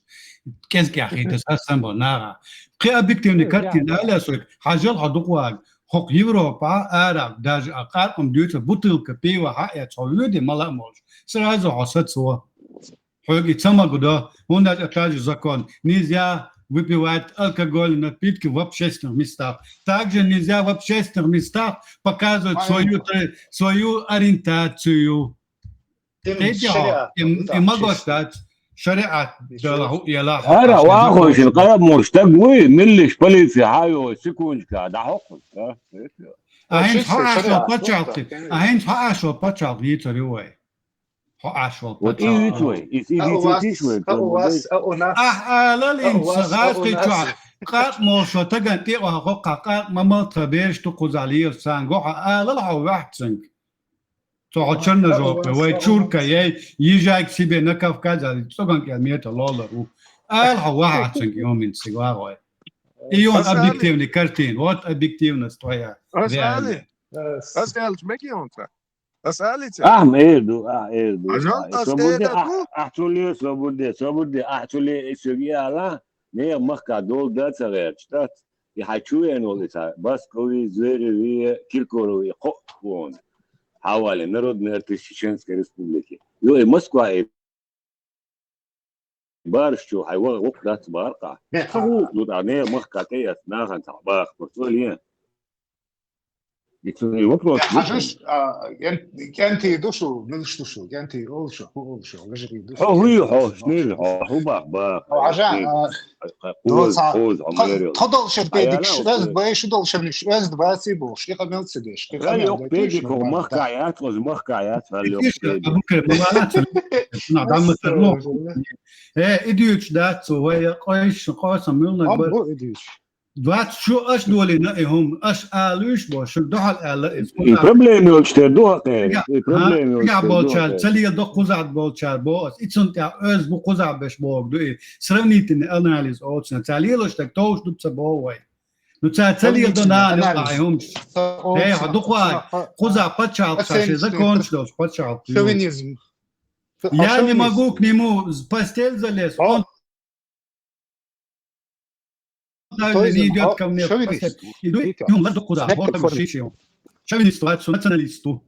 КӀезиг яхийта сасан бо наха. Кхин объективный картина аьлла соьга, хьажал хьо дукхавага, хӀокху Европа, ара, даже а къаркъам дуьйцу, бутылка пива хьаэца, хьо воьду мала а молуш. Сразу хьо сацо. Хьоьга и ца магадо, хӀунда аьлча тажи закон. Нельзя выпивать алкогольные напитки в общественных местах. Также нельзя в общественных местах показывать свою, тр- свою ориентацию. Им КхетӀе хьо, шариат, им, да, им магош честно. Дац, шариат, Ничего. Дала хӀу елахь. Ара, вахойшин, къаьмнаш стаг вуй, миллиш полиция хьайо, секундочка, дӀахьокхуш, да? А хӀинца хьо Ӏаш вол пачхьалкх, а хӀинца хьо Ӏаш вол пачхьалкх йийцар ю вай. Хьо Ӏаш вол пачхьалкх. Вот и вицвай, и, и вицвай, а у вас, а у нас, а у нас, а у нас. Ахь алал инца гӀазкхичохь, къаркъ молуш ван таган тӀе а ваха хӀокхахь къаркъ ма мал тхан бераш ду кхузахь лелаш царна гохьа алал хьо ваьхьцанг. Цо хьо черножопый, вай чурка, ей, езжай к себе на Кавказ, али цӀоган кӀел мета лолар ву. Ала хьо ваха цанг йомин цига вагӀой. И йон объективный картина, вот объективность твоя. Ас али, ас аьлча мегий хьуна ца? Ас алица? Ахь ма эр ду, ахь эр ду. Хьажал, ахь ас эр ду. Ахь цу ле, собур де, собур де, ахь цу ле, и соьга и ала, нехан махка долу да ца гӀерташ, дац? И хьайн чу веана волу и цхьа Баскови, Звереви, Киркорови, кхоъ вон. Хьавали, народный артист Чеченской Республики. Йо, и Москва, и бараш чу, хьайн ваха гӀуллакх дац бахаркъахь. Ца гӀуллакх ду тӀаккха, нехан махка тӀе эцна нахана цхьа баха, просто лен. И цуьнан вопрос ду. Хьажаш, а, кӀен-, кӀентий ду шу, муьлш ду шу, кӀентий олу шу, хӀун олу шу, вежарий ду шу. Хьо хӀун ю хьо, снил хьо, хӀун бах, бах, хьо, хьажа, снил. А, кхоза, кхоза, хьо долчуьра бедикаш оьзда бай, шу долчуьра оьзда баций бохуш, и къамел ца деш, и къамел ца деш, бедик хӀо махка яц, оз махка яц, хьал йоккха бедик. Э, и дуьйцуш дац цо, вай къойсаш, къосам муьлнаг бар. Ам бу и дуьйцуш. Двадцать шу аш долийна и хӀума, аш алуьйш бо, шуьга дуьхьал аьлла иза. И проблема йолчу тера ду хьакхера. И проблема йолчу тера ду хьакхера. Ца лела до кхузахь болчара бо ас. И цунна тӀехь оьзда бу кхузахь беш боху ду и. Сравнительный анализ оцу. Ца лелаш таг товш ду ца боху вай. Ну, ца, ца лела до нана юкъахь и хӀумаш. Э, хьо дукха кхузахь пачхьалкх ца шен законаш долуш пачхьалкх. Шовинизм. Я не могу к нему в постель залезть. Он Даже не идёт ко мне в постель. Иду, ну, ладно, куда? Вот там шиши. Шовинист вац, националист ву.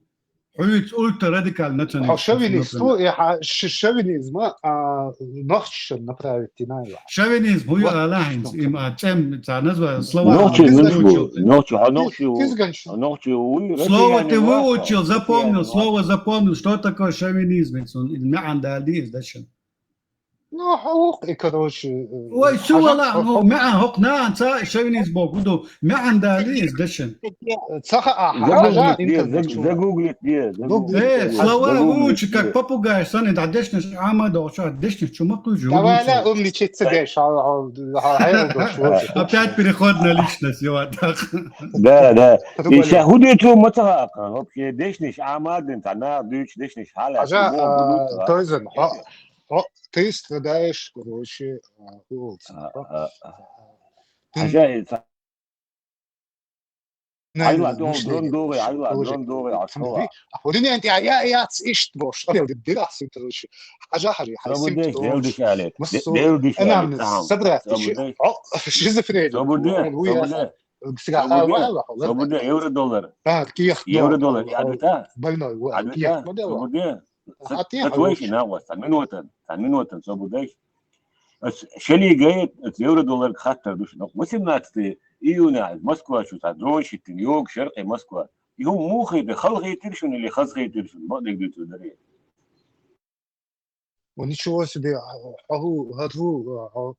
Хьуьйца ультрарадикальный националист. Хьо шовинист ву, и хьан ш-, шовинизма, а, нохчашна направить дина ю. Шовинизм хӀун ю ала хӀинца, им, а, цӀем, ца назва, слова. Нохчи, нохчи, нохчи, хьо нохчи ву. Нохчи ву, слово ты выучил, запомнил, слово запомнил, что такое шовинизм, цун, маьӀна дала деза дашан. Ну, хьо вукх и, короче, э, вай, су вала, ну, маьӀна хӀокху нахана ца шовинист боху ду, маьӀна дала иза дашан. Ца хаьа, хьажа, загуглить де, загуглить де. Э, слова выучи, как попугай санна, да, дешнаш Ӏама дохуш, дешнаш чу ма кхуьжу. Давай, умничать ца деш, хьо, хьо, хьо, хьо, хьо, хьо, хьо. Опять переход на личность, ё, так. Да, да. И ша хӀун дуьйцу ма ца хаьа, вообще, дешнаш Ӏама дин, та нах дуьйцу дешнаш хьала. Хьажа, а, тойзан, хьо, Хьо, ты страдаешь, короче, а, хӀу олу цунах. А, а, а. Хьажа, и ца-, хьайла, дрон догӀий, хьайла, дрон догӀий, а, хьо. Хьо динен тӀе я, яц иштта бохуш, а, дира, короче. Хьажа, хьажа, хьай симптом. Дел диш аьле. Массо. Дел диш аьле. Собрать, хьо, шизофрения. Собур де, собур де. Цига хьа вала, хьо. Собур де, евро-доллар. А, кехат. Евро-доллар, я, да. Больной, кехат. Собур де. Ца, ца твойши нагӀо, цхьа минотан, цхьа минотан собар дайша. Ас шалигай, ас евро-долларг хаттар ду шуна. Восемнадцатое июня Москва чу цхьа дрон шиттина, йогуш яра кхин Москва. И хӀума муха хетира, хала хетира шуна или хаза хетира шуна? Бакъдерг дуьйцур дарий? О, ничего себе, а, а, хӀу, хӀу, а, а,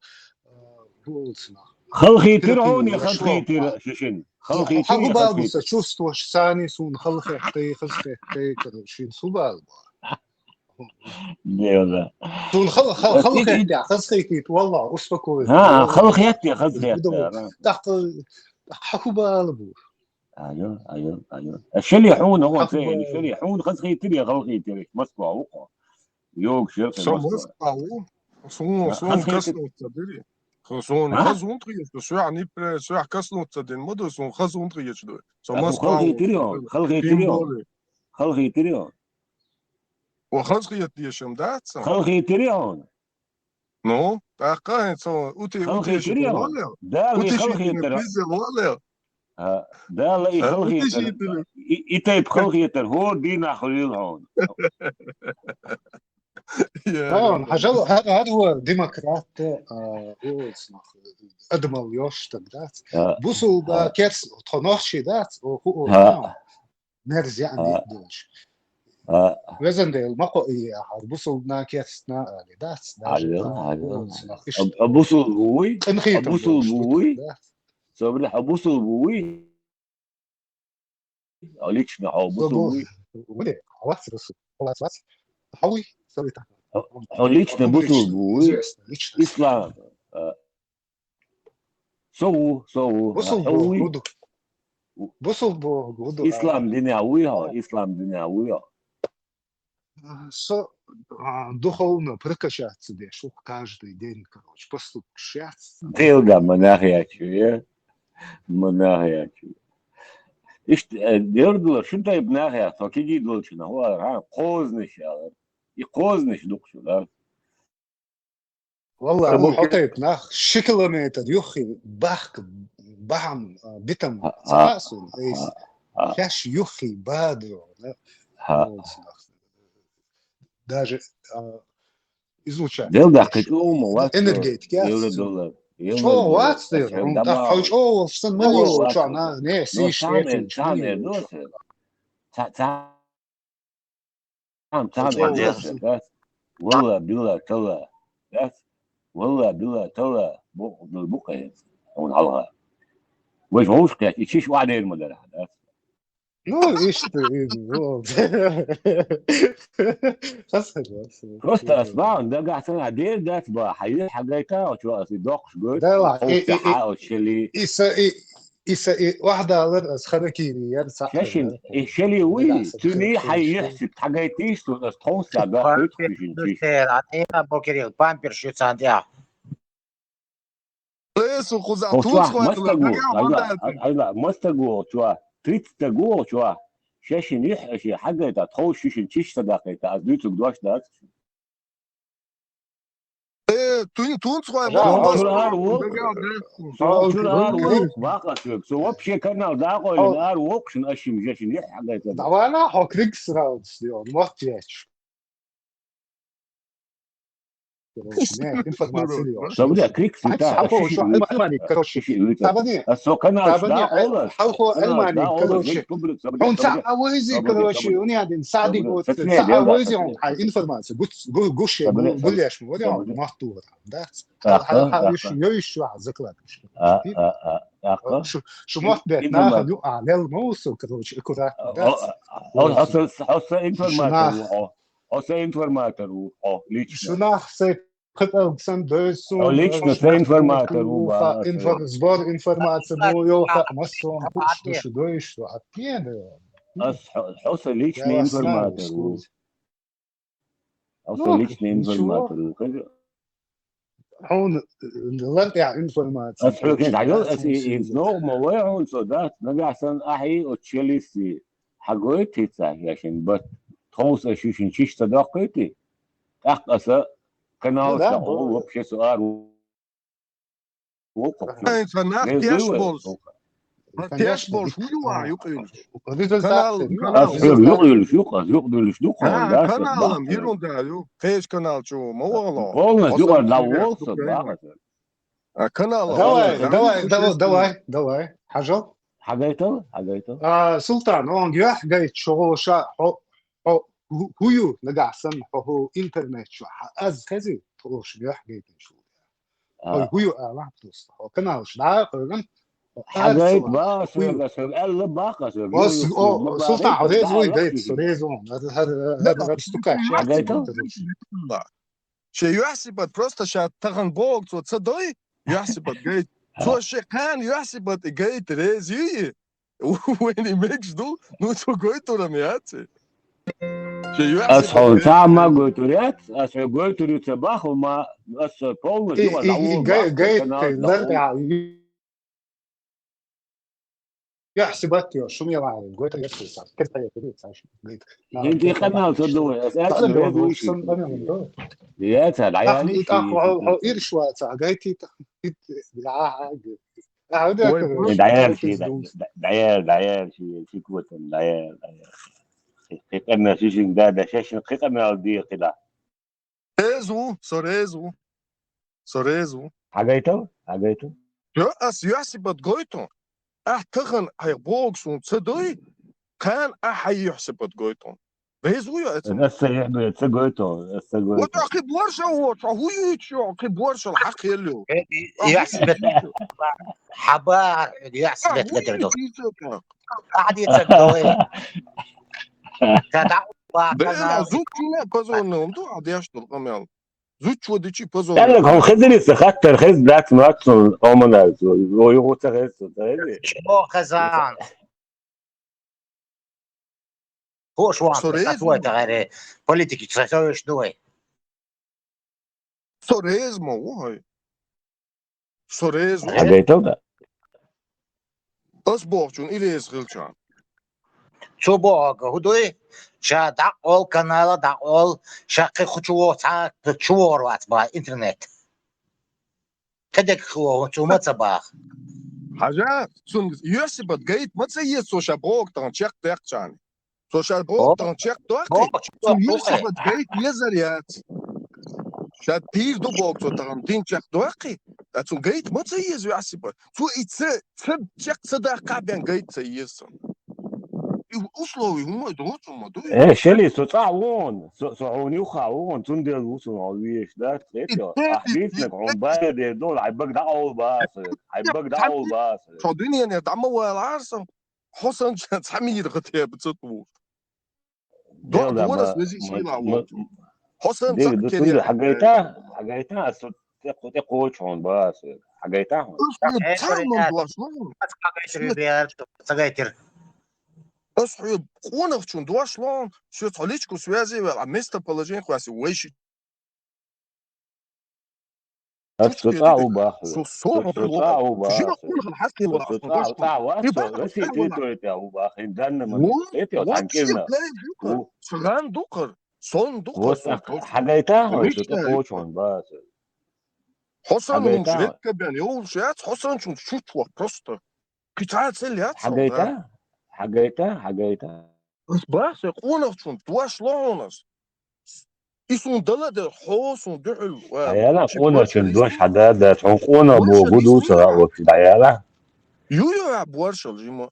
хӀу олу цунах. Хала хетира хьуна, хаза хетира шишина? Хала хетира, хаза хетира. Хьан хӀу бала бу сан чувствовать, сани суна хала хеттай, хаза хеттай, короче, шин хӀу бала бу? Не, да. Суна хала, хала, хала хеттай, хаза хеттай, валла, успокоиться. ХӀа, хала хеттай, хаза хеттай, да. ТӀаккха хьан хӀу бала бу? Айо, айо, айо. Шали хьуна, хьан хӀу бала бу? Шали хьуна хаза хетира, я хала хетира, Москва ву хьо. Йогуш яра кхин Москва. Со Москва ву. Суна, суна хаза хетира. Коснуться дира. Хо-, суна хаза унтхийчу, соьхьа ниппре, соьхьа каснуца дин ма ду, суна хаза унтхийчу ду. Со Москва халхийтирион, халхийтирион. Халхийтирион. Ва хаза хетта дешам дац сан? Халхийтирион. Ну, тӀаккха хӀинца ути, ути халхийтирион. Дала халхийтар. Пизел валел. А, Дала и халхийтар. И, и тайп халхийтар, хӀор дийнахь хуьлийла хьуна. Ха, хьажал, хӀара, хӀара ву демократ, а, ву снах, адамал йош так дац. Бусулба керс тхо нохчий дац, о, ху, о, мерза яъни долуш. Везан Дела, ма кхо и ахьар, бусулбна керстна али дац, даже. Хьа бусулба вуй? Хьа бусулба вуй? Собри, хьа бусулба вуй? Лично хьо бусулба вуй? Вац, вац, вац. Хьо вуй? Хьо лично бусулба вуй? Ислам. Со ву, со ву. Бусулба ву. Бусулба ву. Ислам динехь вуй хьо, ислам динехь вуй хьо. Со, а, духовно прокачаться деш ву каждый день, короче, поступкаш яц. Делда ма нах яц ю, я? Ма нах яц ю. Иштта, э, дердала шун тайп нах яц, со киги долчу нах вара, ха, кхознаш яла. И кхознаш дукху шу, да? Валла, хьо тайп нах ши километр юххе бахка бахьам, а, битам ца хаьа суна, айса. Шаьш юххе бадо, да? Даже, а, излучать. Делда кхин чӀогӀа ма вац, энергетика яц. Делда доллар. ЧӀогӀа вац дера, хьуна тӀаккха хьо чӀогӀа волуш санна ма лело чохь, на, не, сийш цхьаьна, цхьаьна дерш. Цхьа, цхьа Цхьана, цхьана деш дац. Валла, билла, талла. Дац? Валла, билла, талла. Бу-, бу-, бу-, хьуна хьалха. Вай вовшах кхетта, и чиш ван дер ма дара, дац? Ну, иштта, и, ну. Просто ас бан, дагахь санна, дер дац ба, хьайи хьагайта, чу ас и доккхуш гойту, да ладно, и, и, и, хьа, и, шели. И са, и, И са, и, вахдалар ас харакири яр, ца-, шешин, и шели вуй, цуьнан хьайн юьхь сип хьагайтийша, ас тховса ца дахкуьйту хишин чиш. Памперс ю царна тӀехь. Эсу кхуза тховса тунц хойла, мастагу, нагахь айла, вандалти. Айла, мастагу чуа, тридцатагу чуа, шешин юьхь, ши хьагайта, тховса шишин чиш ца дахкайта, ас дуьйцург дош дац. Э, тун-, тунц хой, жа, ма, ма, чура ма, ара ву-, ма, ма, чура ара ву-, вакъа шуьга. Со вообще канал дакъойлина ара вокхушин ашим жешин, е, хьагайта. Давай на, хьо крик сразу сделал, мотт яч. Короче, не, информация льёшь. Что, бля, крик света, хьалхо, а шо, шиши, Алмани, короче, шиши, сабани, а со канал сабани, дакъойлаш, хьалхо, канал Алмани, дакъойлаш, короче. Хьун ца авойзи, короче, у меня один садик, вот, ца авойзи, он, хьай информация, гу-, гу-, гуше, гу-, гулеш, вот, он, мотт тур. Да? Аха, аха. Шу, шу, шу, а, закладываешь. А, а, а, аха. Шу, шу мотт бет, наха, ну, а, лел мусу, короче, аккуратно, да? О, о, о, о, со, о, со информатор ву, о, о, со информатор ву, о, лично. Шу нах, се, кхытал сан дойсу, о, лично, со информатор ву, ба, инфор-, сбор информации, ну, ё, ха, массу, а, шу, шу, дойсу, а, пьяный. Ас, о, о, со лично информатор ву. Аса личный информатор ву, хеза? Хьуна, э, лартӀехь информация. Ас хьоьгахь дӀайо, ас и, и, но, ма вай хьуна со дац, нагахь санна ахьий оцу челиси хьагойту хӀинца я шин бат, тховса аш шишин чиш ца доккхуьйту, тӀаккха аса канал, ну да, ца хьо, вообще со ара Вокху. Ай, ца нах теш болуш. Теш болуш ву ю а юкъуьйлуш. Канал, канал. Ас юкъуьйлуш, юкъа, юкъуьйлуш ду, а, каналам хӀирун да ю. Кхечу канал чу ма вогӀало. Полностью юкъа да волса, бахаса. А канал. Давай, давай, давай, давай, давай. Хьажал? Хьагайтал, хьагайтал. А, Султан, он юьхь гайта шо ша, хьо, хьо, хӀу, хӀу ю нагахь санна, хьо, хӀу интернет чу, хьа, аз хези, тхо шо юьхь гайтина шу. Ой, хӀу ю, а, лахь просто. Хьо каналаш дӀа а кхоьган. Хьагайта, ба, соьга, соьга, аьлла баккха, соьга. О, Султан, хьо реза вуй, гайта, со реза ву. Хьар, хьар, хьар, хьар стукач. Хьагайта? Шен юьхь сипат просто ша тахан боху цо ца дой, юьхь сипат гайта. Цо шен кхана юьхь сипат и гайта реза ю и. Вайна и мегаш ду, ну цо гойтурам яц и. Ас хьуна цхьа а ма гойтур яц, ас хьо гойтур ю ца баху ма, ас полностью И, и, и гай-, гайттай, нагӀа, я хьсибат йо, шум я вари, гойтур яц, ца, кертая, кертая, ца, шу, гайт. Хин ди къамаьл ца ду, ас Ца, ацу ду, рез ду, вуш. Сан къамаьл ду. Я ца, Ах, дӀаяли и тах, ши, хо, хо, ши. Иршва, ца, гайти, та, ит, я, а, а, а, да, Ой, короче, боже. ДӀаял гайти ши, зун. ДӀа-, дӀаял, дӀаял ши, ши квотан, дӀаял, дӀаял. Хи-, хи къамаьл ши шин да, да, ши шин хи къамаьл ди хила. Резу, со резу. Со резу. Хьагайтал? Хьагайтал? Йо, ас юхьсибат гойту. Ахь тахан хьай богу сун ца дой, кхана ахь хьай юхьсибат гойту. Резу ю ацу? Ас ца юхь ца гойту, ас ца гойту. Вот ахи борша вот, а ху ю чу, ахи борша хьакъ елю. Э, э, А ху юхьсибат. ю чу. Хьаба, юхьсибат А ху гатар ю ду. чу ца. Ахьди ца дой. Ца да, ба, Бена, канал. Зуд чуна позорно, ду, а деш ду, къамел. Зуд чу дичи позорно. Яна, хьо хезири са хаттар хез дац, мац, омана, о, югу ца хез, ца хези. О, хазан. Хош ван, Со резу. Хатуай тагъари, политики часовиш дуай. Со резма, вай. Со резу. Хьагайтал да? Ас бохчун, и рез хилчан. Цу бохка, худой, ша дакъол, канала дакъол, ша кхи хучу во, ца, чу вор вац ба, интернет. Кадек ху, цу ма ца бах. Хьажа, цун юхьсибат гайт ма ца ес, цо ша бохк тагъан чекх дехчан. Цо ша бохк О, тагъан чекх дохки, о, цун о, юхьсибат гайт езар яц. Ша тир ду бохк цо тагъан дин чекх дохки, а цун гайт ма ца ез юхьсибат. Цо и ца, ца чекх ца дахка бен гайт ца ез цун. И условий хумой догцу ма дуй. Э, шели, со цӀа вон, со, со хьуна юха вон, цундел ву со хьуна веш, да, третьё. Ахь дийцнаг хьуна бая дер дол, хьай баг дӀаол баса, хьай баг дӀаол баса. Со дуьненер дӀама валар со, хьо сан цхьа мир гӀатеба ца ту. Дел да Дорас ма, вези ма, шила ма, вон. Хьо сан дел цхьа да кере. Цунда хьагайта, хьагайта, а со тӀе, тӀе кхочу хьуна баса. Хьагайта хьуна. Ус хьуна Э, цхьа короче, ман дош лун. Ас хьагайтир Шо бер, ца гайтир. Ас хьо къонахчун дош лун, шо цхьа личку связи вел, а местоположение хваси вайши. Ас Чучке цӀа дитек. У баху. Со, со Со, хьо со хьо. Цӏа у баху. Жира къонахал хьастин вара Со, со цӀа, цӀа ва, Ир со, хьо Россия хьастин вара. Территория тӀа у баху. Ин данный момент. Вот, Это вот вот танкирна. Чиплей дукар. У. Цыган дукар. Сон дукар. Вот Сон так. Хьагайта хьо, Ручка со кочон баса. Хьо сан Хьагайта. Хьун жрет кабян, ёл шац, хьо сан чун шучва просто. Кицац лят сон, Хьагайта? Да. Хьагайта, хьагайта. Ус бахса къонахчун дош лоунас. И сун дала да хьо сун дуьхьал ва. Даяла чи къонахчун борчал дош изни. Хьада да, хьун къона Борчал бо гуду изни сара ва. Вообще даяла. Ю, ю, а борчал жима.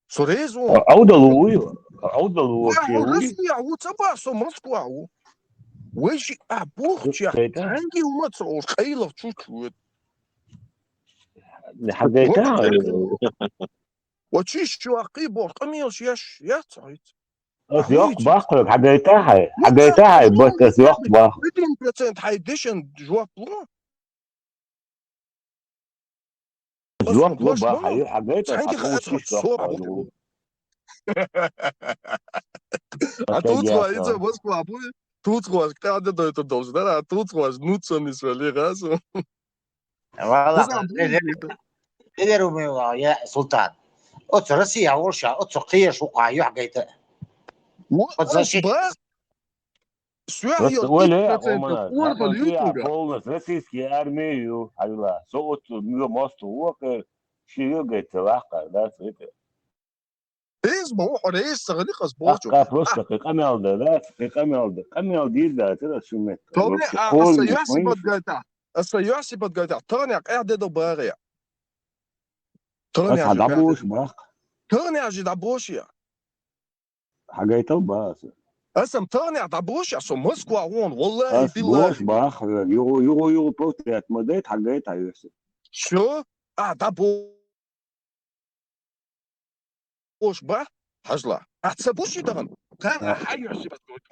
Со резу. Аудал у, аудал у, Ва, вообще хьо у. Россия у, ца ба, со Москва у. Вай ши, а, бух Ю, ча. Хьайта? Ханги ума ца уж, къайлах чуч уд. Хьагайта? Ва чиш чу ахъи бор, къамийл шеш, я цайт. Ас йокъ бахъ, хьагайта хьай. Хьагайта хьай, бат ас йокъ бахъ. Один процент хьай дешен жоп лу. Жоп лу бахъ, хьай, хьагайта Санги хьай хатур чиш со йокъ бахъ. А тут хва, ица Москва бу. Тут хва, када дойто должна, а тут хва, ну цо не свали газу. Вала, Кузан, лидер, лидер у меня, я Султан. Оцу Россия, Орша, оцу кхеш у кхай, юхь гайта. Вот, Оцу защит- ба. Сюя Просто ёл, оле, ит процент, омана, орха Натан Кия лютуга. Полностью российский армию, айла. Со оцу мюа мосту уокер, ши юга целахка, да, цвете. Эз ма уху рейс сагали къас бохчу. Акка просто кхы къамел да, да, кхы къамел да. Къамел дийр да, тера шумет. Тоби, Вообще а, аса полный яси хуйш. Подгайта. Аса яси подгайта. Тагъан я къяхь деда багъа я. Тагъан Ас я жи хьадабуш къяхь деда. Бах. Тагъан я жи дабуш я. Хьагайтал ба аса. Асам тагъан я дабуш я, со Москва вон, валлахи, Ас биллахи. Буш бах, югу, югу, югу, просто я, ма дайт, хьагайт, хьаюси. Всё, а, дабуш. Ош ба, хьажла. А ца буши даган? Кан А. Хьаюси бат гойт.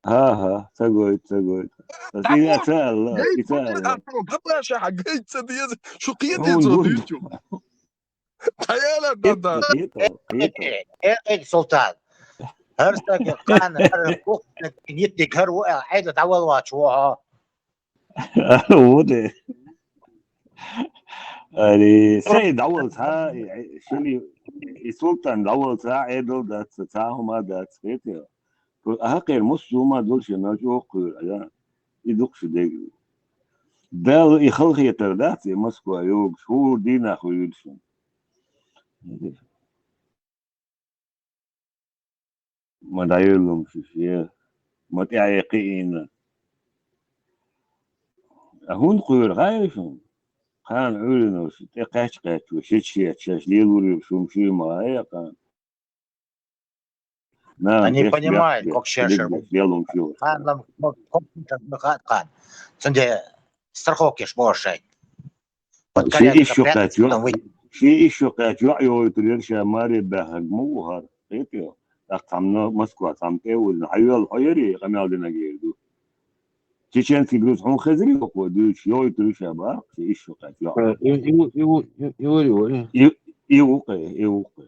Ага, ца гойт, ца гойт. Ца Даго, ца алла, гей, ца алла. Баба ша гей ца диез, шу кие Гун, диез гун. Дючу. Таяла да да. Ето, ето, ето. Э, э, Султан. ХӀара стаг кхана, хӀара гух стаг, ниттиг хӀара ву аьлла, Ӏедал дӀаваллалц ву хьо. Ву де. Ари, сай дӀаваллалц, и, и, шуна и, и султан дӀаваллалц, Ӏедал дац, цхьа хӀума дац, хетий? Ахьа кхера муссума долча нахана чӀоагӀа кхоьру, ая? И дукха шу дега. Дала и халахетар дац, и Москва йогуш, хӀора дийнахь хуьлуш шуна. Ма дӀайоллум шу шен, ма тӀаьхье кхиийна. А хӀунда кхоьру хаьий шуна? Кхана Ӏуьйранаш тӀе кхаьчча-кхаьчча, ши чу шеца шаьш лелур ю шуна, шуьйра ма гӀай кхана. На, Они понимают, как сейчас дерг шершер. Лелум шу. Кхана лам, как, как сейчас мы ха-, кхана. Цунде страховка еш боху шайн. Ши ишшо кхаьчча, ши ишшо кхаьчча йоӀ йойтур яра ша маре баьхнарг ма ву хӀара, кхетий? ТӀаккха цхьамма Москва цхьамма тӀе а вуьллина, хьайоьлла хьо ярий, къамел динарг эр ду. Чеченский груз хьуна хезарий, вокхо дуьйцуш, йойтур ю ша баьхнарг, ши ишшо кхаьчча йоӀ. Э, и, и, и, и, и, и, и, и. И, и ву кхе, и ву кхе.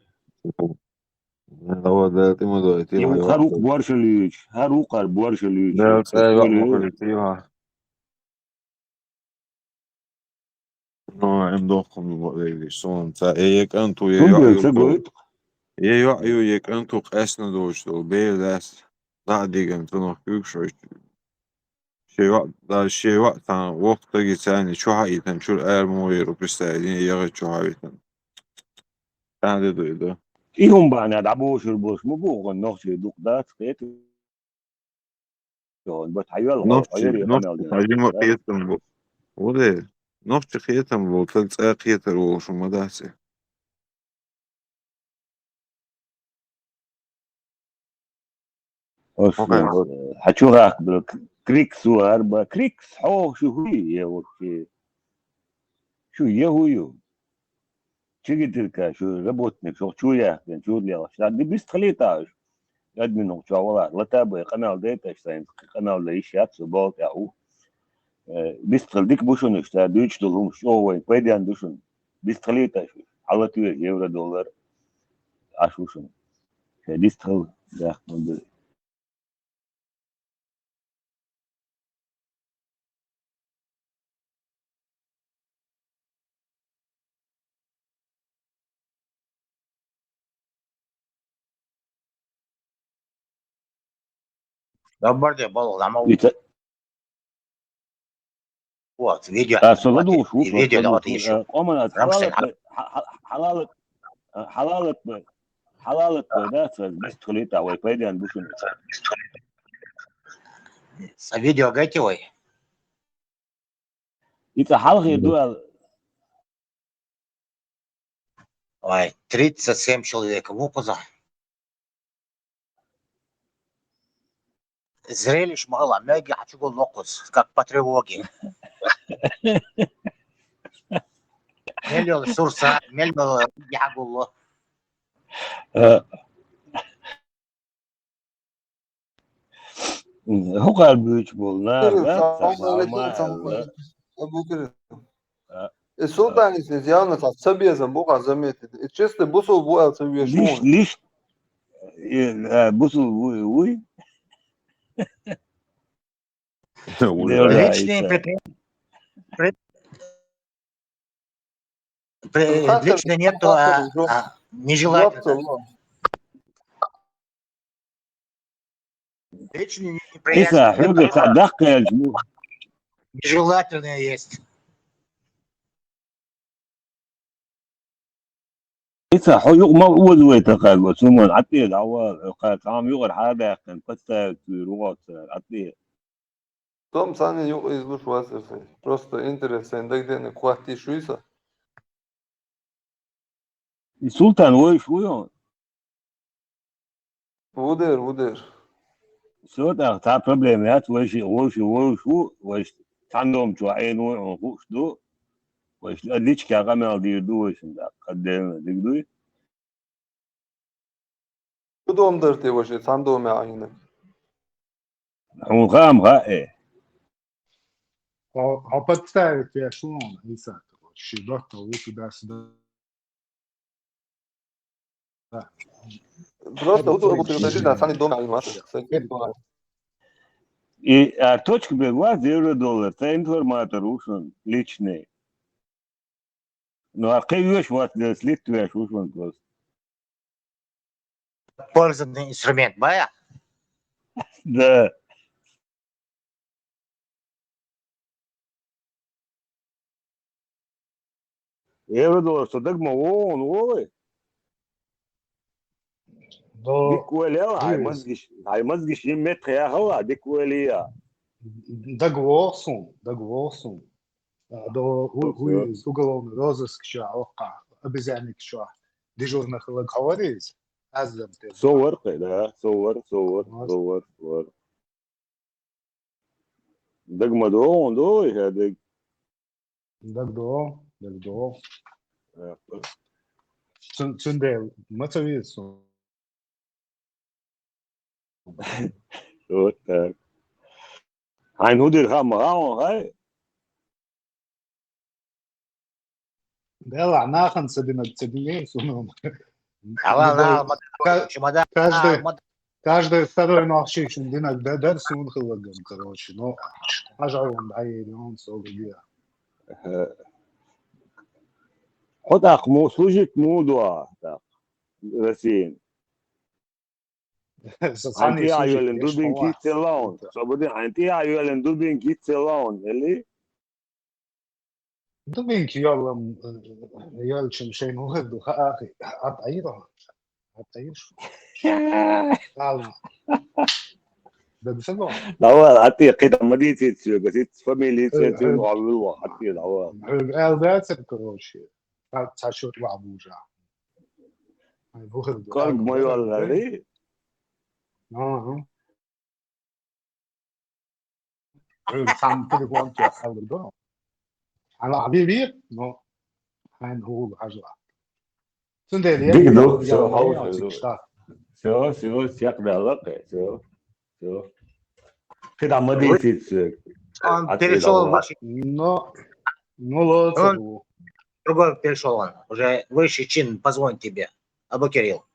Давай, да, ты ма давай, ты ма давай. ХӀара ву-кх борша луьйчу, хӀара ву-кх хӀара борша луьйчу. Да, цӀа йоӀ ма хуьлу, ты ма. Ну, им дохкун ма вевлиш, суна ца, э, е кӀант ву, е йоӀ ю, ца гойту. Е йоӀ ю, е кӀант ву къаьстина доцуш долу, бер дац, дӀа а дигана, цунах куьйгаш оьцу. Шен йоӀ, даже шен йоӀ цхьана воккха стаге царна чу хьаийтина, чуьра ара ма вайра, представь, дин яхачу чу хьавитина. Царна де ду и ду. И хӀума бахьана дӀабошур болуш ма бу, оха нохчий дукха дац, кхетий? Бат хьайоьлла, нохчий, хьо яре нохчий къамел дина. Хьажи ма кхетам бу. Ву де, нохчий кхетам бу, таг цӀа кхетар волуш ма дац и. Ош, окей, э, хьан чу гӀахка бел к-, Крикс ву хӀара бан. Крикс, хьо шу хӀу ю, е вообще? Шу е хӀу ю? Чигитирка шу работник, шух чу яхкина, чу лелаш. Ша ди бистхалийтахьаш. Админ чу валахь, лата бай, къамел дайташ, сайн къамел дай йиш яц, со болу тӀехь ву. Э, бистхала дика бу шуна, ша дуьйцуш долу хӀумаш чӀогӀа вайн пайденна ду шуна. Бистхалийташ, хьалатоьжа евро-доллар Ӏаш ву шуна. Ша дистхала яхкина ду. Добар де, болу, ламо. Ица-, вот, видео, а, со вот, ладугӀуш ву, видео, вот, ладугӀуш ву, ещё. Э, къоман аса Рамштайн. Хьалалат, хьа-, хьа-, хьалалат, э, хьалалат бай, хьалалат бай, да, ца бистхалийтахь вай пайденна ду шуна. Ца видео гайти вай? Ица хьалхе ду аьлла. Ой, тридцать семь человек ву кхуза. Зрелище мала, мега хьачугул локхус, как по тревоге. Мел йолу сурса, мел йолу яхьагулло. Э, ХӀокхара буьйцу болу нах, Кирилл, да, салам алейкум, салам алейкум. Абу Кирилл. А, э, Султанис, иза явно цхьа цабезам бу, хьан заметить. И честный бусул бу аьлла ца веш лиш, вон. Лиш, э, э, бусул вуй, вуй. Вуй, да, личные претен-, пре-, пре-, личные нету, а, а, нежелательно. Личные неприятности. Нежелательные есть. Ица, хьо юкъа ма оза вай тахана, цуьнан Ӏатте дӀавала, кхара цхьа хӀума юкъара хьадаьккхина, пацаьрга туьйра ву оцара, Ӏатте. Сом санна юкъа иза луш вацара сайн. Просто интерес сайн дагадеъниг хӀоттийша вуй со. И Султан вайша вуй хьуна? Ву дера, ву дера. Всё, тӀаккха цхьа проблема яц, вайша, вайша, вайша ву, вайша цхьана дома чохь Ӏийна ву хьуна хууш ду. Вайша личка къамел дийр ду вайшинна, тӀаккха отдельно дика дуй. Шу дома дара те вайша цхьана дома Ӏийна? Хьуна хаам хаьа, э? Хьо, хьо подставить веш ву хьуна, Исака, ши доттагӀа ву туда-сюда. Да. Просто вот, вот, вот, да, сами дома, а, с-, с-, И, а, точка бегла евро-доллар, это информатор ушел личный. Ну, а кхы веш вац, да, слит веш ушел просто. Пользовательный инструмент, бая? Да. Евро-доллар, со дагма вон, вой. До Дик вале, ай Дивис. Мазгиш, ай мазгиш им мет хя хала, дик вале я. Дагвосон, дагвосон. А, до у-, Всё. Уиз уголовный розыск чу, алка, обезьянник чу. Дежурный хылык хавариз, аз дам те. Со вар кхы, да, со вар, со вар, Вот. Со вар, со вар. Дагма до, он до, я даг. Дагдо, дагдо. Э, Цун-, цундел, ма ца виз сун. Вот так. Хьайн хӀу дир хаа ма хаьа хьона, хай? Дела, нахана ца динаг ца динер суна. Ала, Ма на, дела, ма, ка-, ма да, каждый, ма да. Каждый второй нах ши шун динаг да-, дар суна хиллаган, короче. Но хьажа вон дӀаери, он со гугия. Э. Хьо тӀаккха мо служить мо дуа, тӀаккха, Россиян. Со Хьайн цхьанне тӀехьа служить йоьллина еш дубинка хьо хӀицца вац. Лаун. Со бу дин, хьайн тӀехьа йоьллина дубинка хӀицца лаун, эли? Дубинка йоаллам, э, йоаллачун шайн вахар ду, ха, ахи, ат айра. Ат айра шу. Ала. Даг са го. Давай, ати, кхида мадицит сюга, сит фамилия, Э, цвет, э, ну, авилла, ати, давай. Э, эл да цер, короче. Ца, ца шут ва бужа. Ай, вахар ду. Карг ма йоаллари? Ага. Э, сам телефон тя халда. Ала, аби ви, но хьайн хул хьажа. Цундела Дик ду, я, всё, я, хьо я, всё. Всё, всё, всё, всё. Кхида мадицит сюга. Он Ати, перешёл давай. Выше. Но, ну, лоцару. Он другой перешёл он. Уже выше чин, позвонит тебе. Абу Кирилл.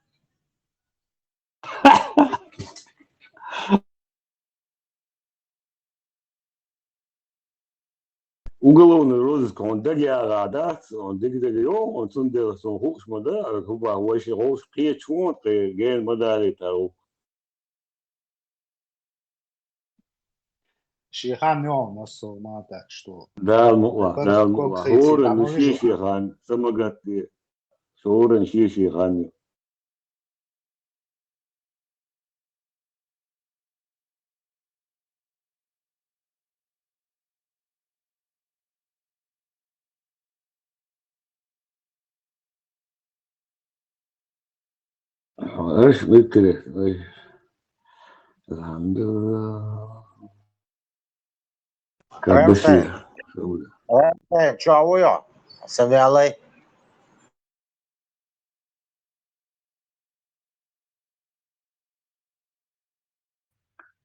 Уголовный розыск, он даг яга дац, он диг-диг йо, он цундела сон хукш ма да, хуба вайши гӀовш кхечун, кхе ген ма дари тару. Шихан йо, массо ма, так что. Дал мукла, Кон-, дал мукла. Конкретно Хуран там ну уже ши шихан, самагатти. Шуран ши шихан. Эш битири, эш. Алхамдулилла. Кабаши. Рамтай, чавуя? Савялай.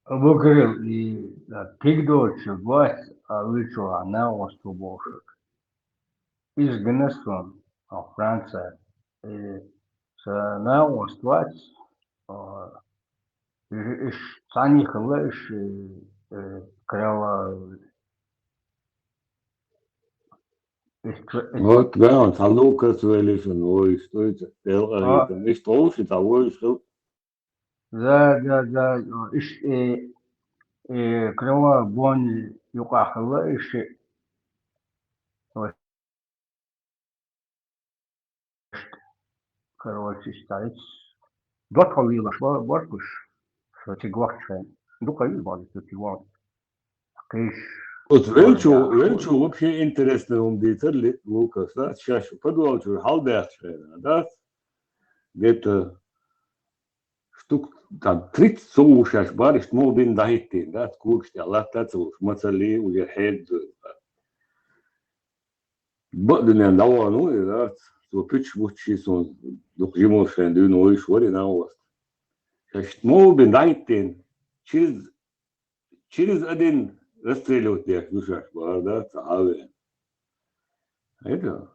Абу Кирилл, и, а, кигдочу вась, а, вычу, а, на осту бошек. Из Гнесон, а, Франция. И са на ост вась, а, иш, иш, цани хла иш, э, э, крала, иш, иш. Вот, да, он халу касвелишн, ой, что это? Эл, а, это, иш, что уж это, ой, что? Да, да, да, иш, э, э, крыла бон юкъахла иш, э, вот. Короче, стоит. Дот хавила, шо, боркуш. Шо ти гвахчен. Дукавил бали, шо ти гвахчен. Кыш. Вот велчу, велчу вообще интересный ум дитер ли, Лукас, да? Сейчас подвал чур, халдах чур, да? Где-то штук там тридцать соушаш бариш, ну, бин дахиттин, да? Курш, я латта соуш, мацали, уже хед. Бадунян давану, да? Со пич бучи сон, дук жимошен, дюн ойш вари на вас. Сейчас, ну, бин дахиттин, через Через один расстреливать деш душаш бара, да, цхьа хьаве. Это.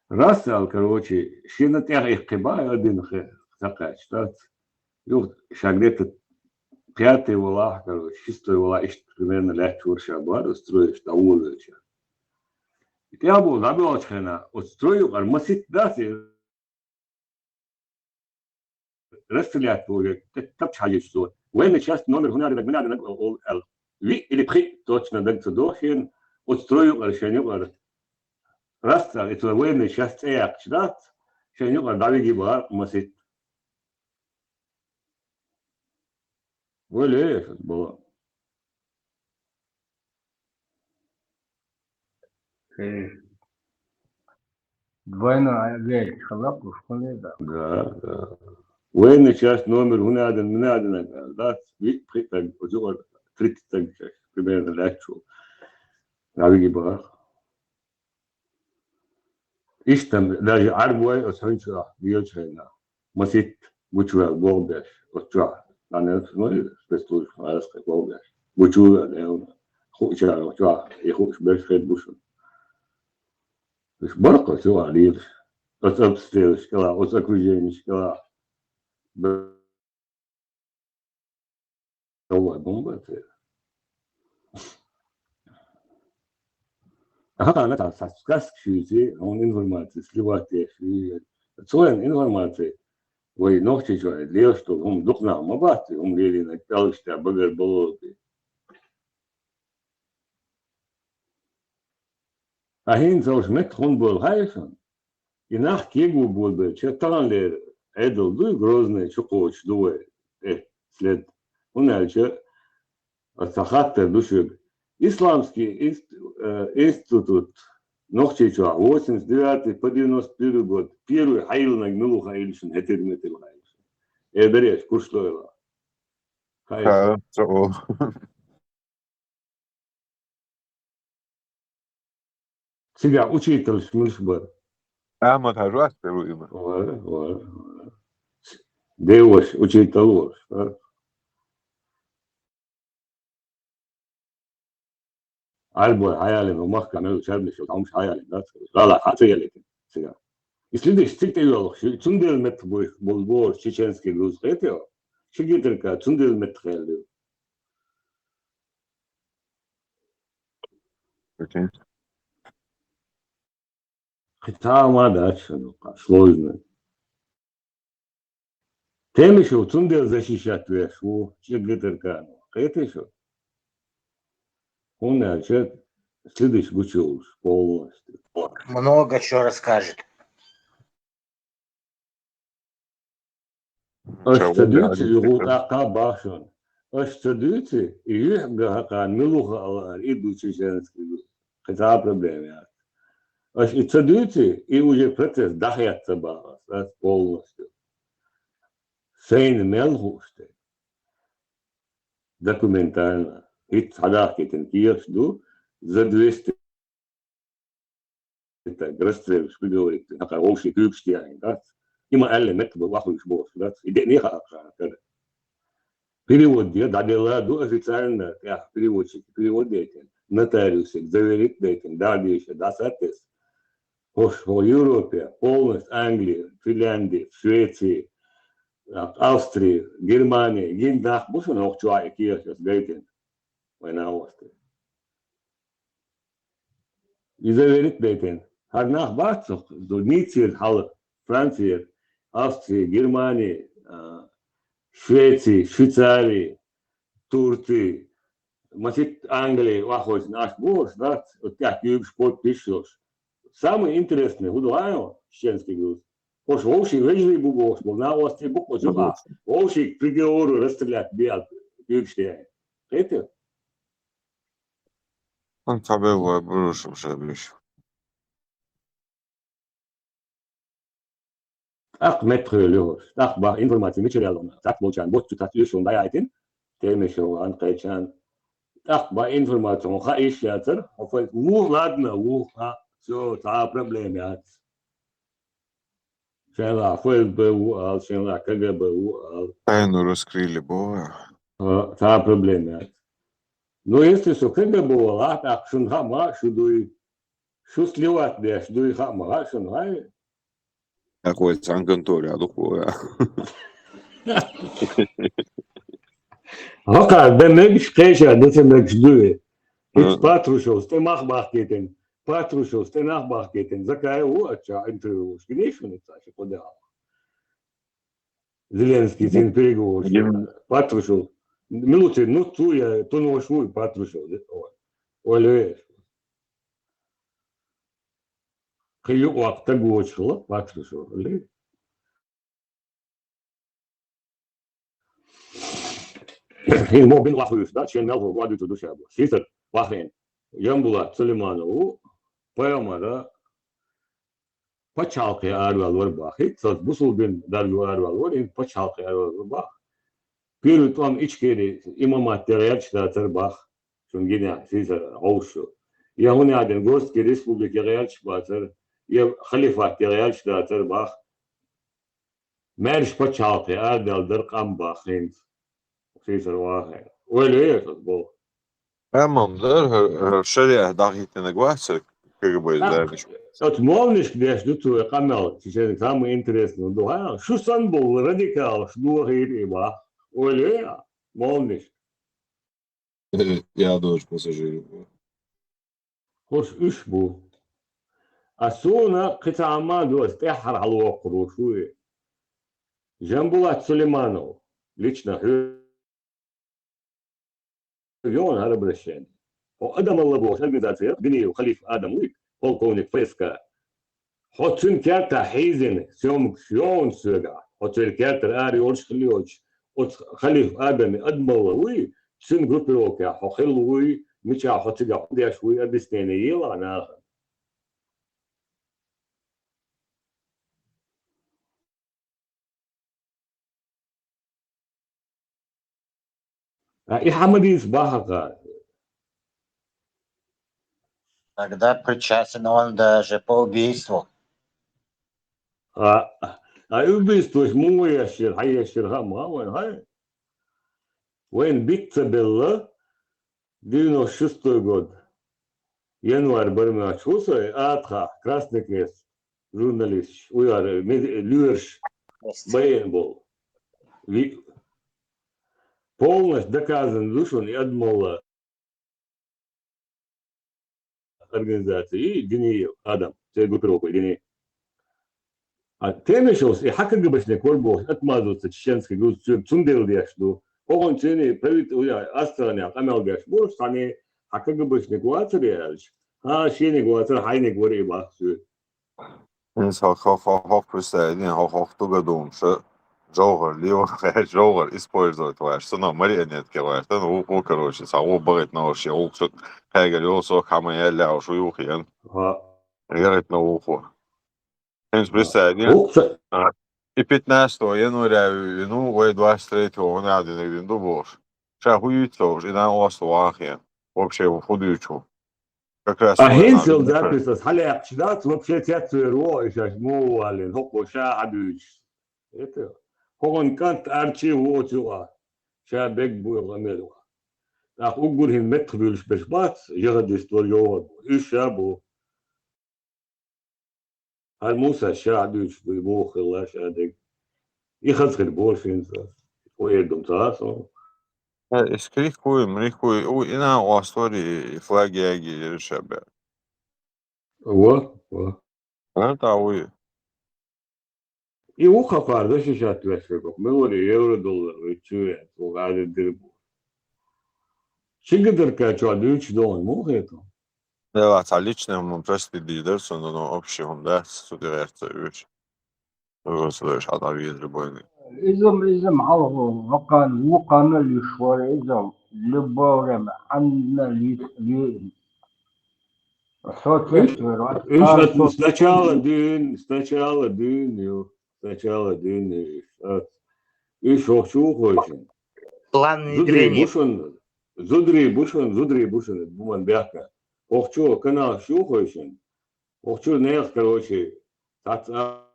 Раз ал, короче, шина тӀех их кхиба, один хе-, ца кхаьчча дац. Юха ша где-то пятый валахь, короче, шестой валахь, иштта примерно лаьтташ вара ша бахар, оцу стройш дӀаволавелча. ТӀехьа боху дӀабоьлхучу хенахь, оцу строй юкъара масийтта дац, расстрелять бу уже, тапча хьажийча цо. Военная часть номер хӀунда динарг, мила динарг олу аьлла. Виъ или пхиъ точно даг ца догӀу шена, оцу строй юкъара, шен юкъара. Расстрел, и цо военная часть цӀе яьккхича дац, шен юкъара дӀавиги бахар масийтта. Вай ле, эшат бала. Хе. Двойной вещь, халап, ушкуне, да. Да, да. Военная часть номер хӀунда динарг, мила динарг, да, виъ пхиъ даг, оцу юкъара тридцать даг, примерно, лаьтташ ву. ДӀавиги бахар. Иштта даже Ӏаьрбой оцу хӀуьнчу лелачу хенахь, масийтта гучуваьлла болх беш, оцу чохь, нана, ну, спецслужба, гӀараскхи болх беш, гучуваьлла, хууш чара оцу чохь, и хууш берш хир бу шуна. Уьш бара-кх оцу юкъахь лелаш, оцу обстрелаш кӀелахь, оцу окруженеш кӀелахь. Давай бомба те. Ага, она там со сказки шуьйти, он информация сливать те шуьйти. Цоен информация. Вай нохчийчой леш долу хӀума дукха нах ма бац, хӀума лелийна, кӀелгаш тӀе багар болу те. Ткъа хӀинца уьш меттахь хӀунда бу хаьий шуна? И нах кего болабелча, таханлера Ӏедал дуй, Грозный чу кхочуш ду вай, э, след. ХӀунда аьлча, аса хаттар ду шуьга. Исламский инст-, э, институт Нохчийчохь восемьдесят девятый по девяносто первый год первый хьайиллинарг мила ву хаьий шуна, хӀетера меттиг хаьий шуна? Э, береш, курс лойла. Хаьий. Ха, ца о. Цигахь учительш муьлш бара? Ахьмад-Хьаьжа вац, ца ву и ма. Вара, вара, вара. Деваш, учитель вара, вара. Ӏаьрбой хьаялийна, хӀу махка мел чарнаш йолу хӀумаш хьаялийна, дац? ГӀала хьан ца ялийтина цигахь? И следующий цига тӀейоьлхуш, цундела меттах бу-, болу бохуш чеченский груз, кхетий хьо? Ши гитарка цундела меттах яьлла ю. Окей. Кхин цхьа а ма дац шуна, сложно. Темишев цундела защищать веш ву, чӀегга тӀе карано. Кхетий шу? ХӀунда аьлча следующий гучуйолуш полностью. Много чего расскажет. Аша ца дуьйцу, и гӀу тӀаккха бахьа шуна. Аша ца дуьйцу, и юьхьга хьакхана мила ву хаалара, и ду чеченский ду. Кхин цхьа а проблема яц. Аша и ца дуьйцу, и уже процесс дӀахецна бахьа ас, ас полностью. Сайна мел хууш те. Документально. ХӀинца схьадахкийтина кехаш ду, за двести так, расстрелуш, приговорить, хьакха вовшийн куьйгаш тӀехь дац. И ма аьлле, меттах бу, вахуьйш бохуш дац. И деъне хаьа кхана кара. Перевод де, дӀаделла ду официально, тӀехь переводчик перевод дейтина, нотариусик заверить дейтина, дӀа а дийша, дӀа саттес. ХӀорш хӀо Европе, полностью Англия, Финляндия, Швеция, Австрия, Германия, гин нах бу шуна хӀокху чохь и кехаш ас гайтина. Вайн агӀор. Иза верит бейтина. ХӀара нах бац цо, Ниццера хьала, Францера, Австрия, Германия, а, Швеция, Швейцария, Турция, масит Англия, вахойсна аш бохуш дац, оцу тӀехь куьйгаш подписчош. Самое интересное, хӀун ду хьайо, чеченский груз. ХӀорш вовшийн вежарий бу бохуш болу, накъостий бу кху чохь. Вовшийн приговору расстрелять беа куьйгаш тӀехь. Кхетий? Ан цхьабелла вай буьйш ша беш. ТӀаккха меттахвелла ю хӀорш. ТӀаккха баха информация мичара яьлла, цхьаъ болчарна боццу цхьаъ уьш хӀума дӀаяйтина. Темишев, Ан кхечарна. ТӀаккха баха информация хьуна хаийша яцара. Хьо фай, ву, ладно, ву, а, всё, цхьа а проблема яц. Шайна ФСБ ву ала, шайна КГБ ву ала. Тайну раскрыли бу. А, цхьа а проблема яц. Ну, если со КГБ валахь, тӀаккха шуна хаьа ма шу дуй. Шу сливать деш дуй хаьа ма хаьа шуна, хай? Ахуй цхьан конторе а дукхо. Гьакъа, да мегаш кхеша, да ца мегаш дуй. Ит Патрушев, стӀе мах бахкетин. Патрушев, стӀе нах бахкетин. Закай ву ача интервью уш. Гнешун ца ши кодя. Зеленский син переговорщик. Патрушев. Милуци, ну, ту я, ту нош ву Патрушев. Оле. Хилю вакъта гочхла Патрушев. Оле. Хин мобин вахуюш, да, шен мел хо, ваду ту душа бу. Сисер, вахрен. Ямбулат Сулейманову, поэмара, пачалкъе арвал вар бах. Хит саз бусулбин даргу арвал вар, ин пачалкъе арвал вар бах. Пиру там ичкери имамат дерелч датар бах. Шунгиня, сизар, гъовшу. Я гьуни аден Горский республике гъелч батар, я халифат дерелч датар бах. Мерш пачалкъе ардал дар къам бахин. Сизар вахе. Ойле я тот бо. Амам дар, гьар, гьар шариат дахитина гвацар, как бы, да, миш. От молниш деш ду ту къамел, чечен самый интересный ду, ха? Шу сан бу радикал, шу ду гьир и бах. Ойле я, молниш. Я дож пассажир. Хош уьш бу. А суна кхитама дос тӀеххьар хьалвоккхур ву шуй. Жамбулат Сулейманов, лично хӀу-, йон гьар обращение. Хьо адамалла бохуш организация, Гниев Халиф Адам вуй, полковник Ф С К. Хьо цуьнан кертахь хьийзина, съёмкаш йогӀун соьгахь, хьо церан кертара ара йолуш хила йоцуш, оцу халиф Адами адамалла вуй, цуьнан группировкехь хьо хилла вуй, мичахь хьо цигахь хӀун деш вуй, объяснение елахь нахана. А, и хьан ма дийца бахьа кхара? Тогда причастен он даже по убийству. А, а убийствош муха ешира, хьан ешира, хаа ма вайн, хай? Вайн бицца белла, девяносто шестой год. Январь бармачу хӀусай, атха, Красный Крест, журналист, уяр, мед-, луьраш, байен болу. Ви-, полностью доказано ду шуна, и адамалла организация, и Гниев Адам, церан группировка Гни. А Темишевс, и хьан КГБшник вар бохуш, отмазываться чеченский груз, цуьнан дела деш ду. Охан цуьнан правит-, уя, Австралия къамел деш бохуш, цхьаьна хьан КГБшник вацар аьлча, хьан шениг вацар, хьайниг вар и бах цуьнан. Ин со хо-, хо-, хох представить, ин хо-, хох туга думша, жовгӀар лио, жовгӀар использовать ваьш, сано марионетки ваьш, тан ву, ву, короче, са ву багӀит новши, ву ксут кхегар йол, со хама ял лявш ву юхиен. Ха. ГӀеритна ву ху. Ин представить, ин. Вукса. А, и пятнадцатого января вину, вай двадцать третьего гӀунадина вин ду бош. Ша хӀу юьйцу уж, и дан оста вахен. Вообще, хӀу дуьйцу? Как раз а хӀинца йолу запись ас хьалаьккхича дац, вообще цецвер ву, и шаьш муха валлин, хӀокхо ша хьан дуьйцуш. Это, хӀокхун кӀант арчи ву оцу юкъа, ша бег бу и гӀамел юкъа. ТӀаккха уггар хӀин меттахбуьйлуш берш бац, жихадист вара йогӀур бу. Уьш ша бу. ХӀара Муса ша дуьйцуш ду, и муха хилла ша дерг. И хаза хир боху хӀинца. Хьо эр ду ца сон. Э, и скрикуй, мрикуй, у, и на остори, и флаги яги, и ша бе. Во, во. А, та уй. И ву хапар да шишат вешверг, милури евро доллар, вичу, ву гӀади дир бу. Чигадарка чо дуьйцуш догӀун, муха хету? Дела, цхьа личный хӀума прости дийдар, сон, но общий хӀума дац, цу тӀе гӀерта уьш. Просто уьш хьан дӀавийдира бойни. Изам, изам, хьалхо, вакъан, вукъанна лиш вара изам, любое время, хьанна лиш, ли-, соответствует. Уьш, уьш а со- сначала дуьйна, сначала дуьйна ю, сначала дуьйна ю уьш. Уьш хӀокху чу ву хойшина. План внедрения. Зударий бу шун, зударий бу шун, зударий бу шун, бу ман бехка. ХӀокху чу канал шу хойшина. ХӀокху чу нех, короче, цац а-,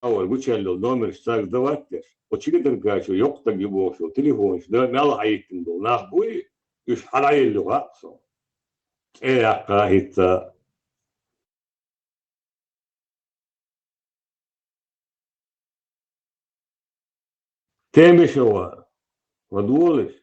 авар гучаьллал номерш цаьрга давать деш. Оцу чигадаргачу йоккхатаг ю бохуш, телефонаш да, мел хьаиттина долу нах буй, уьш хьалаелла хаьа со. ЦӀе яккха хӀитта. Темишева, ладувгӀалаш.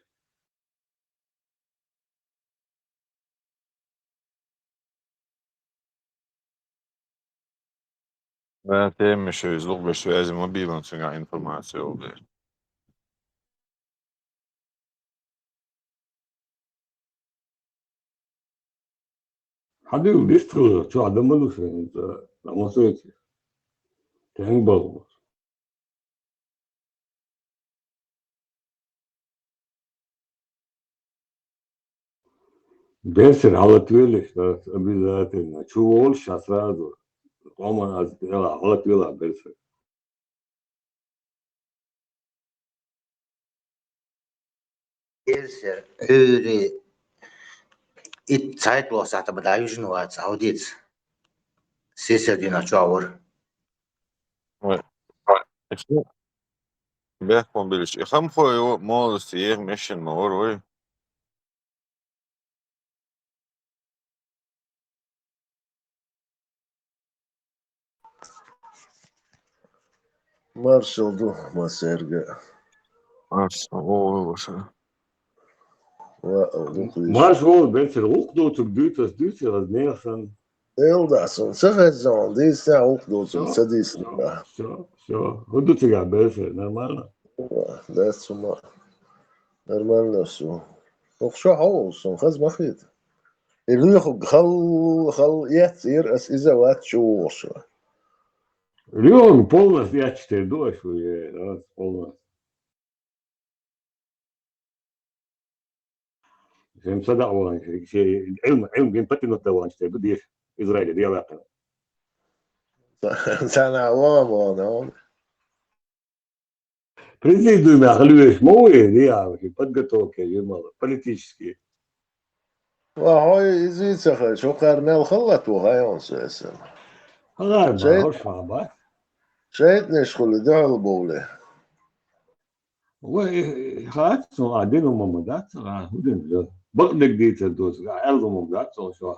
Э, Темишев, из лукъбеш вязе ма бийбан цуьнгахь информаци олу дела. Хьан дуьйла дистхила, чохь дан ма ду шайн хӀинца, дан ма соьца. Тенга балхалуш. Берсер хьалатвелаш, обязательно. Чу волуш ша сразу. Къоман аз дела, хьалатвела берсер. Берсер, Ӏуьйре, итт цхьайтта лоху сахьтан бан дӀавижина вац, хьо дийца. Сесар дийнахь чохь вара. Ой. Бехкон билиш. И хамхо йо, молодости еха мешан ма вара вай. Маршалла ду массаьрга. Маршалла, о, ваша. Ва, о, ду, маршалла, Бецер, гӀуллакх доцург дуьйцу ас, дуьйцу ас, нехан санна. Эл да, сон ца хезна, дийцина гӀуллакх доцург, ца дийцина. Всё, всё. ХӀун ду цигахь, Бецер, нормально? Ва, дац хӀума. Нормально всё. ХӀокху шо хьо волу, сон хаза ма хета. И лоьхург хала, хала эццера ас иза вац чу вогӀуш ван. Лоьхург полностью эцча тера ду аш ву, е, полностью. Шен садоӀа вахана, шен, шен Ӏилма, Ӏилма гина патинат дан вахана тера ду деша, Израиле дела ваьккхина. Царна вон, вон, вон. Президиумехь хила веш ма ву и, я, подготовка ю мала, политический. Ва хьо иза ца хезаш, хӀокхара мел халлат ву хьайонца эсала. ХӀара Шайт-, бахьаш хьан бац? ШайтӀанаш хуьлу дуьхьал бовле. Вай, хац, а дина хӀума ма дац, а хӀун дина? Бакъдерг дийцар доцург, а аьлла хӀума ма дац, а шо.